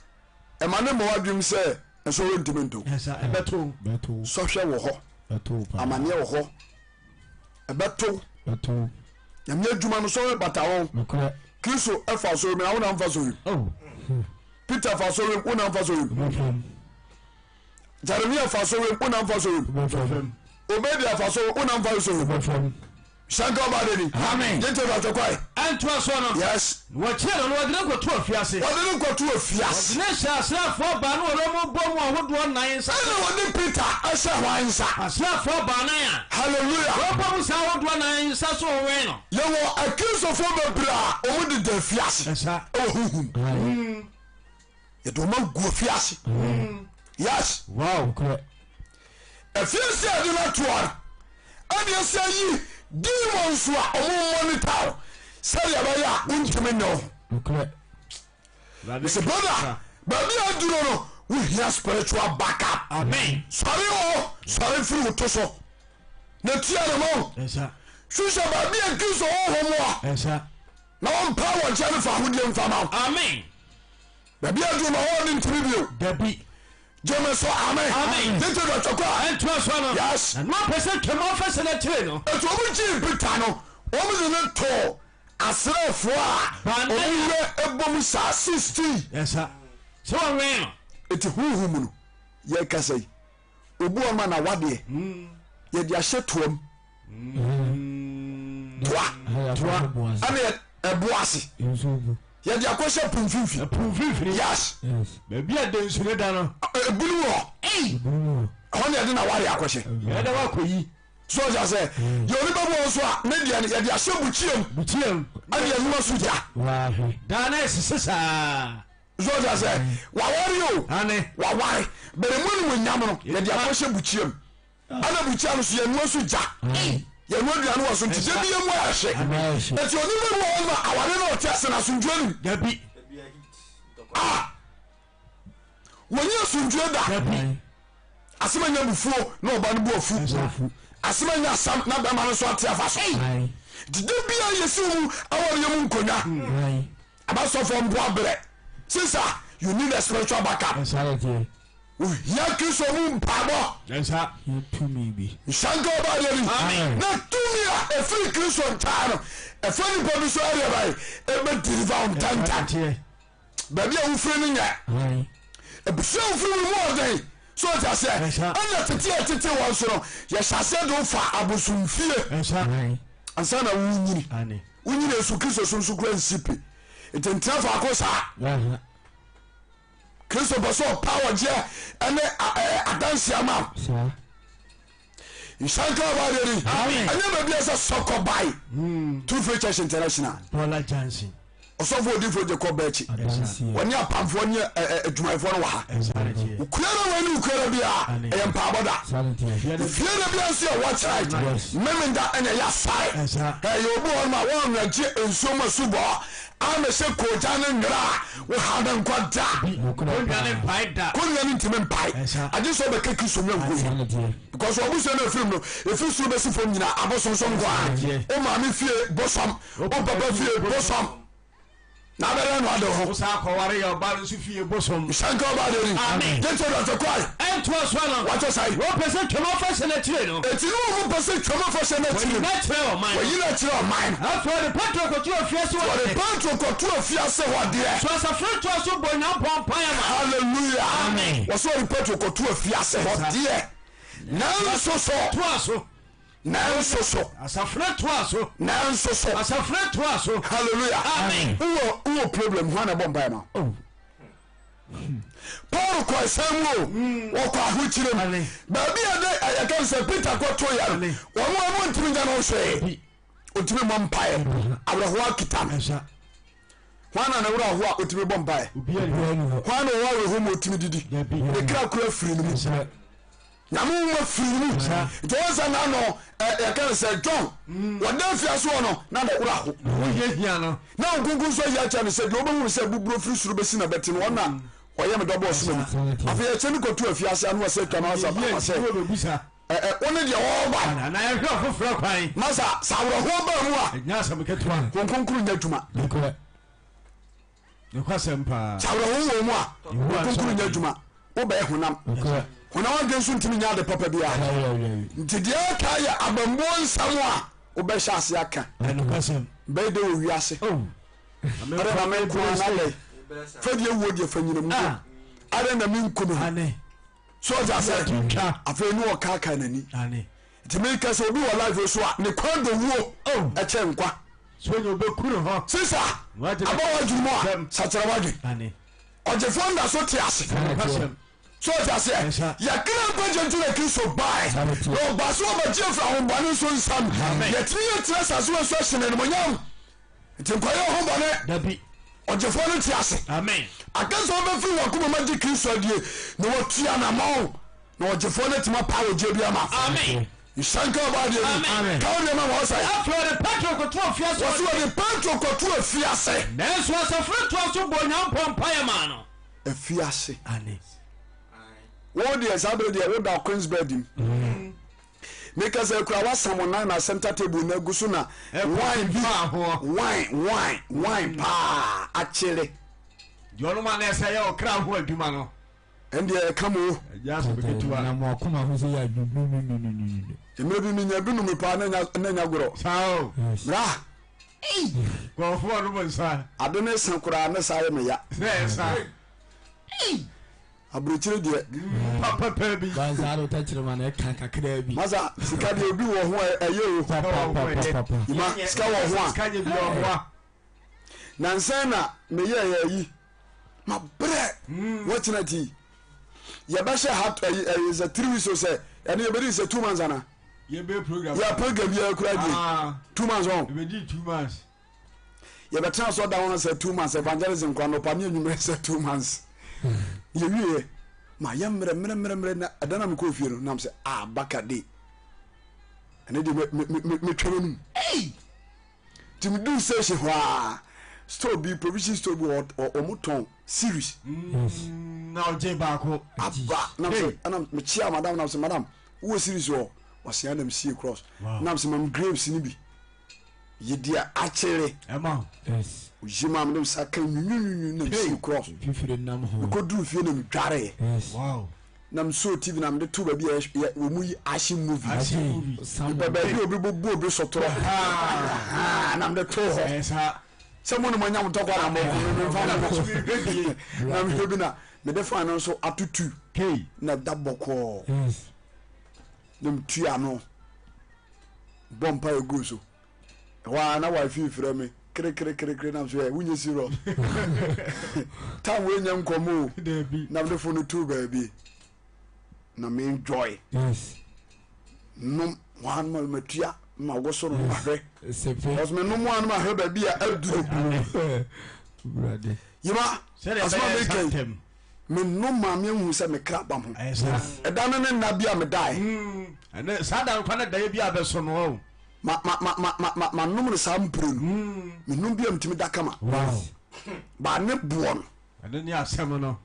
A: ɛma ne mmɔ w'adwenem sɛ nsɔhwɛ ntumi nto wo.
B: Ɛbɛto wo.
A: Sɔhwɛ wɔ hɔ. Amaneɛ wɔ hɔ. Ɛbɛto wo. Nyame adwuma no sɔhwɛ bata ho. Kristo ɛfa sɔhwɛ mu na wo na mfa sɔhwɛ mu.
D: Oh.
A: Peter fa sɔhwɛ mu, wo na mfa sɔhwɛ mu. Jeremia fa sɔhwɛ mu, wo na mfa sɔhwɛ mu. Obadia fa sɔhwɛ mu, wo na mfa sɔhwɛ mu. Sanka ɔba de ni.
D: Amen.
A: Yɛn tɛ dɔtɔ kɔɛ.
B: Ɛntoa soɔ no.
A: Yes.
B: Na wɔkyeree no na wɔde no kɔtoo afiase.
A: Wɔde no kɔtoo afiase.
B: Wɔde no hyɛɛ asraafoɔ baanu a wɔn bɔ mu ahodoɔ nnan nsa.
A: Ɛna wɔde Peter hyɛ hwan nsa?
B: Asraafoɔ baanan a.
A: Hallelujah.
B: Wɔbɔ mu saa ahodoɔ nnan nsa so wɔwɛn no.
A: Yɛwɔ akristofoɔ bebree a wɔn deda afiase.
B: Ɛsa.
A: Ɛwɔ huhum. Yɛde wɔn agu afiase. Yes.
D: Wow.
A: Afiase a yɛde no atoɔ no ɛne ɛsɛ ayi demons a ɔmo monitor wo sɛdeɛ ɛbɛyɛ a wontumi nyɛ wo ho. Mr. Brother, baabi a aduro no wohia spiritual backup.
B: Amen.
A: Sɔre o, sɔre firi wo to so na tia ne mo. Hwehwɛ baabi a Kristo honhom wɔ na wɔmpa wɔ nkyɛn no fa ahodeɛ mfa ma wo.
B: Amen.
A: Baabi a aduro no hɔ ne ntumi bio.
B: Dabi.
A: Gyeme so amen.
B: Amen.
A: Ne nti dɔtɔ kɔ a.
B: Ɛntoa so no.
A: Yes.
B: Na noa pɛ sɛ twam afahyɛ no akyire no.
A: Eti wɔn gyee Peter no, wɔn de no too asraafoɔ a
B: Baanan.
A: wɔn werɛ bɔ mu saa 16.
B: Yes sir. Sɛ wɔwɛn no.
A: Eti honhom mu no, yɛrekasa yi, obi wɔ hɔ nom a n'awadeɛ, yɛde ahyɛ toa mu. Toa.
D: Toa.
A: Ɛna ɛbo ase. Yɛde akɔhyɛ po mfimfini.
B: Po mfimfini.
A: Yes.
B: Baabi a densu ne da no.
A: Ebunu wɔ. Ɛhɔ na yɛde na ware akɔhyɛ.
B: Yɛde wakɔ yi.
A: So ɔsɛ sɛ yɛ onipa bi wɔ nso a ne deɛ no yɛde ahyɛ bukyia mu.
B: Bukyia mu.
A: Ɛna yɛnua so gya.
B: Daa na ɛsese saa.
A: So ɔsɛ sɛ waware o. Waware. Bɛrɛ mu ni wɔnyam no yɛde akɔhyɛ bukyia mu. Ɛna bukyia no so yɛnoa so gya yɛnoa aduane wɔ so nti gya bi yɛ mu ayɛ hye nti onipa bi wɔ hɔ ma aware na ɔte ase na asomdwoe nim
B: dabi
A: a wɔnyɛ asomdwoe da asɛm anya bufuo na ɔba no bu afu asɛm anya asɛm na bɛrima no nso ate afa so nti da bia yɛsi mu aware yɛ mu nkonnwa abasɔfoɔ mpo abrɛ sisa you need a spiritual backup Wohia Kristo mu mpaebɔ.
B: Nsa.
D: Tumi bi.
A: Nhyira nka ɔba adeɛ bi. Na tumi a ɛfiri Kristo ntaa no, ɛfa nipa bi so ɛdeɛ bɛyɛ ɛbɛ deliver wɔn ntɛntɛm. Baabi a wofiri no nyɛ. Ebusua a wofiri mu mu ɔden. So ɔte aseɛ. Ɛna tete a tete wɔn so no, yɛhyɛ aseɛ de wofa abosomfie. Ansa na wonyini. Wonyini nso Kristo som so kura nsi pi. Nti ntena faako saa. Kristo pɛ sɛ ɔpa ɔgyeɛ ɛne adanseɛ ama wo. Nhyira nka ɔba adeɛ ni. Ɛnyɛ baabi a sɛ sɔkɔ bae. True Faith Church International.
B: Paula Johnson.
A: Ɔsɔfo odifo Jacob Bɛkyi. Wɔne apamfoɔ ne adwumayɛfoɔ no wɔ ha. Okuara wei ne okuara biara ɛyɛ mpaabɔ da. Efie da biara nso yɛ watch night. Memenda ɛna ɛyɛ asɔre. Ɛyɛ obi wɔ hɔ nom a wɔn agye nsuo mu asubɔ Ama sɛ koogyan no nwera a, wo haw no nkɔ da.
B: Konnwa no mpae da.
A: Konnwa no ntumi mpae. Agye sɛ ɔbɛka Kristo mu agu mu. Because ɔbusua no afirim no, ɛfiri soro bɛsi fam nyinaa abosonsom nko ara. Wo maame fie bosom, wo papa fie bosom. Na abɛdɛn no ade ho.
B: Wosan akɔware yɛ ɔbaa no nso fie bosom.
A: Nhyɛ nka ɔbaa deɛ ni.
B: Amen.
A: Gye kyɛ dɔtɔ kwae.
B: Ɛntoa so ano.
A: Wɔkyɛ sɛe.
B: Wɔpɛ sɛ twam afahyɛ no akyire no.
A: Eti ne wɔn pɛ sɛ twam afahyɛ no akyire no.
B: Wɔyi no akyerɛ ɔman no.
A: Wɔyi no akyerɛ ɔman no.
B: Afei wɔde Petro kɔtoo afiase hɔ
A: Wɔde
B: deɛ.
A: Petro kɔtoo afiase hɔ deɛ.
B: So asafo no toa so bɔɔ Onyankopɔn mpaeɛ ma.
A: Hallelujah.
B: Amen.
A: Wɔsɛ wɔde Petro kɔtoo afiase hɔ deɛ. Nanso so.
B: Toa so.
A: Nanso so.
B: Asafo no toa so.
A: Nanso so.
B: Asafo no toa so.
A: Hallelujah.
B: Amen.
A: Wowɔ wowɔ problem hwan na ɛbɔ mpaeɛ ma wo?
D: Oh.
A: Paul kɔ ɛsan mu o, hmm. wɔkɔ ahokyerɛ mu. Baabi a de yɛka sɛ Peter kɔto yɛ no, wɔn a wɔn ntumi nya no hwee. Ɔntumi mmɔ mpaeɛ. Awerɛhoɔ akita no. Hwan na ne werɛ ho a ɔtumi bɔ mpaeɛ? Hwan na ɔwɔ awerɛhoɔ mu ɔtumi didi? Ne kra kura firi no mu. Nyame nwoma firi no mu. Nti wɔn sɛ n'ano yɛka no sɛ John mm. wɔda afiase hɔ no na ne werɛ ho. Na nkonko nso ayi akyɛ no sɛ deɛ ɔbɛhunu sɛ buburo firi soro bɛsi na bɛte no ɔna mm. ɔyɛ me dɔbɔ ɔsoma mu. Afei yɛkyɛ no kɔtu afiase ano ɔsɛ atwa no asa papa sɛ wo ne deɛ wɔreba.
C: Anaa yɛhwɛ ɔfoforɔ kwan.
A: Masa sɛ awerɛhoɔ baa mu a.
C: Ɛnyɛ asɛm ketewa.
A: Honhom Kronkron nyɛ adwuma.
D: Nokorɛ.
C: Nokwasɛm paa.
A: Sɛ awerɛhoɔ wɔ mu a, Honhom Kronkron nyɛ adwuma. Wobɛyɛ honam.
D: Nokorɛ.
A: Honam adwene nso ntumi nyɛ ade papa biara. Nti deɛ ɛka yɛ abambuo nsɛm a wobɛhyɛ ase aka.
D: Nokwasɛm.
A: Bɛyɛ dɛ wɔ wiase.
D: Oh.
A: Adɛn na me nko ara na adɛn? Fɛdeɛ wuo deɛ fa nyina mu.
D: Ah.
A: Adɛn na menku me ho?
D: Ane.
A: So ɔte asɛ afei ne ɔkaakaa n'ani nti meka sɛ obi wɔ life so a ne kwan dɔ wuo
C: oh.
A: ɛkyɛ nkwa sisa aba wadwene mu a sakyera wadwen ɔgyefoɔ nda so te ase so ɔte aseɛ yɛkra nkwagye nti na kristo bae na ɔba so ɔbɛgye afiri ahombɔne nso nsam yɛtumi yɛtena asase wɔ so ahyɛ no animonyam Nti nkɔyɛ wo ho bɔne.
C: Dabi.
A: Ɔgyefoɔ no te ase.
C: Amen.
A: Aka sɛ wobɛfiri w'akoma mu agye Kristo adie na watua anamɔn na ɔgyefoɔ no atumi apa ɔgyeɛ bi ama.
C: Amen.
A: Nhyira nka ɔbaa deɛ bi.
C: Amen.
A: Ka wo deɛ ma ma ɔsɛ.
C: Afei ɔde Petro kɔtoo afiase.
A: Wɔsi wɔde Petro kɔtoo afiase.
C: Nanso asafo no toaa so bɔɔ Onyankopɔn mpaeɛ maa no.
A: Afiase.
D: Amen.
A: Wo deɛ saa bere deɛ woda Queen's bed mu.
C: Mm.
A: Meka sɛ kura wasam wo nan na center table na agu so na wine bi wine wine wine paa akyere.
C: Deɛ ɔnom a na ɛsɛ yɛ ɔkra ho adwuma no.
A: Ɛndeɛ ɛka mo.
C: Ɛgya asɛm ketewa.
D: Na mo akoma ho sɛ yɛ adwudwudwudwudwudu.
A: Mmerɛ bi menya bi nom paa na nya gorɔ.
C: Saa o.
A: Bra.
C: Ei. Nkurɔfoɔ nom nsa.
A: Ade ne sa koraa ne saa yɛ me ya.
C: Sɛ ɛsa. Ei.
A: Aburokyire deɛ.
C: Papapa bi.
D: Banza do tɛkyerɛma na ɛka kakraa bi.
A: Masa sika deɛ obi wɔ ho a ɛyɛ o.
D: Papapapapa.
A: Ima sika wɔ ho a.
C: Sika nyɛ bi ɔboa.
A: Nansan na meyɛ yɛ yi ma brɛ wɔkyena ti yɛbɛhyɛ ha ɛyi ɛyi sɛ 3 weeks o sɛ ɛne yɛbɛdi sɛ 2 months ana.
C: Yɛbɛ program.
A: Yɛ program yɛ kura die 2 months ɔn.
C: Yɛbɛdi 2 months.
A: Yɛbɛtena asɔre da ho sɛ 2 months, evangelism kɔ anɔpa ne anwummerɛ sɛ 2 months. Yɛwieɛ ma yɛ mmerɛ mmerɛ mmerɛ mmerɛ na ɛda na mekɔɔ fie no nam sɛ ah baka de ɛne deɛ metwa m'anum. Nti meduu station hɔ a store bi, provision store bi wɔ wɔn tɔn series.
C: Na ɔgye baako.
A: Aba nam sɛ ɛna mekyia madam nam sɛ madam wowɔ series wɔ ɔsea nam sie cross nam sɛ mam grapes no bi. Yi deɛ akyere.
C: Ɛma wo.
D: Yes.
A: Oyi maa me de nsa ka nwunwunwunwu na mesi cross.
D: Fifire nam ho.
A: Mekɔduru fie na medwareɛ.
D: Yes.
C: Wow.
A: Na mesɔɔ TV na mede too baabi a yɛ wɔn mu yi action movie.
C: Action movie.
A: Mepɛ baabi a obi bɛbu obi sɔtorɔ. Ah, na mede too hɔ.
C: Ɛyɛ saa.
A: Sɛ mo ne mo anya mo ntɔkwa na mo ko no memfa mo ho. Na mehwɛ bi na mede fan no nso atotu.
C: Kei.
A: Na da bɔkɔɔ.
D: Yes.
A: Na metua ano. Bɔ mpaeɛ guu so. Ɛhɔ ara na wife frɛ me kerekerekerekere nam so ɛ wonyɛ serious. Time wei nyɛ nkɔmmɔ o. Na mede fo no too baabi na me enjoy.
D: Yes.
A: Nom wɔn ma matua ma woso no mahwɛ.
D: Sepe.
A: Ɔsɛ me nom wɔn mahwɛ baabi a aduro. Yima asoma mi kɛn. Me nom maa me ahu sɛ me kra ba ho. Ɛda no ne nna bi a medae.
C: Mm, saa da no kwa na daeɛ bi a bɛso no o.
A: Ma ma ma ma ma ma ma nom no saa mpire no. Mm. Me nom bi a metumi da kama.
D: Wow.
A: Ba ne boɔ no.
C: Ɛno ne asɛm no.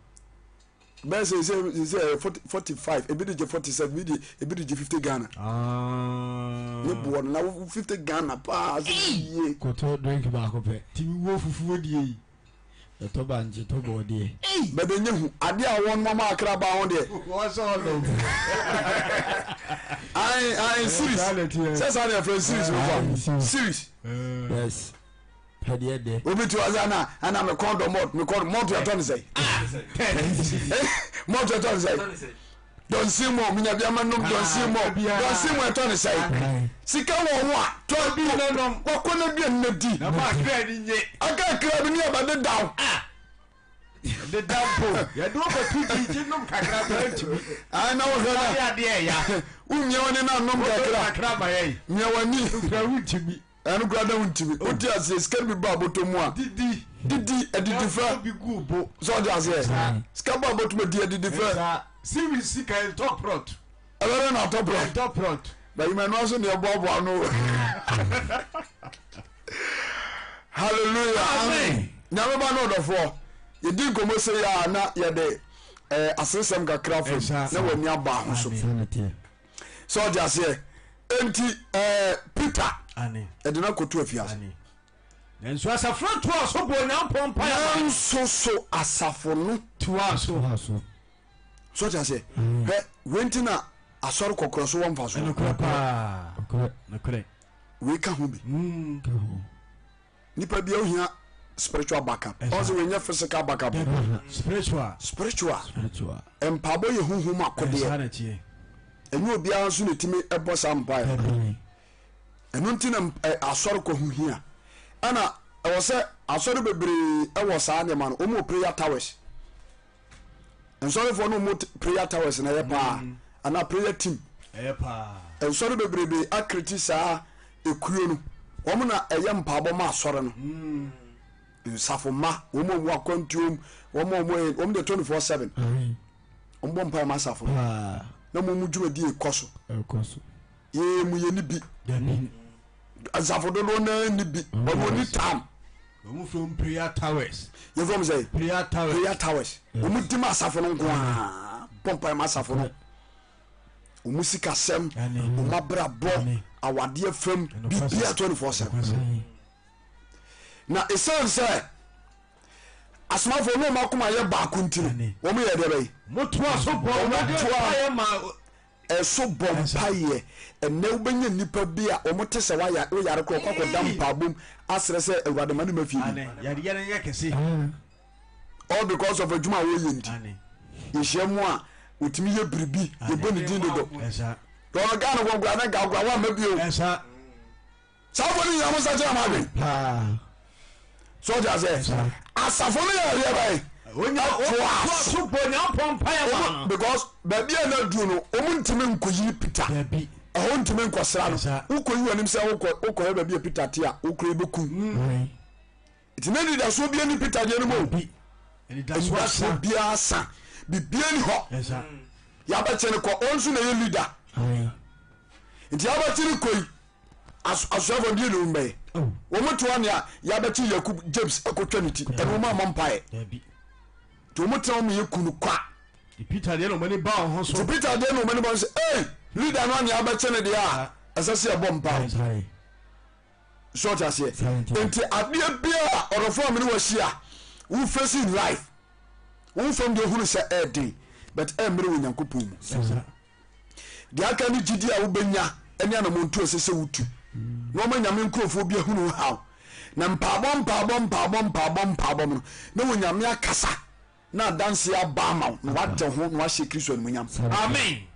A: Bɛyɛ sɛ sɛ sɛ 45 ebi de gye 47 ebi de ebi de gye 50 Ghana.
C: Ah.
A: Ne boɔ no na 50 Ghana paa sɛ yie.
D: Kɔtɔ drink baako pɛ.
C: Timi wo fufuo die yi.
D: Ɛtɔ bankye tɔ bɔɔdeɛ.
A: Bɛbɛ nyɛ hu adeɛ a wɔn mama akra ba ho deɛ.
C: Wɔn sɛ ɔnom.
A: Ayi ayi series sɛ saa deɛ fɛ series mo fa series.
D: Yes pɛdeɛ dɛ.
A: Obi ti ɔsɛ ana ana mi kɔn dɔ mɔt mi kɔn mɔt yɛ tɔ ne sɛ. Mɔt yɛ tɔ ne sɛ. Dɔnsin mɔ mi nya bi ama nom dɔnsin mɔ dɔnsin mɔ ɛtɔ ne sɛ. Sika wɔ ho a tɔ bi wakɔ ne duane na di.
C: Na ma akra ni nye.
A: Aka akra bi ni abade daw.
C: Deda mpo yɛde wo kɔto gyigyi nom kakra koraa ntumi.
A: Ae na wohwɛ na.
C: Wode adeɛ ɛya.
A: Womia w'ani na nom kakra.
C: Kakra ma yɛn.
A: Mia w'ani.
C: Kura wontumi.
A: Ɛno koraa na wontumi. Wote aseɛ sika no bi ba abɔtɔ mu a.
C: Didi.
A: Didi adidi fɛ.
C: Bi gu bo.
A: Sɛ ɔde aseɛ. Sika ba abɔtɔ mu di adidi fɛ.
C: Series sika ɛntɔ prɔt.
A: Ɛbɛdɛ na atɔ prɔt.
C: Ɛntɔ prɔt.
A: Bɛyima ɛno nso deɛ ɛboaboa ano. Hallelujah.
C: Amen.
A: Nyame ba no ɔdɔfoɔ. Yɛdi nkɔmmɔ sɛ yɛ a na yɛde eh, aseresɛm kakra fam na w'ani aba ho so. Sɛ ɔde aseɛ. Enti eh, Peter ɛde no akɔto afiase.
C: Nanso asafo no toaa so bɔɔ Onyankopɔn mpaeɛ maa no.
A: Nanso so asafo no
C: toaa so.
A: So ɔte aseɛ? Hwɛ, wei nti na asɔre kɔkorɔ so wɔ mfasoɔ.
C: Nokorɛ paa. Nokorɛ.
A: Wei ka ho bi. Nipa bia ohia spiritual backup. Ɔn sɛ wei nyɛ physical backup.
C: Spiritual.
A: Spiritual. Mpaabɔ yɛ huhum akodeɛ. Ɛnyɛ obiara nso na ɛtumi ɛbɔ saa mpaeɛ. Ɛno nti na asɔre kɔ ho hia. Ɛna ɛwɔ sɛ asɔre bebree ɛwɔ saa nneɛma no. Wɔn wɔ prayer towers. Nsɔrefoɔ no wɔn prayer towers na ɛyɛ paa mm. anaa prayer team.
C: Ɛyɛ paa.
A: Nsɔre bebrebe akreti saa ekuo no. Wɔn na ɛyɛ mpaabɔ ma asɔre no. Mm. Nsafo mma wɔn a wɔn akwantuom wɔn a wɔn wɔn deɛ 24/7. Wɔn bɔ mpae ma asafo no. Na wɔn mu dwumadie kɔ so. Yɛn mu yɛ ni bi. Asafo dodoɔ naa ni bi. Wɔn wɔn ni tam.
C: Wɔn fɛ wɔn prayer towers.
A: Yɛn fɛ wɔn sɛ.
C: Prayer towers.
A: Prayer towers. Wɔn di ma asafo no nko ara. Bɔ mpae ma asafo no. Wɔn sikasɛm, wɔn abrabɔ, awadeɛ fam, biribiara 24/7. Na esan sɛ asomafoɔ ne wɔn akoma yɛ baako nti no, wɔn yɛ deɛ bɛyi.
C: Wɔtoa so bɔ mpaeɛ ma.
A: Ɛso bɔ mpaeɛ. Ɛnnɛ wobɛnya nnipa bi a wɔn te sɛ waya woyare korɔ kɔ akɔda mpaabom asrɛ sɛ Awurade ma ne ma fie bi.
C: Yadeɛ no nyɛ kɛse.
A: All because of adwuma a wɔyɛ nti. Yɛhyia mu a wɔtumi yɛ biribi yɛbɔ ne din dodo. Dɔn Ghana wɔn kura ne nka kura wɔn ama bio. Saa afɔ no nyinaa mo nsa kyerɛ mo adwen. So ɔte aseɛ asafo no yɛ adeɛ bɛn ɛtoa
C: so bɔ nyankopɔn mpaeɛ ma no.
A: Because baabi a na duro no wɔn ntumi nkɔyi Peter ɛhɔ ntumi nkɔsra no wokɔyi w'anim sɛ wokɔ wokɔhwɛ baabi a Peter te a wokura ebɛkum nti na anidasoɔ biara ni Peter deɛ no mu o anidasoɔ biara sa biribiara ni hɔ yɛabɛkye no kɔ ɔn nso na ɛyɛ leader nti yɛabɛkye no kɔ yi Asuafoɔ no deɛ na wɔn bɛyɛ? Wɔn te hɔ nea yɛabɛkye Yakub James akɔtwa ne ti ɛna wɔn ammɔ mpaeɛ. Nti wɔn tena wɔn yɛ kunu kwa.
C: Peter deɛ na wɔn ani ba wɔn ho so.
A: Nti Peter deɛ na wɔn ani ba wɔn so ei leader no nea abɛkye no deɛ a ɛsɛ sɛ yɛbɔ mpaeɛ. So ɔte aseɛ? Nti adeɛ biara ɔdɔfoɔ a mene wahyia wo face in life wo fam deɛ hunu sɛ ɛɛden but ɛmmere wɔ Nyankopɔn mu. Deɛ aka ne gyidie a wobɛnya ne anammɔntuo a ɛsɛ sɛ wotu na wɔma Nyame nkurɔfoɔ bi ahunu wo haw. Na mpaabɔ mpaabɔ mpaabɔ mpaabɔ mpaabɔ mu no, na Onyame akasa na adanseɛ aba ama wo na woate ho na woahyɛ Kristo animuonyam.
C: Amen.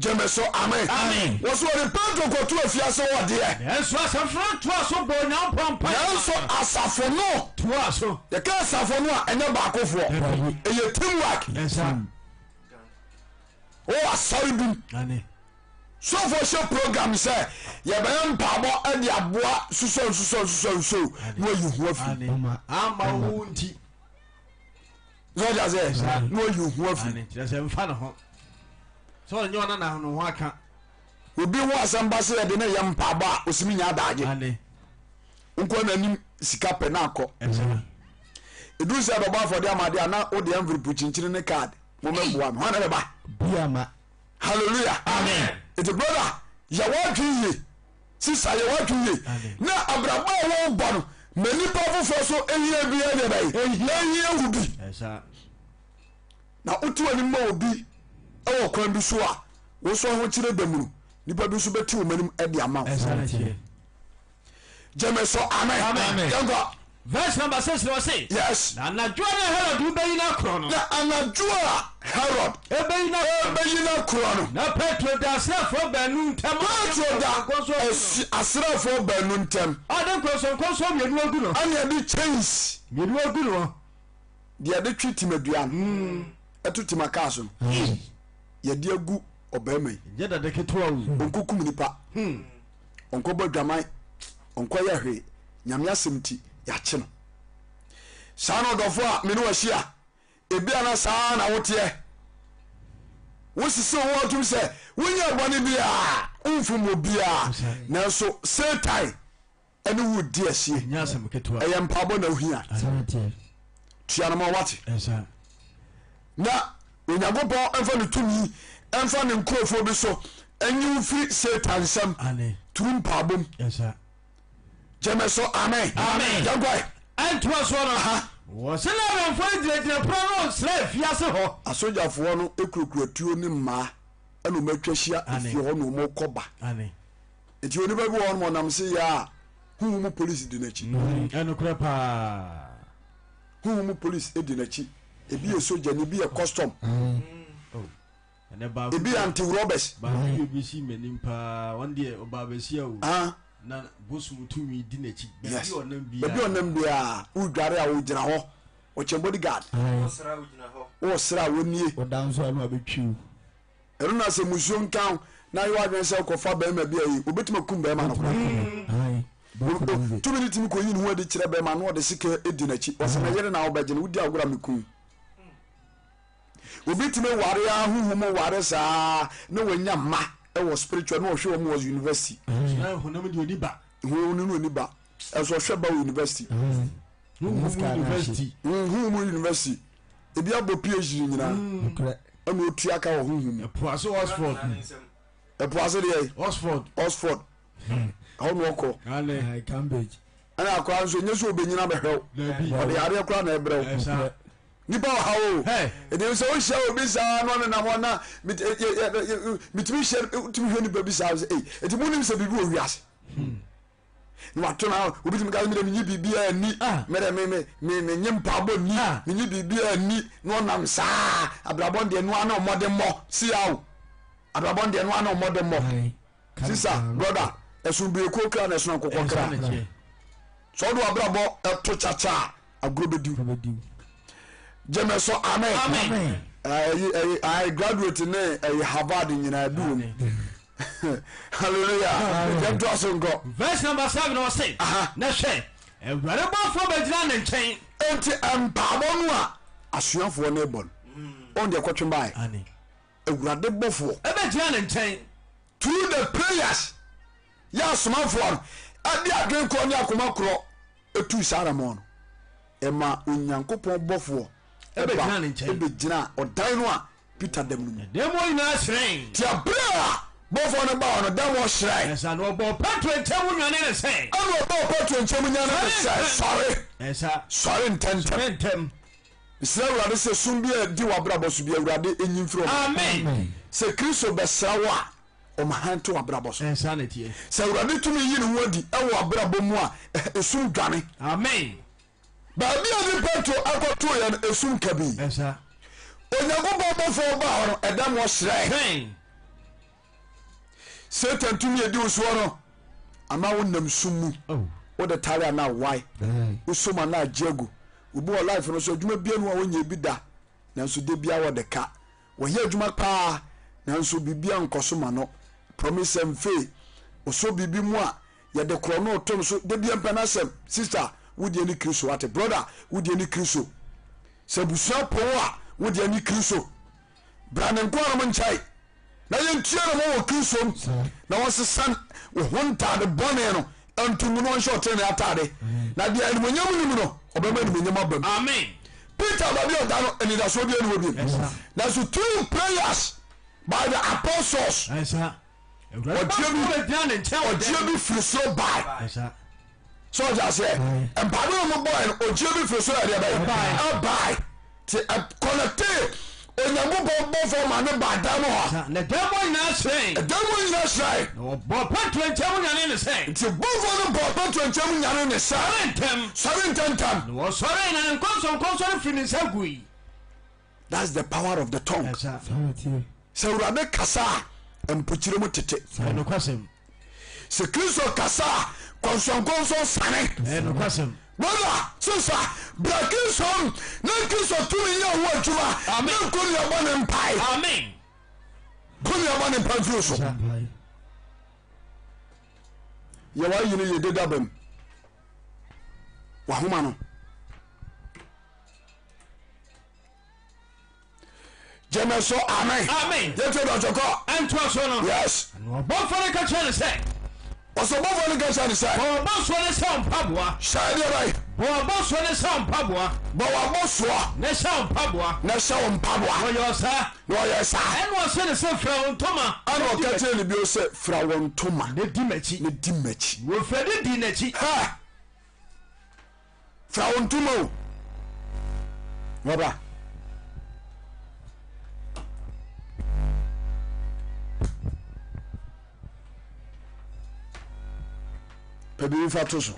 A: Gyeme so amen.
C: Amen.
A: Wɔ so wɔde Petro kɔto afiase hɔ deɛ.
C: Nanso asafo no toa so bɔɔ Onyankopɔn mpaeɛ.
A: Nanso asafo no.
C: Toa so.
A: Yɛka asafo no a, ɛnyɛ baakofoɔ. Ɛyɛ team work.
C: Ɛsa.
A: Wowɔ asɔre bi mu. Sɔfo hyɛ program sɛ yɛbɛyɛ mpaabɔ de aboa susɔ nsusɔ nsusɔ nso na wayi ho afiri.
C: Ama wo nti.
A: Sɛ ɔde aseɛ na wayi ho afiri.
C: Kyerɛ sɛ mfa ne ho. Sɛ ɔnyɛ ɔna na ne ho aka.
A: Obi ho asɛm ba sɛ yɛde ne yɛ mpaabɔ a osimi nya adaagye. Nkɔ n'anim sika pɛ na akɔ. Edu sɛ ɛbɛbɔ afɔde ama adeɛ a na wode envelope kyinkyini ne card. Mommɛboa me. Hwan na ɛbɛba?
D: Bia ma.
A: Hallelujah.
C: Amen.
A: Nti brother, yɛ w'adwene yie. Sister, yɛ w'adwene yie. Na abrabɔ a wɔrebɔ no, ma nipa foforɔ so ehia bi ɛdeɛ bɛyɛ. Ehia wo bi. Na wote w'anim ma obi ɛwɔ kwan bi so a, wo nso ahokyere da mu no, nipa bi nso bɛte wɔn anim ɛde ama wo. Gyeme so amen.
C: Amen.
A: Yɛnkɔ.
C: Verse number 6 na ɔse.
A: Yes.
C: Na anadwo a na Herod rebɛyi no akorɔ no.
A: Na anadwo a Herod.
C: Ɛbɛyi no akorɔ.
A: Ɛbɛyi no akorɔ no.
C: Na Petro da asraafoɔ baanu ntam.
A: Petro da asraafoɔ baanu ntam.
C: Ɔde nkɔnsɔnkɔnsɔn mmienu agu no.
A: Ɛna ɛde chains.
C: Mmienu agu no.
A: Deɛ yɛde twe timadua no ɛto tima kaa so no yɛde agu ɔbarima yi.
B: Nyɛ dade ketewa o.
A: Ɔnkɔkum nipa, ɔnkɔbɔ adwaman, ɔnkɔyɛ hwee. Nyame asɛm nti yɛakye no. Saa na ɔdɔfo a me ne wahyia, ebia na saa na woteɛ. Wosisi wo ho atom sɛ wonyɛ bɔne biara, womfom obiara, nanso Satan ɛne wo di asie. Ɛyɛ mpaabɔ na wohia. Tua no ma wate. Na Onyankopɔn mfa ne tumi mfa ne nkurɔfoɔ bi so ɛnyi wo firi Satan nsam turu mpaabɔ mu. Gyeme so amen. Yɛnkɔe.
B: Ɛntoa soɔ no, wɔse na awɛmfoɔ no gyinagyina pono ano nsra afiase hɔ.
A: Asogyafoɔ no kurakura tuo ne mmaa ɛna wɔn atwa ahyia efie hɔ na wɔn rekɔ ba. Nti onipa bi wɔ hɔ nom ɔnam se yɛ a huhu mu polisi di n'akyi.
B: Ɛnokorɛ paa.
A: Huhu mu polisi di n'akyi. Ebi yɛ sogyani, ebi yɛ custom. Ebi yɛ anti robbers.
B: Baako bi obesi m'anim paa, ɔno deɛ ɔbaa bɛsia o. Na bosom tumi di n'akyi.
A: Yes. Baabi ɔnam biara, wodware a wogyina hɔ. Ɔkyɛn bodyguard. Wɔsra a wɔnie.
D: Ɔda nso a na wabɛtwiw.
A: Ɛno na sɛ musuo nka wo na ayɛ w'adwene sɛ wokɔfa barima bi ayi, wobɛtumi akum barima no koraa. Tumi no tumi kɔyi ne ho adi kyerɛ barima na ɔde sika di n'akyi. Ɔsɛ me yere na wobɛgye no, wodi agorɔ a mekum. Obi tumi ware a huhu mu ware saa na wanya mma wɔ spiritual na ɔhwɛ wɔn wɔ university.
B: Honam deɛ ɔni ba.
A: Honam no ɔni ba. Ɛso ɔhwɛ ba wɔ university.
B: Huhu mu university.
A: Huhu mu university. Ebi abɔ PhD nyinaa. Ɛna otua ka wɔ huhu mu.
B: Ɛpo ase Oxford.
A: Ɛpo ase deɛ.
B: Oxford.
A: Oxford. Ɛhɔ na ɔkɔ.
D: Cambridge.
A: Ɛna akora nso nye sɛ obenyina bɛhwɛ wo. Ɔde yareɛ koraa na ɛbrɛ wo. Nipa wɔ ha o. Ɛdi sɛ wohyia obi saa na ɔnenam hɔ na metumi hyia tumi hwɛ nipa bi saa sɛ ei ɛti mu nim sɛ biribi wɔ wiase. Na wato na obi tumi ka sɛ mede menye biribiara nni ah. mede me me me menye mpaabɔ nni ah. menye biribiara nni na ɔnam saa abrabɔ deɛ noa na ɔmmɔde mmɔ si awo abrabɔ deɛ noa na ɔmmɔde mmɔ sisa broda ɛso birekuo kra na ɛso akokɔ kra sɛ ɔde abrabɔ ɛto kyakya a agorɔ bɛdiw gyeme so amen ɛyi ɛyi ayi graduate ne ɛyi harvard nyinaa bi wɔ mu hallelujah yɛn to aso nkɔ.
B: Verse number 7 ɔse, na hwɛ, Awurade bɔfoɔ bɛgyina ne nkyɛn.
A: Enti mpaabɔ no a asuafoɔ no rebɔ no, ɔn deɛ kɔtwe baeɛ. Awurade bɔfoɔ.
B: Ɛbɛgyina ne nkyɛn.
A: Through the prayers yɛ asomafoɔ no ɛde adwene korɔ ne akoma korɔ ɛtuu saa anamɔn no, ɛma Onyankopɔn bɔfoɔ
B: ɛba
A: ɛbɛgyina ɔdan no a Peter dam no mu.
B: Na dan mu hɔ nyinaa hyerɛn.
A: Nti ɛberɛ a bɔfoɔ no baa hɔ no, dan mu hɔ hyerɛn.
B: Ɛsa na ɔbɔɔ Petro nkyɛn mu nyanee no sɛ.
A: Ɛna ɔbɔɔ Petro nkyɛn mu nyanee no sɛ, Sɔre!
B: Ɛsa.
A: Sɔre ntɛmntɛm.
B: Sɔre ntɛm.
A: Mesrɛ Awurade sɛ sum bi a ɛdi w'abrabɔ so bi Awurade nyi mfiri hɔ.
B: Amen.
A: Sɛ Kristo bɛsra wo a, ɔma hann to w'abrabɔ so.
B: Ɛsa na ɛteɛ.
A: Sɛ Awurade tumi yi ne ho adi wɔ w'abrabɔ mu a, esum dwane.
B: Amen.
A: Baabi a ne Petro kɔtoeɛ no, esum kabii. Onyankopɔn bɔfoɔ baa hɔ no, ɛdam hɔ hyerɛn. Satan tumi edi wo soɔ no, ama wo nam sum mu.
B: Oh.
A: Wode tare anaa wae. Wosom anaa agye agu. Obi wɔ life no so adwuma bia no a wɔnyɛ bi da, nanso da bia wɔde ka. Wɔyɛ adwuma paa, nanso biribi ankɔ so ma no. Promise and fail. Ɔsɔ biribi mu a, Yɛde korɔno reto no so da bia mpɛ n'asɛm. Sister, wo deɛ ne Kristo wate. Brother, wo deɛ ne Kristo. Sɛ abusua po wo a, wo deɛ ne Kristo. Bra ne nkoa nom nkyɛe na yɛntua ne ho wɔ Kristo mu na wɔnsesa wo ho ntaade bɔne no nto ngu na wɔnhyɛ ɔtenenee ataade. Na deɛ animuonyam nni mu no, ɔbɛma animuonyam aba mu.
B: Amen.
A: Peter baabi a ɔda no, anidasoɔ biara nni hɔ bio. Nanso through prayers by the apostles, Ɔgyeɛ bi firi soro bae. Sɛ ɔgye aseɛ mpaebɔ na ɔmo bɔɛ no ɔgyeɛ bi firi soro ɛdeɛ bɛyɛ ɛbae te ɛkɔnɛte Onyankopɔn bɔfoɔ ma ne baa dan mu hɔ.
B: Na dan mu nyinaa hyerɛn.
A: Ɛdan mu nyinaa hyerɛn.
B: Na ɔbɔɔ Petro nkyɛn mu nyane ne sɛ.
A: Nti bɔfoɔ no bɔɔ Petro nkyɛn mu nyane ne sɛ.
B: Sɔre ntɛm.
A: Sɔre ntɛmntɛm.
B: Na ɔsɔree na ne nkɔnsɔnkɔnsɔn no firi ne nsa gui.
A: That's the power of the tongue. Sɛ Awurade kasa a, mpokyerɛ mu tete. Sɛ Kristo kasa a, kɔnsɔnkɔnsɔn sane. Brother, sister, bra Kristo mu na Kristo tumi nyɛ wo adwuma na nkonnua bɔ ne mpae.
C: Amen.
A: Konnua bɔ ne mpa mfiri so. Yɛ w'ayi no yɛ deda bam. Wahoma no. Gyeme so amen.
C: Amen.
A: Yɛtie dɔtɔ kɔ.
C: Ɛntoa so no.
A: Yes.
C: Na ɔbɔfoɔ no ka kyerɛ no sɛ.
A: Ɔsɛ ɔbɔfoɔ no ka kyerɛ no sɛ.
C: Bɔ w'abɔsoɔ ne hyɛ wo mpaboa.
A: Hyɛ deɛ bɛn?
C: Bɔ w'abɔsoɔ ne hyɛ wo mpaboa.
A: Bɔ w'abɔsoɔ.
C: Ne hyɛ wo mpaboa.
A: Na hyɛ wo mpaboa.
C: Na ɔyɛɛ saa.
A: Na ɔyɛɛ saa.
C: Ɛnna ɔsee no sɛ, Fira wo ntoma.
A: Ɛnna ɔka kyerɛɛ no bio sɛ, Fira wo ntoma.
C: Na di m'akyi.
A: Na di m'akyi.
C: Na ɔfirii adi dii n'akyi.
A: Hɛ! Fira wo ntoma o. Na bra. Pɛ biribi fa to so.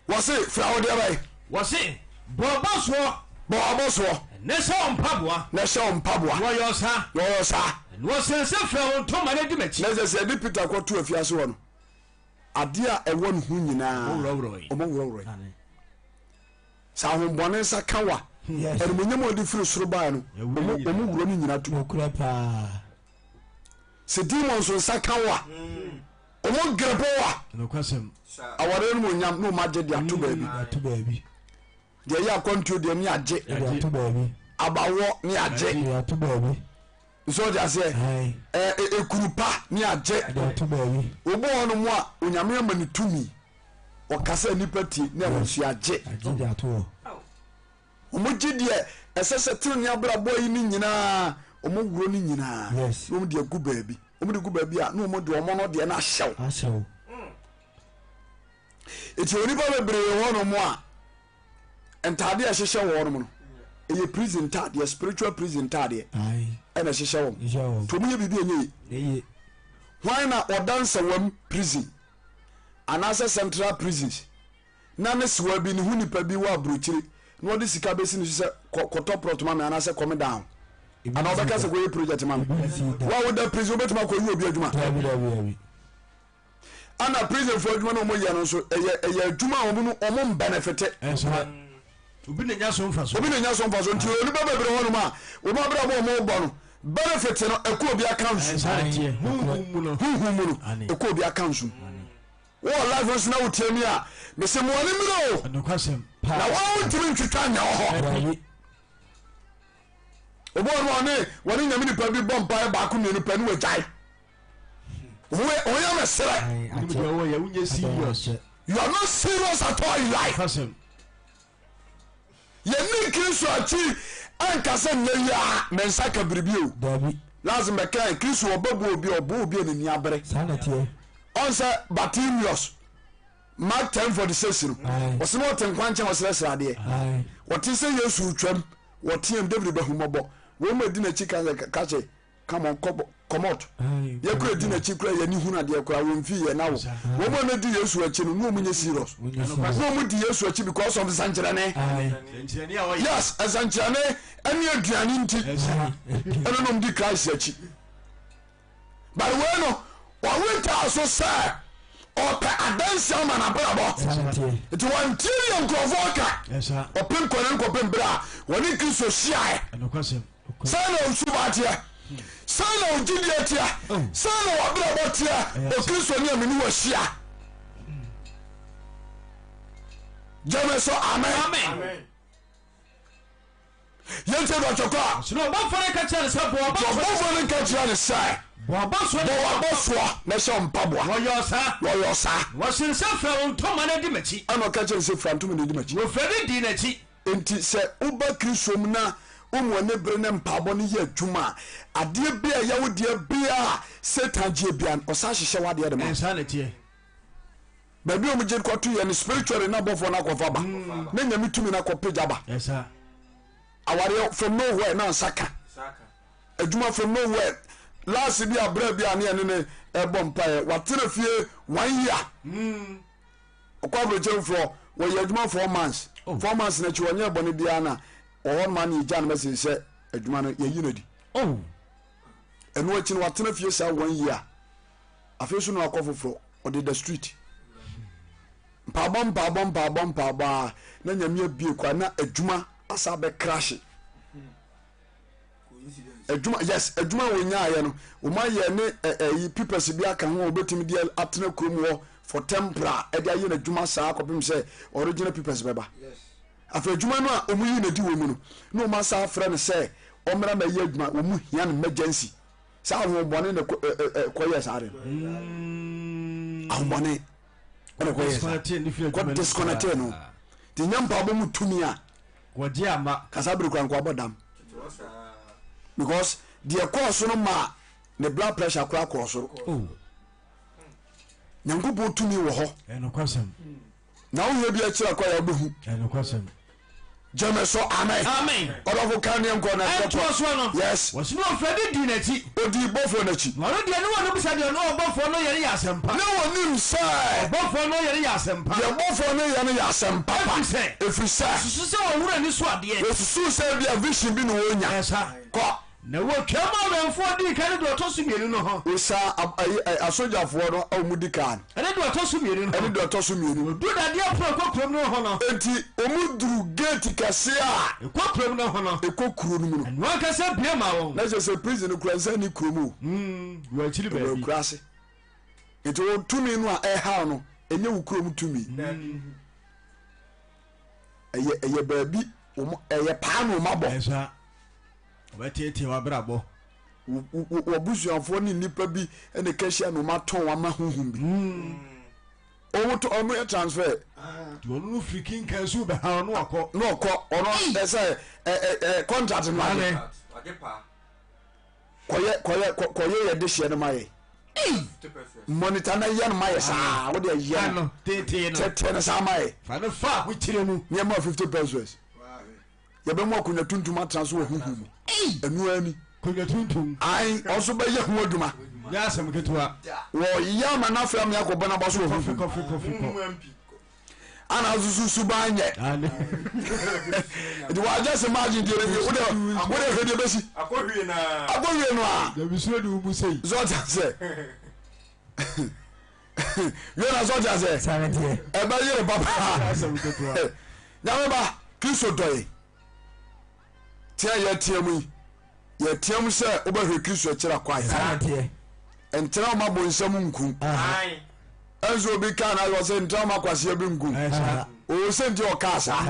A: Wɔse fira wo deɛ bɛn?
C: Wɔse bɔ w'abɔsoɔ.
A: Bɔ w'abɔsoɔ.
C: Na hyɛ wo mpaboa.
A: Na hyɛ wo mpaboa.
C: Na ɔyɔɔ saa.
A: Na ɔyɔɔ saa.
C: Na ɔsee sɛ fira wo ntoma na di m'akyi.
A: Na ɛsɛ sɛ yɛde Peter kɔto afiase hɔ no, adeɛ a ɛwɔ ne ho nyinaa, wɔworɔworɔe. Sɛ ahombɔne nsa ka wo a, animuonyam a ɔde firi soro baeɛ no, wɔworɔ ne nyinaa tom. Sɛ demons nsa ka wo a, wɔn grebo wo a, awareɛ no mu onyam na wɔn agye de ato baabi. Deɛ ɛyɛ akwantuo deɛ ne agye, abawɔ ne agye. Nso ɔde aseɛ ekuru pa ne agye. Obi wɔ hɔnom a onyame ama ne tumi ɔkasa nipa tie ne ɛno nso agye. Wɔn gye deɛ ɛsɛ sɛ tenenee abrabɔ yi ne nyinaa wɔn wuro ne nyinaa na wɔn de agu baabi wɔn de gu baabi a na wɔn de wɔn no deɛ no ahyɛw. Eti onipa bebree wɔ hɔnom a ntaadeɛ a ɛhyehyɛ wɔn no ɛyɛ prison ntaadeɛ spiritual prison ntaadeɛ ɛna ɛhyehyɛ wɔn nti wɔn yɛ biribi ɛnyɛ yie hwan na ɔda nsawam prison anaasɛ central prisons na ne sewa bi ne ho nipa bi wɔ aburokyire na ɔde sika bɛsi ne so sɛ kɔtɔ prɔt ma me anaasɛ kɔme dan ho anaa ɔbɛka sɛ kɔyɛ project ma me wo a woda prison wobɛtumi akɔyi obi adwuma Ana prison fo adwuma na wɔn yɛ no nso ɛyɛ ɛyɛ adwuma a wɔn no wɔn mbɛnɛfete.
C: Obi na nya so nfa so.
A: Obi na nya so nfa so nti onipa bebree hɔ nom a wɔn abrabɔ wɔn bɔ no benefit no ɛkɔ obi account so.
C: Huhum mu no.
A: Huhum mu no ɛkɔ obi account so. Wɔ life nso na wotie mi a mese mo ani mmiri o. Na wɔn ntumi ntwitwa nyɛ wɔ hɔ. Obi wɔ no ɔne wɔne nyame nipa bi bɔ mpaeɛ baako mmienu pɛ ne wagyae. Woyɛ me serɛ. You are not serious at all in life. Yɛni Kristo akyi ɛnka sɛ nnɛ yi a me nsa ka biribi o. Last mɛka Kristo ɔbɛbu obi a ɔbɔ obi a n'ani abere. Ɔn sɛ Bartimaeus Mark 10:46 no ɔsɛ na ɔte nkwankyɛn ɔsrɛsrɛ adeɛ. Ɔte sɛ Yesu retwam wɔteam David bɛhumɔbɔ wɔn mu adi n'akyi ka kyɛ Come on, come, come out. Yɛ kura di n'akyi kura yɛ ni hunu adeɛ kura wɔn fi yɛ na wo. Wɔn a wɔdi Yesu akyi no, no wɔn nyɛ serious. No wɔn di Yesu akyi because of nsɛnkyerɛnne. Yes, nsɛnkyerɛnne ɛne aduane nti ɛna na wɔn di Christ akyi. But wei no, wɔwe taa so sɛ ɔpɛ adansi ama n'abrabɔ. Nti wɔn tie deɛ nkurɔfoɔ ka. Ɔpem kɔ ne nkɔpem berɛ a wɔne Kristo hyiaɛ. Sɛn na wo suban teɛ? Sɛn na wo gyidie teɛ? Sɛn na w'abrabɔ teɛ? Okristoni a mene wahyia. Gyeme so amen. Yɛntie dɔtɔkɔ a.
C: Ɔsoro ɔbɔfoɔ no ka kyerɛ no sɛ bɔ
A: ɔbɔfoɔ no ka kyerɛ no sɛ
C: bɔ w'abɔsoɔ
A: bɔ w'abɔsoɔ na hyɛ wo mpaboa.
C: Wɔyɔɔ saa.
A: Wɔyɔɔ saa.
C: Wɔhyee sɛ fira wo ntoma na di m'akyi.
A: Ɛna ɔka kyerɛ no sɛ fira ntoma na di m'akyi.
C: Wɔfira no dii n'akyi.
A: Enti sɛ woba Kristo mu na womu anibere ne mpaabɔ no yɛ adwuma a, adeɛ biara a ɛyɛ wo deɛ biara a Satan gyeɛ biara no, ɔsan hyehyɛ w'adeɛ de ma wo.
C: Saa na ɛteɛ.
A: Baabi a wɔgye kɔto yɛ no spiritually na abɔfoɔ no akɔfa ba na Nyame tumi no akɔpagya ba. Awareɛ from nowhere na nsa ka. Adwuma from nowhere. Last bi a berɛ bi a ne yɛne ne ɛbɔ mpaeɛ watena fie one year. Ɔkɔ aburokyerɛmfoɔ wɔyɛ adwuma 4 months. 4 months n'akyi wɔnyɛ bɔne biara na wɔhɔ noma ne yɛgya no message sɛ adwuma no yɛyi no adi. Ɛno akyi no watena fie saa one year. Afei so na wakɔ foforɔ ɔde da street. Mpaabɔ mpaabɔ mpaabɔ mpaabɔ a na Nyame abue kwan na adwuma asa abɛ crashe. Adwuma yes adwuma a wɔnyaayɛ no wɔn ayɛ ne ɛyi papers bi aka ho a wɔbɛtumi de atena kurom hɔ for temporary ɛde ayɛ n'adwuma saa kɔpem sɛ original papers bɛba. Afei adwuma no a wɔn yi n'adi wɔ mu no na wɔn asa afrɛ no sɛ ɔmmra mɛyɛ adwuma wɔn hia no emergency. Saa ahohombɔne na ɛkɔyɛɛ saa de no. Ahohombɔne ɛna ɛkɔyɛɛ saa. Kɔ disconnecte no. Nti nya mpaabɔ mu tumi a.
B: Wɔgye ama.
A: Kasa bere kura nkɔ abɔ dam. Because deɛ kɔɔ so no maa ne blood pressure koraa kɔɔ soro.
B: Oh.
A: Nyankopɔn tumi wɔ hɔ.
B: Ɛnokwasɛm.
A: Na wohwɛ bi akyiri akɔ yɛ wobɛhu.
B: Ɛnokwasɛm.
A: Gyeme so amen.
C: Amen.
A: Ɔdɔfo kan ne nkɔ na
C: Ɛntoa soɔ no.
A: Yes.
C: Wɔsi na ɔfrɛ de dii n'akyi.
A: Odii bɔfoɔ no akyi.
C: Na ɔno deɛ ne wɔn bisa deɛ ɔno ɔbɔfoɔ no yɛ no yɛ asɛmpa.
A: Ne wɔnim sɛ.
C: Ɔbɔfoɔ no yɛ no yɛ asɛmpa.
A: Deɛ bɔfoɔ no yɛ no yɛ asɛmpa pa.
C: Ɛfiri sɛ.
A: Ɛfiri sɛ.
C: Wɔsusu sɛ wɔn wura ani so adeɛ.
A: Wɔsusu sɛ ebia vision bi na wɔrenya.
C: Ɛsa.
A: Kɔ.
C: Na wɔtwaam awɛmfoɔ dii kan ne deɛ ɔtɔ so mmienu no ho.
A: Wɔsaa ab, ayi, ɛ, asogyafoɔ no a wɔdi kan.
C: Ɛne deɛ ɔtɔ so mmienu no ho.
A: Ɛne deɛ ɔtɔ so mmienu.
C: Wɔduruu dadeɛ pono a ɛkɔ kurom no ho no.
A: Enti wɔduruu geeti kɛseɛ a.
C: Ɛkɔ kurom no ho no.
A: Ɛkɔ kuro no mu no.
C: Ɛno ankasa bue maa wɔn.
A: Na kyerɛ sɛ prison no koraa nsa nni kurom o.
C: Mm, wɔ akyiri baabi.
A: Ɛwɔ akuraase. Enti wo tumi no a ɛhaw no, ɛnyɛ wo kurom tumi. Ɛyɛ, ɛyɛ baabi, wɔn, ɛyɛ paa na wɔabɔ.
B: Ɛsa. Ɔbɛteetee w'abrabɔ.
A: W'abusuafoɔ ne nnipa bi na ɛka hyia na wɔatɔn wo ama honhom bi. Wɔn tɔ wɔn yɛ transfer.
B: Nti ɔno no firi kinkan so bɛha ɔno akɔ.
A: Na ɔkɔ ɔno ɛsɛ ɛ ɛ ɛ contract no ade. Kɔyɛ kɔyɛ kɔyɛ yɛ de hyɛ no ma yɛ. Monitor na yɛ no ma yɛ saa wode yɛ no.
B: Tete no.
A: Tete no saa ma yɛ.
B: Fa no fa ahokyere mu.
A: Nneɛma 50 pesos. Yɛbɛma akonnwa tuntum atena so wɔ honhom mu. Ɛno ara ni.
B: Akonnwa tuntum.
A: Ae, ɔnso bɛyɛ ho adwuma.
B: Nyɛ asɛm ketewa.
A: Wɔyɛ ama no afei ame akɔbɔ n'aba so wɔ honhom mu.
B: Kɔfe kɔfe kɔ.
A: Ana nso suban nyɛ. Nti wɔagye se margin deɛ no wode wode hwɛ deɛ bɛsi.
E: Akɔhwie no a.
A: Akɔhwie no a.
B: Dabi suro de wo mu sei.
A: So ɔte aseɛ. Yona sɛ ɔte aseɛ. Ɛbɛyere papa. Nyame ba Kristo dɔ yɛn. Tea yɛteɛ mu yi, yɛteɛ mu sɛ wobɛhwɛ Kristo akyira kwan. Ntena wo ma bonsam nku. Ɛnso obi kaa na ɔsɛ ntena wo ma kwasia bi nku. Ɔwɔ sɛ nti ɔkaa saa.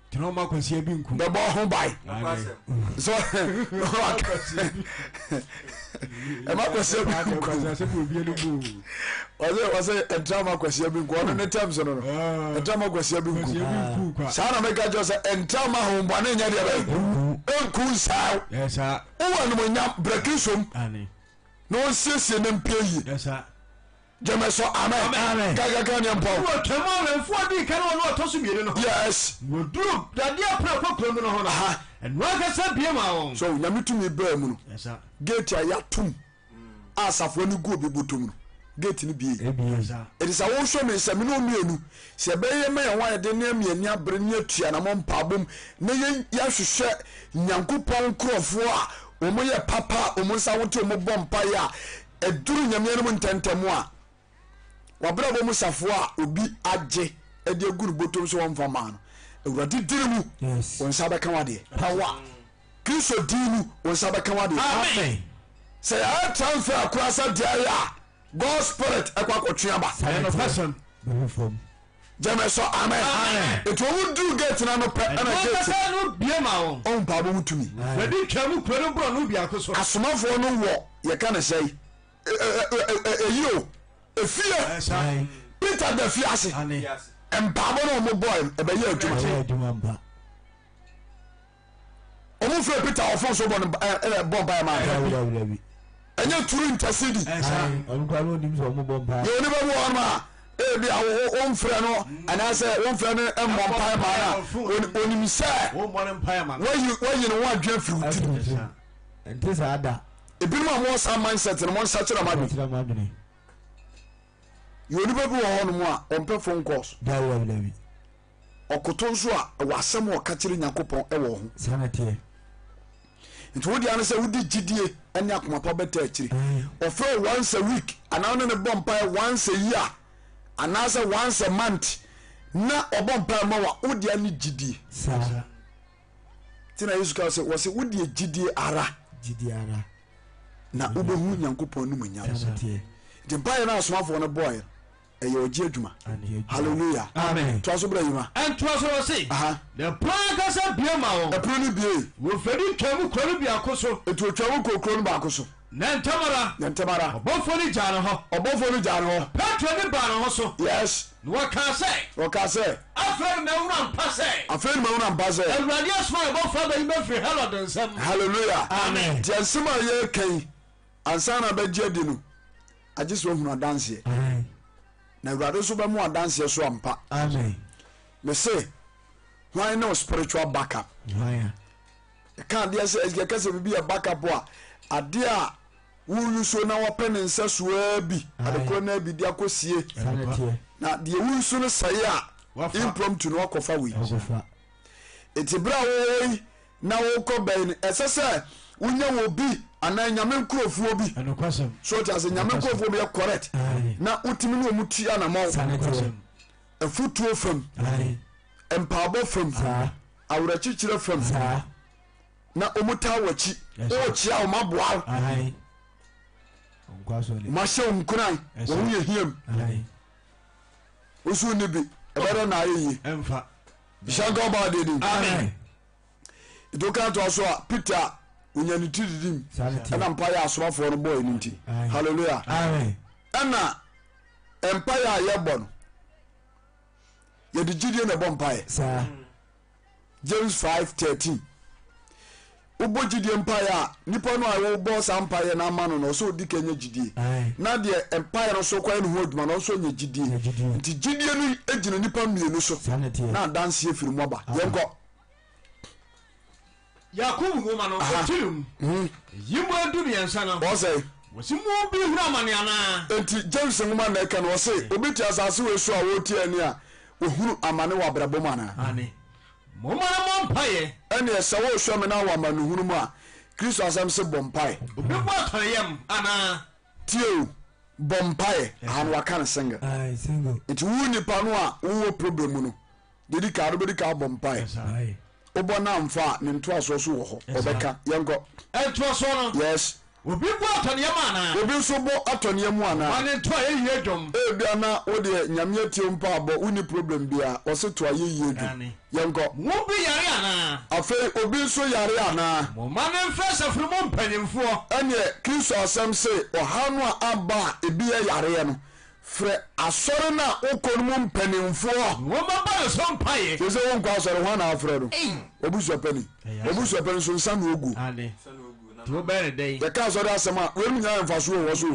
B: Tena ɔma kwasia bi nku.
A: Bɛbɔ ho ban. So ɛma kwasia bi nku. Ɔsɛ ɔsɛ ɛntena ɔma kwasia bi nku. Ɔno ne terms no no. Ɛntena ɔma kwasia bi nku. Saa na meka kyerɛ sɛ ɛntena ɔma ahombɔne nyɛ deɛ bɛyɛ. Nku nsaa. Wowɔ animonyam brɛ Kristo mu. Na ɔnsiesie ne mpie yie. Gyeme so amen.
C: Amen.
A: Kakaka ne mpɔ.
C: Wɔ twam awɛmfoɔ dii kan wɔ ne ɔtɔ so mmienu no ho.
A: Yes.
C: Wɔduru dadeɛ pono ɛkɔ kurom no ho no. Ɛno ankasa bue maa wɔn.
A: So Nyame tumi baa mu no.
B: Yes sir.
A: Gate a yɛatom a asafoɔ no gu obi bɔtɔ mu no, gate no bue.
B: Yes sir.
A: Enti sɛ wohwɛ me sɛ me ne wo mmienu, sɛ yɛbɛyɛ ma yɛn ho ayɛ den ne ama yɛn ani abere ne yɛatu anammɔn mpaebɔ mu na yɛn yɛahwehwɛ Nyankopɔn nkurɔfoɔ a wɔyɛ papa a wɔn nsa ho te wɔn bɔ mpaeɛ a Ɛduru Nyame anim ntɛmntɛm a, w'abrabɔ mu safoa a obi agye de agu no bɔtɔm sɛ wɔmfa mmaa no, Awurade dini mu, wo nsa bɛka w'adeɛ.
D: Power.
A: Kristo din mu, wo nsa bɛka w'adeɛ.
C: Amen.
A: Sɛ yɛayɛ transfer koraa sɛ deɛ ɛyɛ a, God spirit ɛkɔ akɔtwe aba.
B: Ɛyɛ nokwasɛm.
D: Bɛhwɛ fam.
A: Gyeme sɔ amen. Nti wɔn duru gate no ano pɛ ɛna
C: Ɛno
A: gate
C: ankasa no bue ma wɔn.
A: Ɔn mpaabɔ ho tumi.
C: Wɔde twaa mu kuro no borɔno biako so.
A: Asomafoɔ no wɔ yɛka no sɛi ɛyi o efie Peter da fie ase mpaabɔ no wɔn bɔɛ no ɛbɛyɛ adwuma. Ɔmo frɛ Peter wɔ fon so bɔ no ɛna bɔ mpaeɛ maa no. Ɛnyɛ turu intercede.
D: Ɔno koraa na onim sɛ ɔmo bɔ mpaeɛ.
A: Yɛ onipa bi wɔ hɔ nom a ebi a womfrɛ no anaasɛ womfrɛ no mmɔ mpaeɛ maa no a onim sɛ wayi wayi ne ho adwene afiri wo tirim.
D: Ɛnte saa da.
A: Ebinom a wɔwɔ saa mindset no wɔnsakyera mo adwene. Yɛ onipa bi wɔ hɔ nom a ɔmpɛ phone calls.
D: Dabi dabi dabi.
A: Ɔkoto nso a, ɛwɔ asɛm a ɔka kyerɛ Nyankopɔn wɔ ho.
D: Saa na ɛteɛ.
A: Nti wo deɛ ne sɛ wode gyidie ne akoma pa bɛtaa akyire. Ɔfrɛ wo once a week anaa wo ne no bɔ mpaeɛ once a year. anaasɛ once a month na ɔbɔ mpae ma wa wode ne gyidie.
D: Saa.
A: Nti na Yesu ka sɛ wɔsɛ wodeɛ gyidie ara.
D: Gyidie ara.
A: Na wobɛhu Nyankopɔn animuonyam. Nti mpaeɛ no asomafoɔ no bɔɔɛ ɛyɛ ɔgye adwuma. Hallelujah.
D: Amen.
A: Toa so brɛ yima.
B: Ɛntoa so ɔse. Na ɛpono ankasa bue ma wɔn.
A: Ɛpono no bue.
B: Wɔfiri twaa mu kuro no biako so.
A: Nti otwa mu kɔ kuro no baako so.
B: Na ntɛm ara.
A: Na ntɛm ara.
B: Ɔbɔfoɔ no gyaa no hɔ.
A: Ɔbɔfoɔ no gyaa no hɔ.
B: Petro ani baa ne ho so.
A: Yes.
B: Na ɔkaa sɛ.
A: Ɔkaa sɛ.
B: Afei na mahunu ampa sɛ.
A: Afei na mahunu ampa sɛ.
B: Awurade asoma ne bɔfoɔ abɛyi me afiri Herod nsam.
A: Hallelujah.
B: Amen.
A: Nti asɛm a yɛreka yi, ansa na bɛgye adi no, agye sɛ wahunu adanseɛ. Na Awurade nso bɛmo adanseɛ so ampa.
D: Amen.
A: Mese, hwan ne wo spiritual backup? Yɛka adeɛ sɛ, yɛka sɛ biribi yɛ backup a, adeɛ a woyusuo na wɔpɛ ne nsa soaa bi, adekorɔ no bi de akɔsie. Na deɛ woyusu no sɛe a, impromptu no wakɔfa wei. Enti berɛ a wowɔ yi na wokɔ bɛn no, ɛsɛ sɛ wonya wɔ bi anaa nyame nkurɔfoɔ bi. So ɔte ase, nyame nkurɔfoɔ bi yɛ correct na wotumi ne wɔn tu anamɔn. Afutuo fam, mpaabɔ fam, awerɛkyekyerɛ fam, na wɔn taa w'akyi, wokyea wɔn aboa wo, wɔn ahyɛ wo nkuran, wɔn ho yɛ hiam, wosu nni bi, ɛbɛdɛ na ayɛ yie. Hyɛ nka ɔba adeɛ nim. Nti woka toa so a, Peter onya ne ti didim ɛna mpaeɛ a asomafoɔ no bɔɔ ɛno nti. Hallelujah. Ɛna mpaeɛ a yɛbɔ no, yɛde gyidie na ɛbɔ mpaeɛ. James 5:13 Wobɔ gyidie mpaeɛ a, nipa no a wobɔ saa mpaeɛ no ama no no, ɔsɛ ɔdi kan nya gyidie. Na deɛ mpaeɛ no so kɔyɛ ne ho adwuma no, ɔnso nya gyidie. Nti gyidie no gyina nipa mmienu so na adanseɛ firi mu aba. Yɛnkɔ.
B: Yakobo nwoma no, eti num, yi mu 13 no.
A: Ɔsɛ.
B: Wɔsi mu bi hunu amane anaa?
A: Enti James nwoma na ɛka no, ɔse obi te asase wei so a ɔretie ani a, ɔhunu amane wɔ abrabɔ mu anaa?
B: Aane. Momma no mmɔ mpaeɛ.
A: Ɛnneɛ sɛ worehwɛ me na wɔ amanehunu mu a, Kristo asɛm se bɔ mpaeɛ.
B: Obi bo atɔ ne yam anaa?
A: Tie o, bɔ mpaeɛ. Aha no waka no single.
D: Aye, single.
A: Nti wo nipa no a wowɔ problem mu no, deɛ di kan no wobɛdi kan abɔ mpaeɛ. Wobɔ no amfa a, ne ntoasoɔ so wɔ hɔ. Ɔbɛka. Yɛnkɔ.
B: Ntoasoɔ no.
A: Yes.
B: Obi bo atɔ ne yam anaa?
A: Obi nso bo atɔ ne yam anaa?
B: Ma ne nto ayɛyie dwom.
A: Ebia na wo deɛ Nyame atie wo mpaabɔ, wonni problem biara, ɔse to ayɛyie dwom. Yɛnkɔ.
B: Mo bi yare anaa?
A: Afei obi nso yare anaa?
B: Momma no mfrɛ asafo no mu mpanyimfoɔ.
A: Ɛneɛ Kristo asɛm se ɔhaw no a aba a ebi yɛ yareɛ no, Frɛ asɔre no a wokɔ no mu mpanimfoɔ.
B: Na wɔmmɛbɔ ne so mpaeɛ.
A: Seesei wonkɔ asɔre, hwan na afrɛ no? W'abusuapani. W'abusuapani nso nsa na oguo. Yɛka asɔre asɛm a, weinom nyinaa yɛ mfasoɔ o, wɔse o.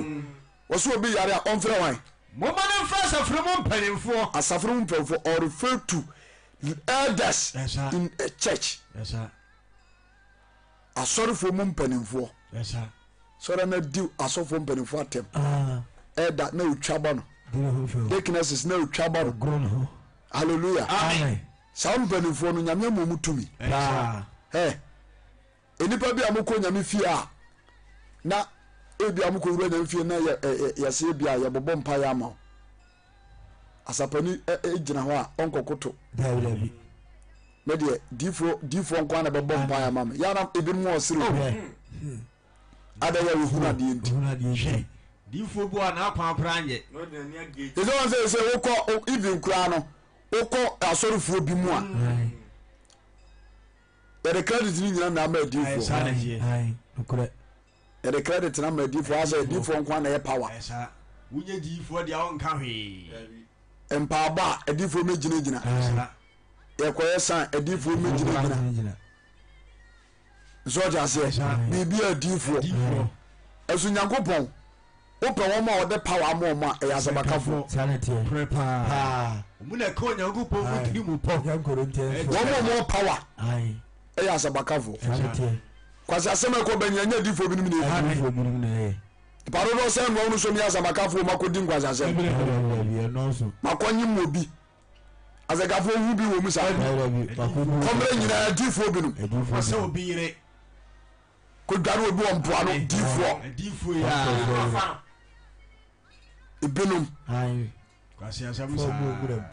A: Wɔse obi yare a, ɔmfrɛ hwan?
B: Momma no mfrɛ asafo no mu mpanimfoɔ.
A: Asafo no mu mpanimfoɔ, or refer to elders in a church. Asɔrefoɔ mu mpanimfoɔ. Sɔre na di asɔfoɔ mpanimfoɔ atɛm. Ɛda na otwa ba no. Deaconesses na otwa ba no. Hallelujah.
B: Amen.
A: Saa mpanimfoɔ no nyame ama wɔn tumi. Ɛ nnipa bi a mokɔ nyame fie a na ebi a mokɔ wura nyame fie na yɛ ɛ yɛsɛ ebi a yɛbɔbɔ mpaeɛ ama wo. Asapani gyina hɔ a ɔnkɔkoto.
D: Dabi dabi.
A: Me deɛ diifoɔ diifoɔ nko ara na bɛbɔ mpaeɛ ama me. Yɛn ebinom wɔ sere o. Adɛn yɛ wɔhunu adeɛ nti.
D: Ohunu adeɛ nti.
B: Diifoɔ bi wɔ a n'akwan koraa nyɛ.
A: Ɛsɛ wɔn sɛ sɛ wokɔ even koraa no wokɔ asɔrefoɔ bi mu a yɛde credit no nyina na ama adiifoɔ.
D: Nokorɛ.
A: Yɛde credit no ama adiifoɔ asɛ adiifoɔ nko ara na ɛyɛ power.
B: Wonyɛ diifoɔ deɛ wonka hwee.
A: Mpaabɔ a adiifoɔ mɛgyinagyina. Yɛkɔyɛ san adiifoɔ mɛgyinagyina. Nso ɔte aseɛ biribi a adiifoɔ ɛso Nyankopɔn wopɛ wɔn a ɔde power ama wɔn a ɛyɛ asabakafoɔ.
B: Wɔn na ɛka Onyankopɔn mu tiri mu pɔ.
A: Wɔn a wɔwɔ power ɛyɛ asabakafoɔ. Kwasi asɛm ɛkɔ bɛ nyina nyɛ adiifoɔ binom na ɛdi. Nipa dodoɔ sɛn na wɔn nso yɛ asabakafoɔ makɔdi nkwasi asɛm. Makɔnye mu obi. Asɛnkafoɔ hu bi wɔ mu saa. Kɔmmerɛ nyinaa adiifoɔ binom.
B: Ɔsɛ obi yere.
A: Kɔdware obi wɔ mpoano diifoɔ.
B: Adiifoɔ yi a.
A: Ebinom.
B: Kwasi asɛm
D: Fɔ gu nwura mu.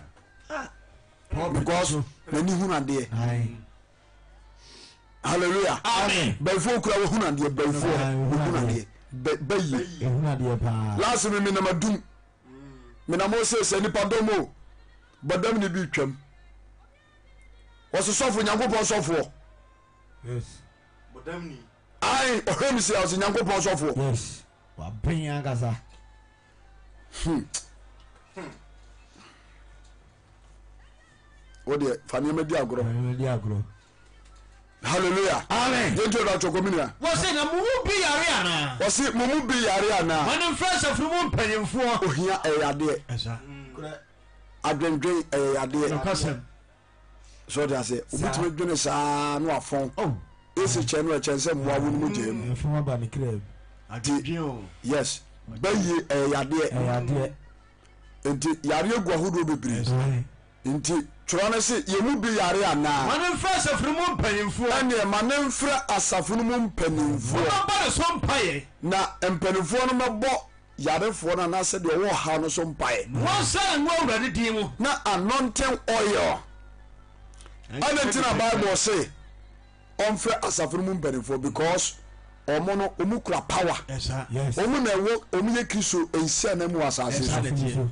B: saa.
A: Because n'ani hunu adeɛ.
D: Ae.
A: Hallelujah.
B: Amen.
A: Bayifoɔ kura wɔhunu adeɛ. Bayifoɔ
D: Aye,
A: wɔhunu
D: wɔhunu
A: adeɛ. Bayie.
D: Ehunu adeɛ paa.
A: Last me menam adum. Menam hɔ sɛ sɛ nipa dɔm o. Bɔdam ne bi twam. Wɔsi sɔfo Nyankopɔn sɔfoɔ.
D: Yes.
A: Ayi ɔhwɛ mi si a ɔsi Nyankopɔn sɔfoɔ.
D: Yes. Waben ankasa.
A: Wo deɛ fa nneɛma di agorɔ.
D: Nneɛma di agorɔ.
A: Hallelujah.
B: Amen.
A: Yɛn ti o da twɛ mi nua.
B: Wɔsi na mo mu bi yare anaa?
A: Wɔsi mo mu bi yare anaa?
B: Wɔn mfrɛ asafo mu mpanyinfoɔ.
A: Ohia ɛyɛ adeɛ.
B: Ɛsa.
A: Adwendwen ɛyɛ adeɛ.
B: Nokwasɛm.
A: So ɔde aseɛ obi tumi dwene saa na wafɔn.
B: Oh.
A: Esi kyɛn no ɛkyɛn sɛ mmoa wo no mu gyaa mu.
D: Ɛfɔn aba ne kra mu.
B: Adwendwen o.
A: Yes. Bɛyie ɛyɛ yadeɛ.
D: Ɛyɛ adeɛ.
A: Nti yareɛ gu ahodoɔ bebree.
D: Ae.
A: Nti twerɛ no se yɛn mu bi yare anaa?
B: Ma no mfrɛ asafo no mu mpanimfoɔ.
A: Ɛnneɛ ma no mfrɛ asafo no mu mpanimfoɔ.
B: Wɔmmɛbɔ ne so mpaeɛ.
A: Na mpanimfoɔ no mmɛbɔ yarefoɔ no anaasɛ deɛ ɔwɔ ɔhaw no so mpaeɛ.
B: Na wɔnsra no ngo Awurade din mu.
A: Na anointing oil. Adɛn nti na Bible se ɔmfrɛ asafo no mu mpanimfoɔ? Because wɔn no wɔn kura power.
D: Yes.
A: Wɔn na ɛwɔ wɔn yɛ Kristo nsiananmu wɔ asase so.
B: Ɛsa na ɛteɛ.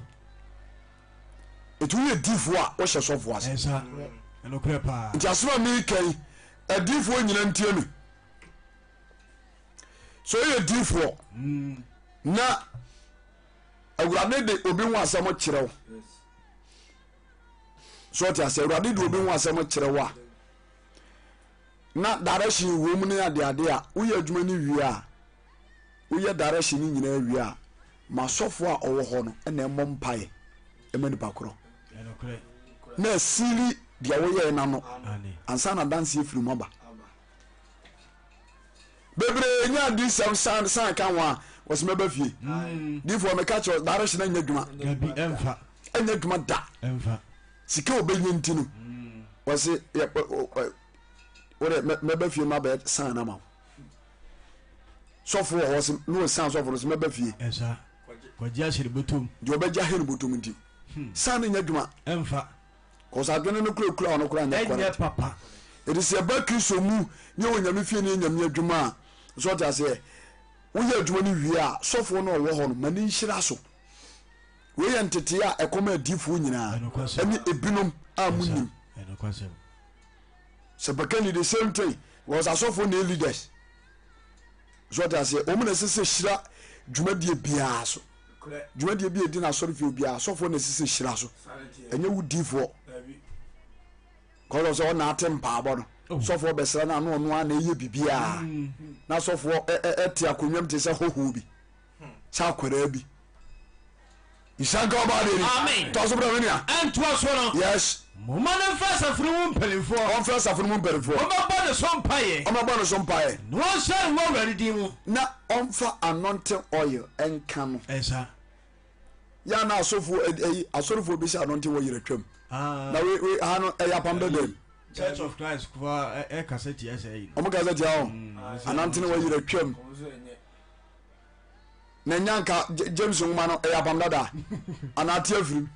A: Nti woyɛ difoɔ a wohyɛ sɔfoɔ ase.
B: Ɛsa. Ɛnokorɛ paa.
A: Nti asɛm a meka yi adiifoɔ nyina ntie me. Sɛ woyɛ difoɔ na awurade de obi ho asɛm kyerɛ wo so ɔte ase awurade de obi ho asɛm kyerɛ wo a na direction wɔ mu ne adeade a woyɛ adwuma no wie a woyɛ direction no nyinaa wie a ma sɔfo a ɔwɔ hɔ no na ɛmmɔ mpaeɛ ɛma nipa korɔ na asili deɛ woyɛɛ no ano ansa na adanseɛ firi mu aba bebree nya adiyisɛm san san ka ho a wɔsɛ mɛba fie mm. difoɔ meka kyerɛ direction anyɛ adwuma ɛnyɛ adwuma da sika ɔbɛnya nti no mm. wɔse wode mɛba fie ma bɛyɛ san no ama wo sɔfo wɔ hɔ sɛ ne ɔsan sɔfo no sɛ mɛba fie
B: kɔgye ahyɛ ne bɔtɔm
A: deɛ ɔbɛgye ahyɛ ne bɔtɔm nti hmm. san no nyɛ adwuma
B: ɛmfa
A: kɔsɛ adwene no kurakura ɔno kora nyɛ
B: ɛnyɛ papa
A: ɛde sɛ ɛba kristo mu ne wɔ nyame fie ne nyame adwuma a sɛ ɔte aseɛ woyɛ adwuma no wie a sɔfoɔ no ɔwɔ hɔ no ma ne nhyira so wei yɛ ntetee a ɛkɔma adiifoɔ nyinaa ɛne ebinom a monim sɛ bɛka ni the same thing because asɔfoɔ na yɛ leaders so ɔte aseɛ wɔn na ɛsɛ sɛ hyira dwumadie biara so dwumadie bi a ɛdi n'asɔre fie biara asɔfoɔ na ɛsɛ sɛ hyira so ɛnyɛ wo diifoɔ kɔsɔ sɛ ɔna ate mpaabɔ no oh. sɔfoɔ bɛsra no ano ɔno a na ɛyɛ biribiara mm. na sɔfoɔ ɛte akonnwa mu te sɛ hoho bi sɛ akwadaa bi nhyira nka ɔbaa deɛ ni
B: Amen.
A: tɔ so brɛ me nua
B: Ɛntoa so no,
A: yes
B: momma no mfrɛ asafo no mu mpanimfoɔ.
A: Ɔmfrɛ asafo no mu mpanimfoɔ.
B: Wɔmmɛbɔ ne so mpaeɛ.
A: Ɔmmɛbɔ ne so mpaeɛ.
B: Na wɔnsra no ngo Awurade din mu.
A: Na ɔmfa anointing oil nka no.
B: Ɛsa.
A: Yɛ a na asɔfoɔ ɛyi asɔrefoɔ bi sɛ anointing oil atwam.
B: Ah.
A: Na we we ha no ɛyɛ apam dada mu.
B: Church of Christ koraa ɛkasa tia sɛ ɛyi
A: no. Wɔn kasa tia wɔn. Anointing oil atwam. Na nya nka James nwoma no ɛyɛ apam dada anaa ate afirim.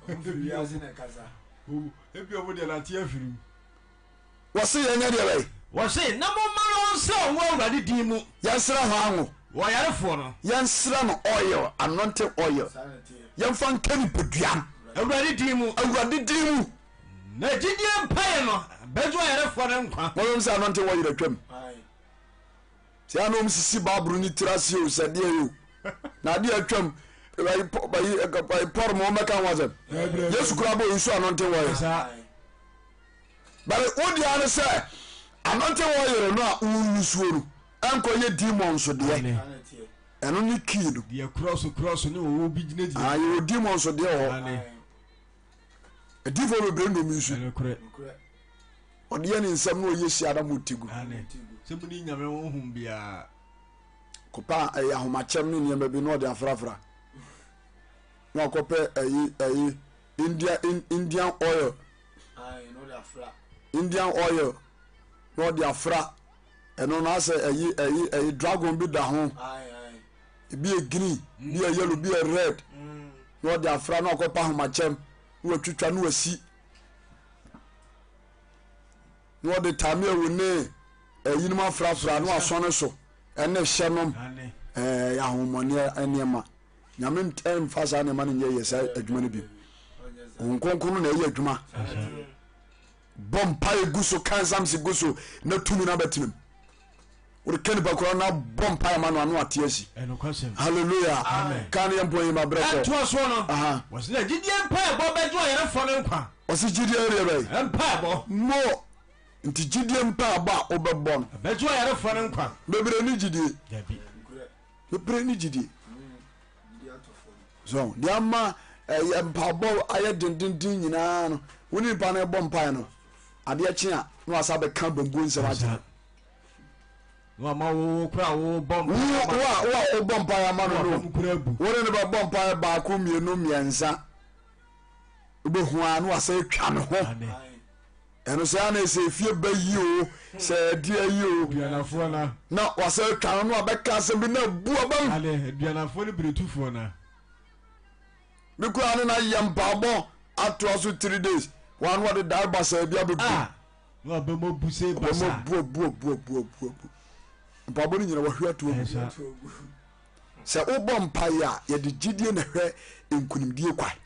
B: Ebi ɔmo deɛ nate afirim.
A: Wɔse yɛnyɛ deɛ bɛyɛ.
B: Wɔse na momma no nsra ngo Awurade din mu.
A: Yɛnsra hɔ ango.
B: Wɔ ayarefoɔ no.
A: Yɛnsra no oil, anointing oil. Yɛmfa nka nipadua no.
B: Awurade din mu.
A: Awurade din mu.
B: Na gyidie mpaeɛ no bɛgye ɔyarefoɔ no nkwa.
A: Wɔn sɛ anointing oil atwam. Sɛ ano wɔn sisi baaburo ne tiri ase o sɛ deɛ o na adeɛ atwam ayi ayi ayi pɔr mo wɔn bɛka ho asɛm yesu kura bɔ nsu anointing oil bɛrɛ wo deɛ ano sɛ anointing oil no a wɔn no ɛnkɔ yɛ demons deɛ ɛno ne kii no.
B: Deɛ kurɔso kurɔso ne wɔwɔ bi gyinagyina.
A: Ah, yɛwɔ demons deɛ wɔ hɔ. Adiifoɔ bebree na wɔn nsu. Ɔde yɛ ne nsɛm na ɔyɛ si ara mo ti gu.
B: Sɛ mo ni nyame honhom biara.
A: Kɔpa ɛyɛ ahomakyɛm ne nneɛma bi na ɔde afrafra. Na wakɔpɛ ɛyi ɛyi India Indian oil. Indian oil na ɔde afra ɛno na asɛ ɛyi ɛyi ɛyi dragon bi da ho. Ebi yɛ green, bi yɛ yellow, bi yɛ red. Na ɔde afra na ɔkɔpa ahomakyɛm na watwitwa na wasi na ɔde taame awu ne ɛyinom afrafra na wasɔne so ɛne hyɛ nom ɛɛ ahomɔne nneɛma nyame mfa saa nneɛma no nyɛ yɛ saa adwuma no bi wɔn nkonko no na ɛyɛ adwuma bɔ mpaeɛ gu so ka nsamse gu so na tumi no abɛtena mu wode ka nipa korɔ na bɔ mpaeɛ ma no ano ate asi halleluya ka ne yɛ mpɔ yi ma berɛ kɔ
C: ɛtoa soɔ no wɔse na gyidie mpaebɔ bɛgye ɔyarefoɔ no nkwa
A: ɔse gyidie deɛ bɛyɛ
C: mpaebɔ
A: mo nti gyidie mpaebɔ a wobɛbɔ no
C: bɛgye ɔyarefoɔ no nkwa
A: bebree ne gyidie
C: dabi
A: bebree ne gyidie so deɛ ama ɛyɛ mpaebɔ ayɛ dendenden nyinaa no wo ne nipa no bɔ mpae no adeɛ kye a na wasa bɛka bambuo nsɛm akyerɛ
C: na wama wo kora wo bɔ
A: mpae wo a wo a wobɔ mpae ama no no wo ne no bɛbɔ mpae baako mmienu mmiɛnsa wobɛhu a na wasa atwa ne ho ɛno sɛ ana sɛ efie ba yi o sɛ ɛdeɛ yi o
C: aduanafoɔ na
A: na wasa atwa no na wabɛka asɛm bi na abu abam
C: ane aduanafoɔ ne beretufoɔ na
A: me kura ne na yɛ mpaabɔ atoa so three days wɔn ano wɔde dae basaa bi abɛbu
C: ah na wabɛmɔ bu se basa
A: wɔn bu bu bu bu bu bu mpaabɔ no nyina wɔhwe ato agu sɛ wobɔ mpaeɛ a yɛde gyidie na hwɛ nkunimdie kwae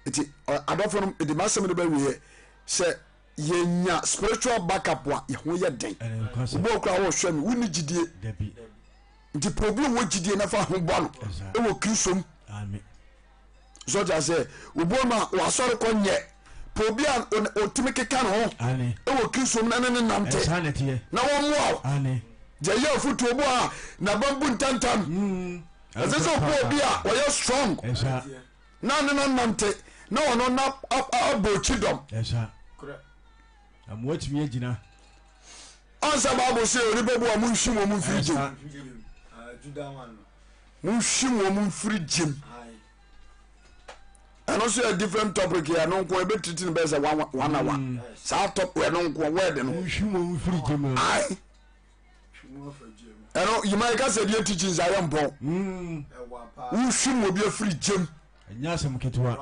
A: nti adɔfo no mede m'asɛm no bɛwieɛ sɛ yɛnya spiritual backup a yɛho yɛ den wobɔ kora wɔhwɛ me wonni gyidie nti pɛ obi ɔwɔ gyidie na fa ho bɔ no ɛwɔ kristo mu so ɔte aseɛ obi ɔno a wasɔre kɔ nyɛ pɛ obi a ɔtumi keka ne ho ɛwɔ kristo mu na ne ne nante na wɔmmoa wo deɛ yɛ afotuo bu a n'abam bu ntɛntɛm mm. ɛsɛ sɛ ɔpɛ obi a ɔyɛ strong na ne no nante na ɔno na abɔ akyi dɔm ɔnsɛ bible sɛ onipa bu a monhwim wɔ mo mfiri gyem monhwim wɔ mo mfiri gyem ɛno nso yɛ different topic yɛ ɛno nko ɛbɛtiriti no bɛyɛ sɛ one hour mm. saa top ɛno nko word no ae ɛno yima yɛka sɛ deɛ teachings ayɛ mpɔn mm. wohwim obi afiri gyem
C: ɛnyɛ asɛm ketewa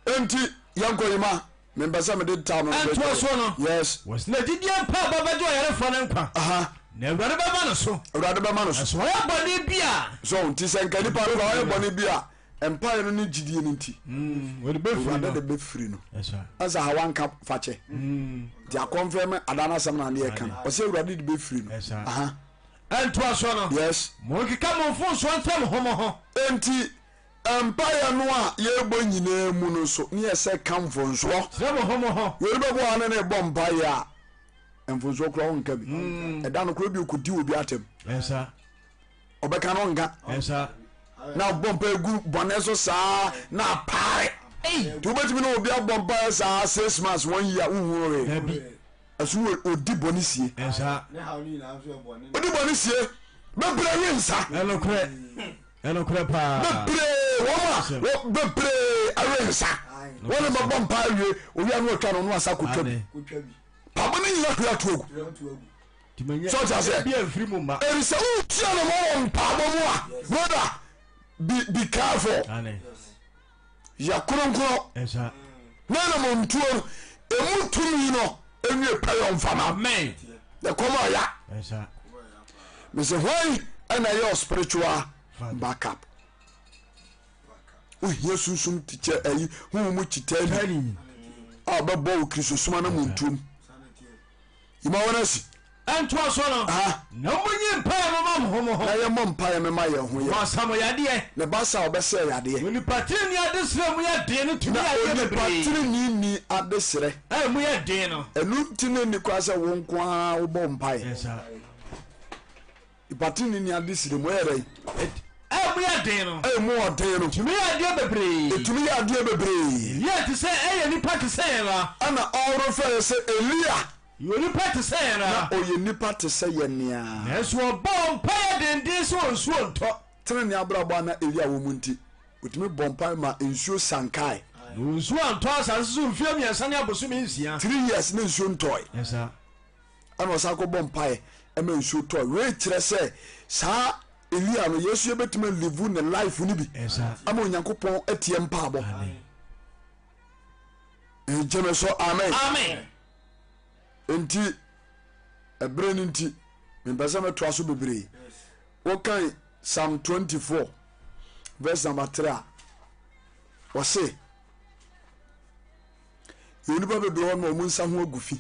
A: enti yɛnkɔ yima mempɛ sɛ mede taa no
C: ɛntoa soɔ no
A: yes
C: wɔsi na gyidie mpaebɔ bɛgye ɔyarefoɔ no nkwa
A: aha
C: na awurade bɛma no so
A: awurade bɛma no so
C: na sɛ ɔyɛ bɔne bi a
A: so nti sɛ nka nipa no ɔyɛ bɔne bi a mpaeɛ no ne gyidie no nti
C: mm, wɔde bɛfiri
A: awurade
C: no
A: de bɛfiri no
C: ɛsa
A: ɛsɛ hawa nka fakyɛ
C: mm.
A: nti akɔmfɛ me ada no asɛm na ne yɛka no ɔsɛ awurade de bɛfiri no
C: ɛsa
A: aha
C: ɛntoa soɔ no
A: yes
C: monkeka mo mfomsoɔ nkyerɛ mo ho mo ho
A: enti Mpaeɛ no a yɛrebɔ nyinaa mu no nso, ne yɛ sɛ ka mfonsoɔ.
C: Kyerɛ mo ho mo ho.
A: Wei bɛbɔ a ne ne bɔ mpaeɛ a, mfonsoɔ koraa ɔnka bi. Mm. Ɛda no koraa bi ɔkɔdi obi atɛm.
C: Ɛsa.
A: Ɔbɛka no ɔnka.
C: Ɛsa.
A: Na ɔbɔ mpaeɛ gu bɔne so saa na apaare. Nti wobɛtumi ne obi abɔ mpaeɛ saa 6 months 1 year wohu no
C: Dabi.
A: Ɛso no ɔdi bɔne sie.
C: Ɛsa.
A: Ɔdi bɔne sie. Bebree we nsa.
C: Ɛnokorɛ. Ɛnokorɛ paa.
A: Bebree wɔn a wɔ bebree awe nsa. Wɔn ne bɛbɔ mpa awie owia no ɔtwa no no asa kotwa bi. Pabo ne nyina hwere ato agu. So ɔte aseɛ. Ɛfiri sɛ wotia no ma wɔ mpaabɔ mu a brother be careful. Yɛ kronkron. Na na mo ntuo no emu tumi no enwie pɛyɛ mfama. Yɛkɔm ɔya. Mese hwan ɛna ɛyɛ spiritual backup. Wohia sunsum tikyɛ ayi huhu mu kyitani a ɔbɛbɔ wo kristo soma na mo ntuom. Yima wɔn asi.
C: Ɛntoa so no, na monyi mpaeɛ moma mo ho mo ho.
A: Na yɛmmɔ mpaeɛ mema yɛn ho yɛn.
C: Wɔasa mo yadeɛ.
A: Na ɛba saa a, wɔbɛsa yɛn yadeɛ.
C: Na onipa tenenee adesrɛ mu yɛ den no tumi
A: Na
C: yɛ adeɛ
A: onipa
C: bebree.
A: teneneeni adesrɛ.
C: A emu yɛ den no.
A: Ɛno nti na ɛnni kwan sɛ wo nko ara wobɔ mpaeɛ.
C: Yes, sir.
A: Nipa teneneeni adesrɛ mu ɛyɛ dɛn?
C: A emu yɛ den no.
A: A emu ɔden no.
C: Tumi yɛ adeɛ bebree.
A: Ɛtumi yɛ adeɛ bebree.
C: Elia te sɛ ɛyɛ nipa te sɛ yɛn ara.
A: Ɛna ɔrefrɛ yɛ sɛ Elia.
C: Ɔyɛ onipa te sɛ yɛn ara.
A: Na ɔyɛ nipa te sɛ yɛn ara.
C: Nanso ɔbɔɔ mpaeɛ denden sɛ nsuo ntɔ.
A: Tenenee abrabɔ a na Elia wɔ mu nti, ɔtumi bɔɔ mpaeɛ maa nsuo sankae.
C: Na nsuo antɔ asase so mfeɛ 3 ne abosome 6.
A: 3 years na nsuo ntɔe.
C: Yes, sir.
A: Ɛna ɔsan kɔbɔ mpaeɛ ma nsuo tɔe. Wei kyerɛ sɛ saa. Elia no, yɛn nso yɛbɛtumi alivu ne life no bi ama Onyankopɔn atie mpaabɔ. Gyeme so amen.
C: Amen.
A: Nti ɛberɛ no nti mempɛ sɛ mɛtoa so bebree. Wokan Psalm 24 verse number 3 a ɔse yɛ onipa bebree hɔ no wɔn nsa ho agu fi.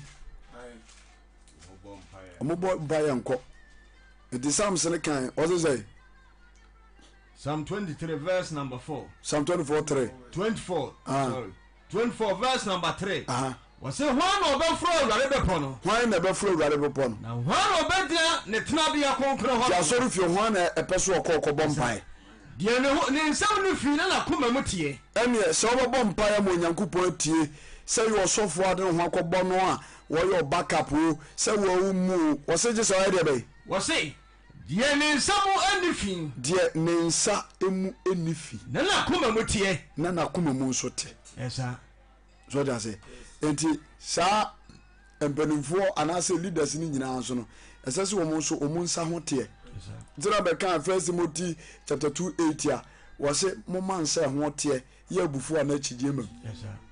A: Wɔbɔ mpaeɛ nkɔ. Nti Psalms no kan ɔse sɛ
C: Psalm 23 verse number 4.
A: Psalm 24 3.
C: 24 ah. sorry. 24 verse number 3. Wɔse hwan na ɔbɛforo Awurade bepɔ no?
A: Hwan na ɛbɛforo Awurade bepɔ no?
C: Na hwan na ɔbɛgyina ne tenabea kronkron hɔ?
A: Ti asɔre fie hwan na ɛpɛ so ɔkɔ ɔkɔbɔ mpae?
C: Deɛ ne ho ne nsam no fi na n'akoma mu teɛ.
A: Ɛneɛ sɛ wobɛbɔ mpae ama Onyankopɔn atie, sɛ yɛ ɔsɔfoɔ a de ne ho akɔbɔ no a wɔyɛ ɔbackup o, sɛ wɔwo mu o, wɔse gye sɛ ɔyɛ deɛ bɛn?
C: Wɔse, Deɛ ne nsa mu nni fi.
A: Deɛ ne nsa mu nni fi.
C: Na n'akoma mu teɛ.
A: Na n'akoma mu nso te.
C: Ɛsa.
A: So ɔde ase. Enti saa mpanimfoɔ anaasɛ leaders no nyinaa nso no, ɛsɛ sɛ wɔn nso wɔn nsa ho teɛ. Nti na bɛka First Timothy chapter 2:8 a, wɔse momma nsa ɛho teɛ yɛ abufuo anaa akyigyie ma mu.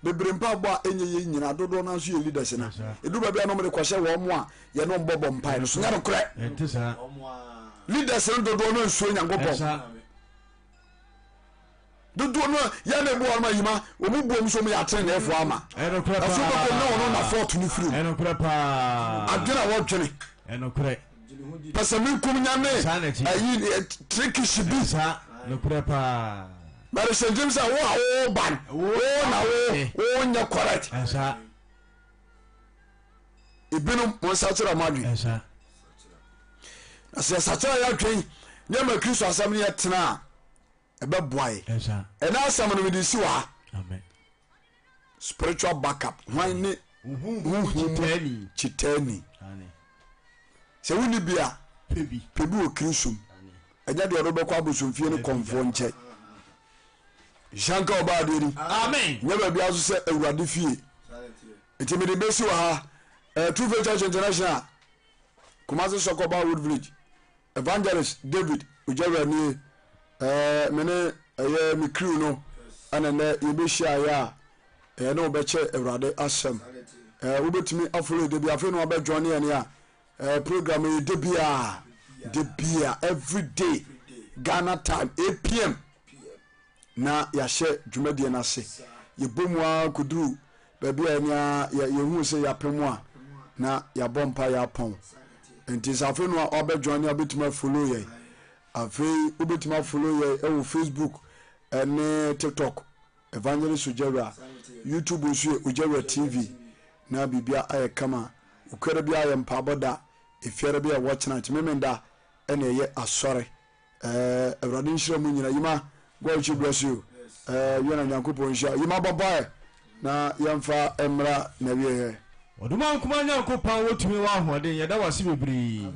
A: Bebree mpaebɔ a ɛnyɛ yɛ nyinaa dodoɔ no nso yɛ leaders no. Ɛduru baabi a na wɔde kɔhyɛ wɔn a yɛne wɔn bɔbɔ mpae no so. Nyɛ nokorɛ. Leaders no dodoɔ no nsuo Nyankopɔn. Dodoɔ no yɛ na ebu wɔn ayima wɔn mu buom nso wɔn yɛ ateneneefoɔ ama. Ɛso bɛkɔ na wɔn na fɔɔto no firi mu. Adwene a wɔdwene. Pɛsɛmenkum nya ne ayi trikisi bi. But sɛ gyem sɛ wo a wo ba no wo na wo wo nyɛ correct. Ebinom mo nsakyera mo adwene. Na sɛ yɛsakyera yɛ adwene ne ɛma Kristo asɛm no yɛ tena a ɛbɛboa yɛ. Ɛna asɛm no mede si wɔ ha. Spiritual backup hwan ne honhom mu kyitaani? Sɛ wonni bi a, pɛ bi wɔ Kristo mu. Ɛnyɛ deɛ ɔde bɛkɔ abosomfie ne kɔmfoɔ nkyɛn. Nhyira nka ɔbaa adeɛ ni.
C: Amen.
A: Nyɛ baabi aso sɛ Awurade fie. Nti mede bɛsi wɔ ha. Uh, True Faith Church International, Kumasi Sɔkɔba Wood Village. Evangelist David Ogyawura nie. Eh, me ne ɛyɛ me crew no ɛna nɛ yɛbɛhyiaeɛ a ɛyɛ ne wobɛkyɛ Awurade asɛm. Eh, wobɛtumi afollow da bi afei na wabɛ join yɛn a eh, program yi da biara da biara every day Ghana time 8 pm na yɛahyɛ dwumadie no ase. Yɛbɔ mu ara kɔduru baabi a yɛne yɛhu sɛ yɛapem a na yɛabɔ mpa yɛapɔn. Nti sɛ afei no a wabɛ join a wobɛtumi afollow yɛn. Afei wobɛtumi afollow yɛn wɔ Facebook ne TikTok Evangelist Ogyawura. YouTube nso yɛ Ogyawura TV na biribia ayɛ kama. Okuada biara yɛ mpaabɔ da, efiada bi a ɛwɔ kyena nti Memenda ɛna ɛyɛ asɔre. Eh, Awurade nhyira mu nyina. Yima, God richly bless you. Eh, yɛn na Nyankopɔn nhyira. Yima bɔ mpaeɛ na yɛmfa mmra na wieɛ.
C: Ɔdomankoma Nyankopɔn wo tumi wɔ ahoɔden yɛda wo ase bebree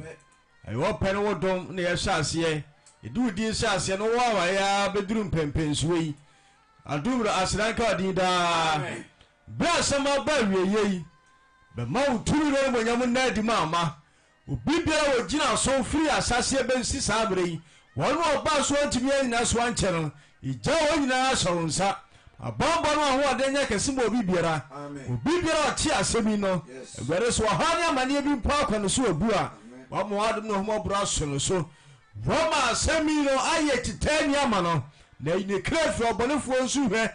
C: ɛyɛ wo pɛ ne wo dom na yɛhyɛ aseɛ yɛde wo din hyɛ aseɛ na wo awaeɛ ara bɛduru mpɛnpɛnsoɔ yi adom no aseda nka wo din daa berɛ a asɛm aba awieɛ yi bɛma wo tumi ne animuonyam nna adi ma ama Obi biara a ogyina so firi ahyɛaseɛ bɛsi saa berɛ yi, wɔn a ɔbaa so antumi annyina so ankyɛ no, gya wɔn nyinaa hyɛ wo nsa. Ma banbɔ no ahoɔden nyɛ kɛse ma obi biara. Obi biara a ɔte asɛm yi no, Awurade, sɛ ɔhaw ne amaneɛ bi mpo akɔ ne so abu a, woama w'adom ne w'ahummɔborɔ aso ne so. Woama asɛm yi no ayɛ tetaani ama no, na ayi ne kra afiri ɔbɔnefoɔ nsuhwɛ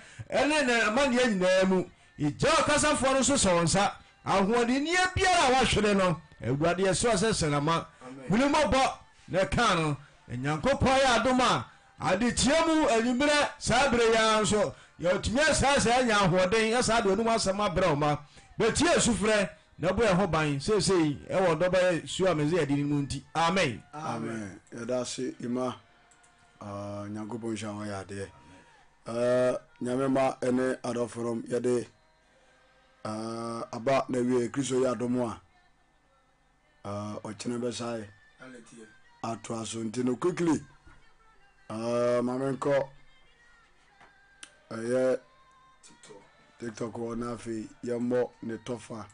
C: ne n'amaneɛ nyinaa mu. Gya ɔkasafoɔ no nso hyɛ wo nsa. Ahoɔdenneɛ biara a wahwere no, Awurade yɛsrɛ sɛ hyɛ no ma. Hunu mmɔbɔ na ka no. Na Nyankopɔn ayɛ adom a, adekyeɛ mu, anwummerɛ, saa berɛ yi ara nso, yɛatumi asan anya ahoɔden asan de w'anom asɛm abrɛ wo mma. Bɛtie yɛn sufrɛ na bɔ yɛn ho ban seesei wɔ ɔdɔ Ba Yesu a Mesia din no mu nti, amen.
A: Amen yɛda ase Emma ah Nyankopɔn nhyira wo ayɛ adeɛ eh Nyame mma ɛne adɔfonom yɛde eh aba na wie Kristo yɛ adom a eh ɔkyena bɛsae atoa so nti no quickly eh ma menkɔ ɛyɛ TikTok hɔ na afei yɛmmɔ ne tɔfa.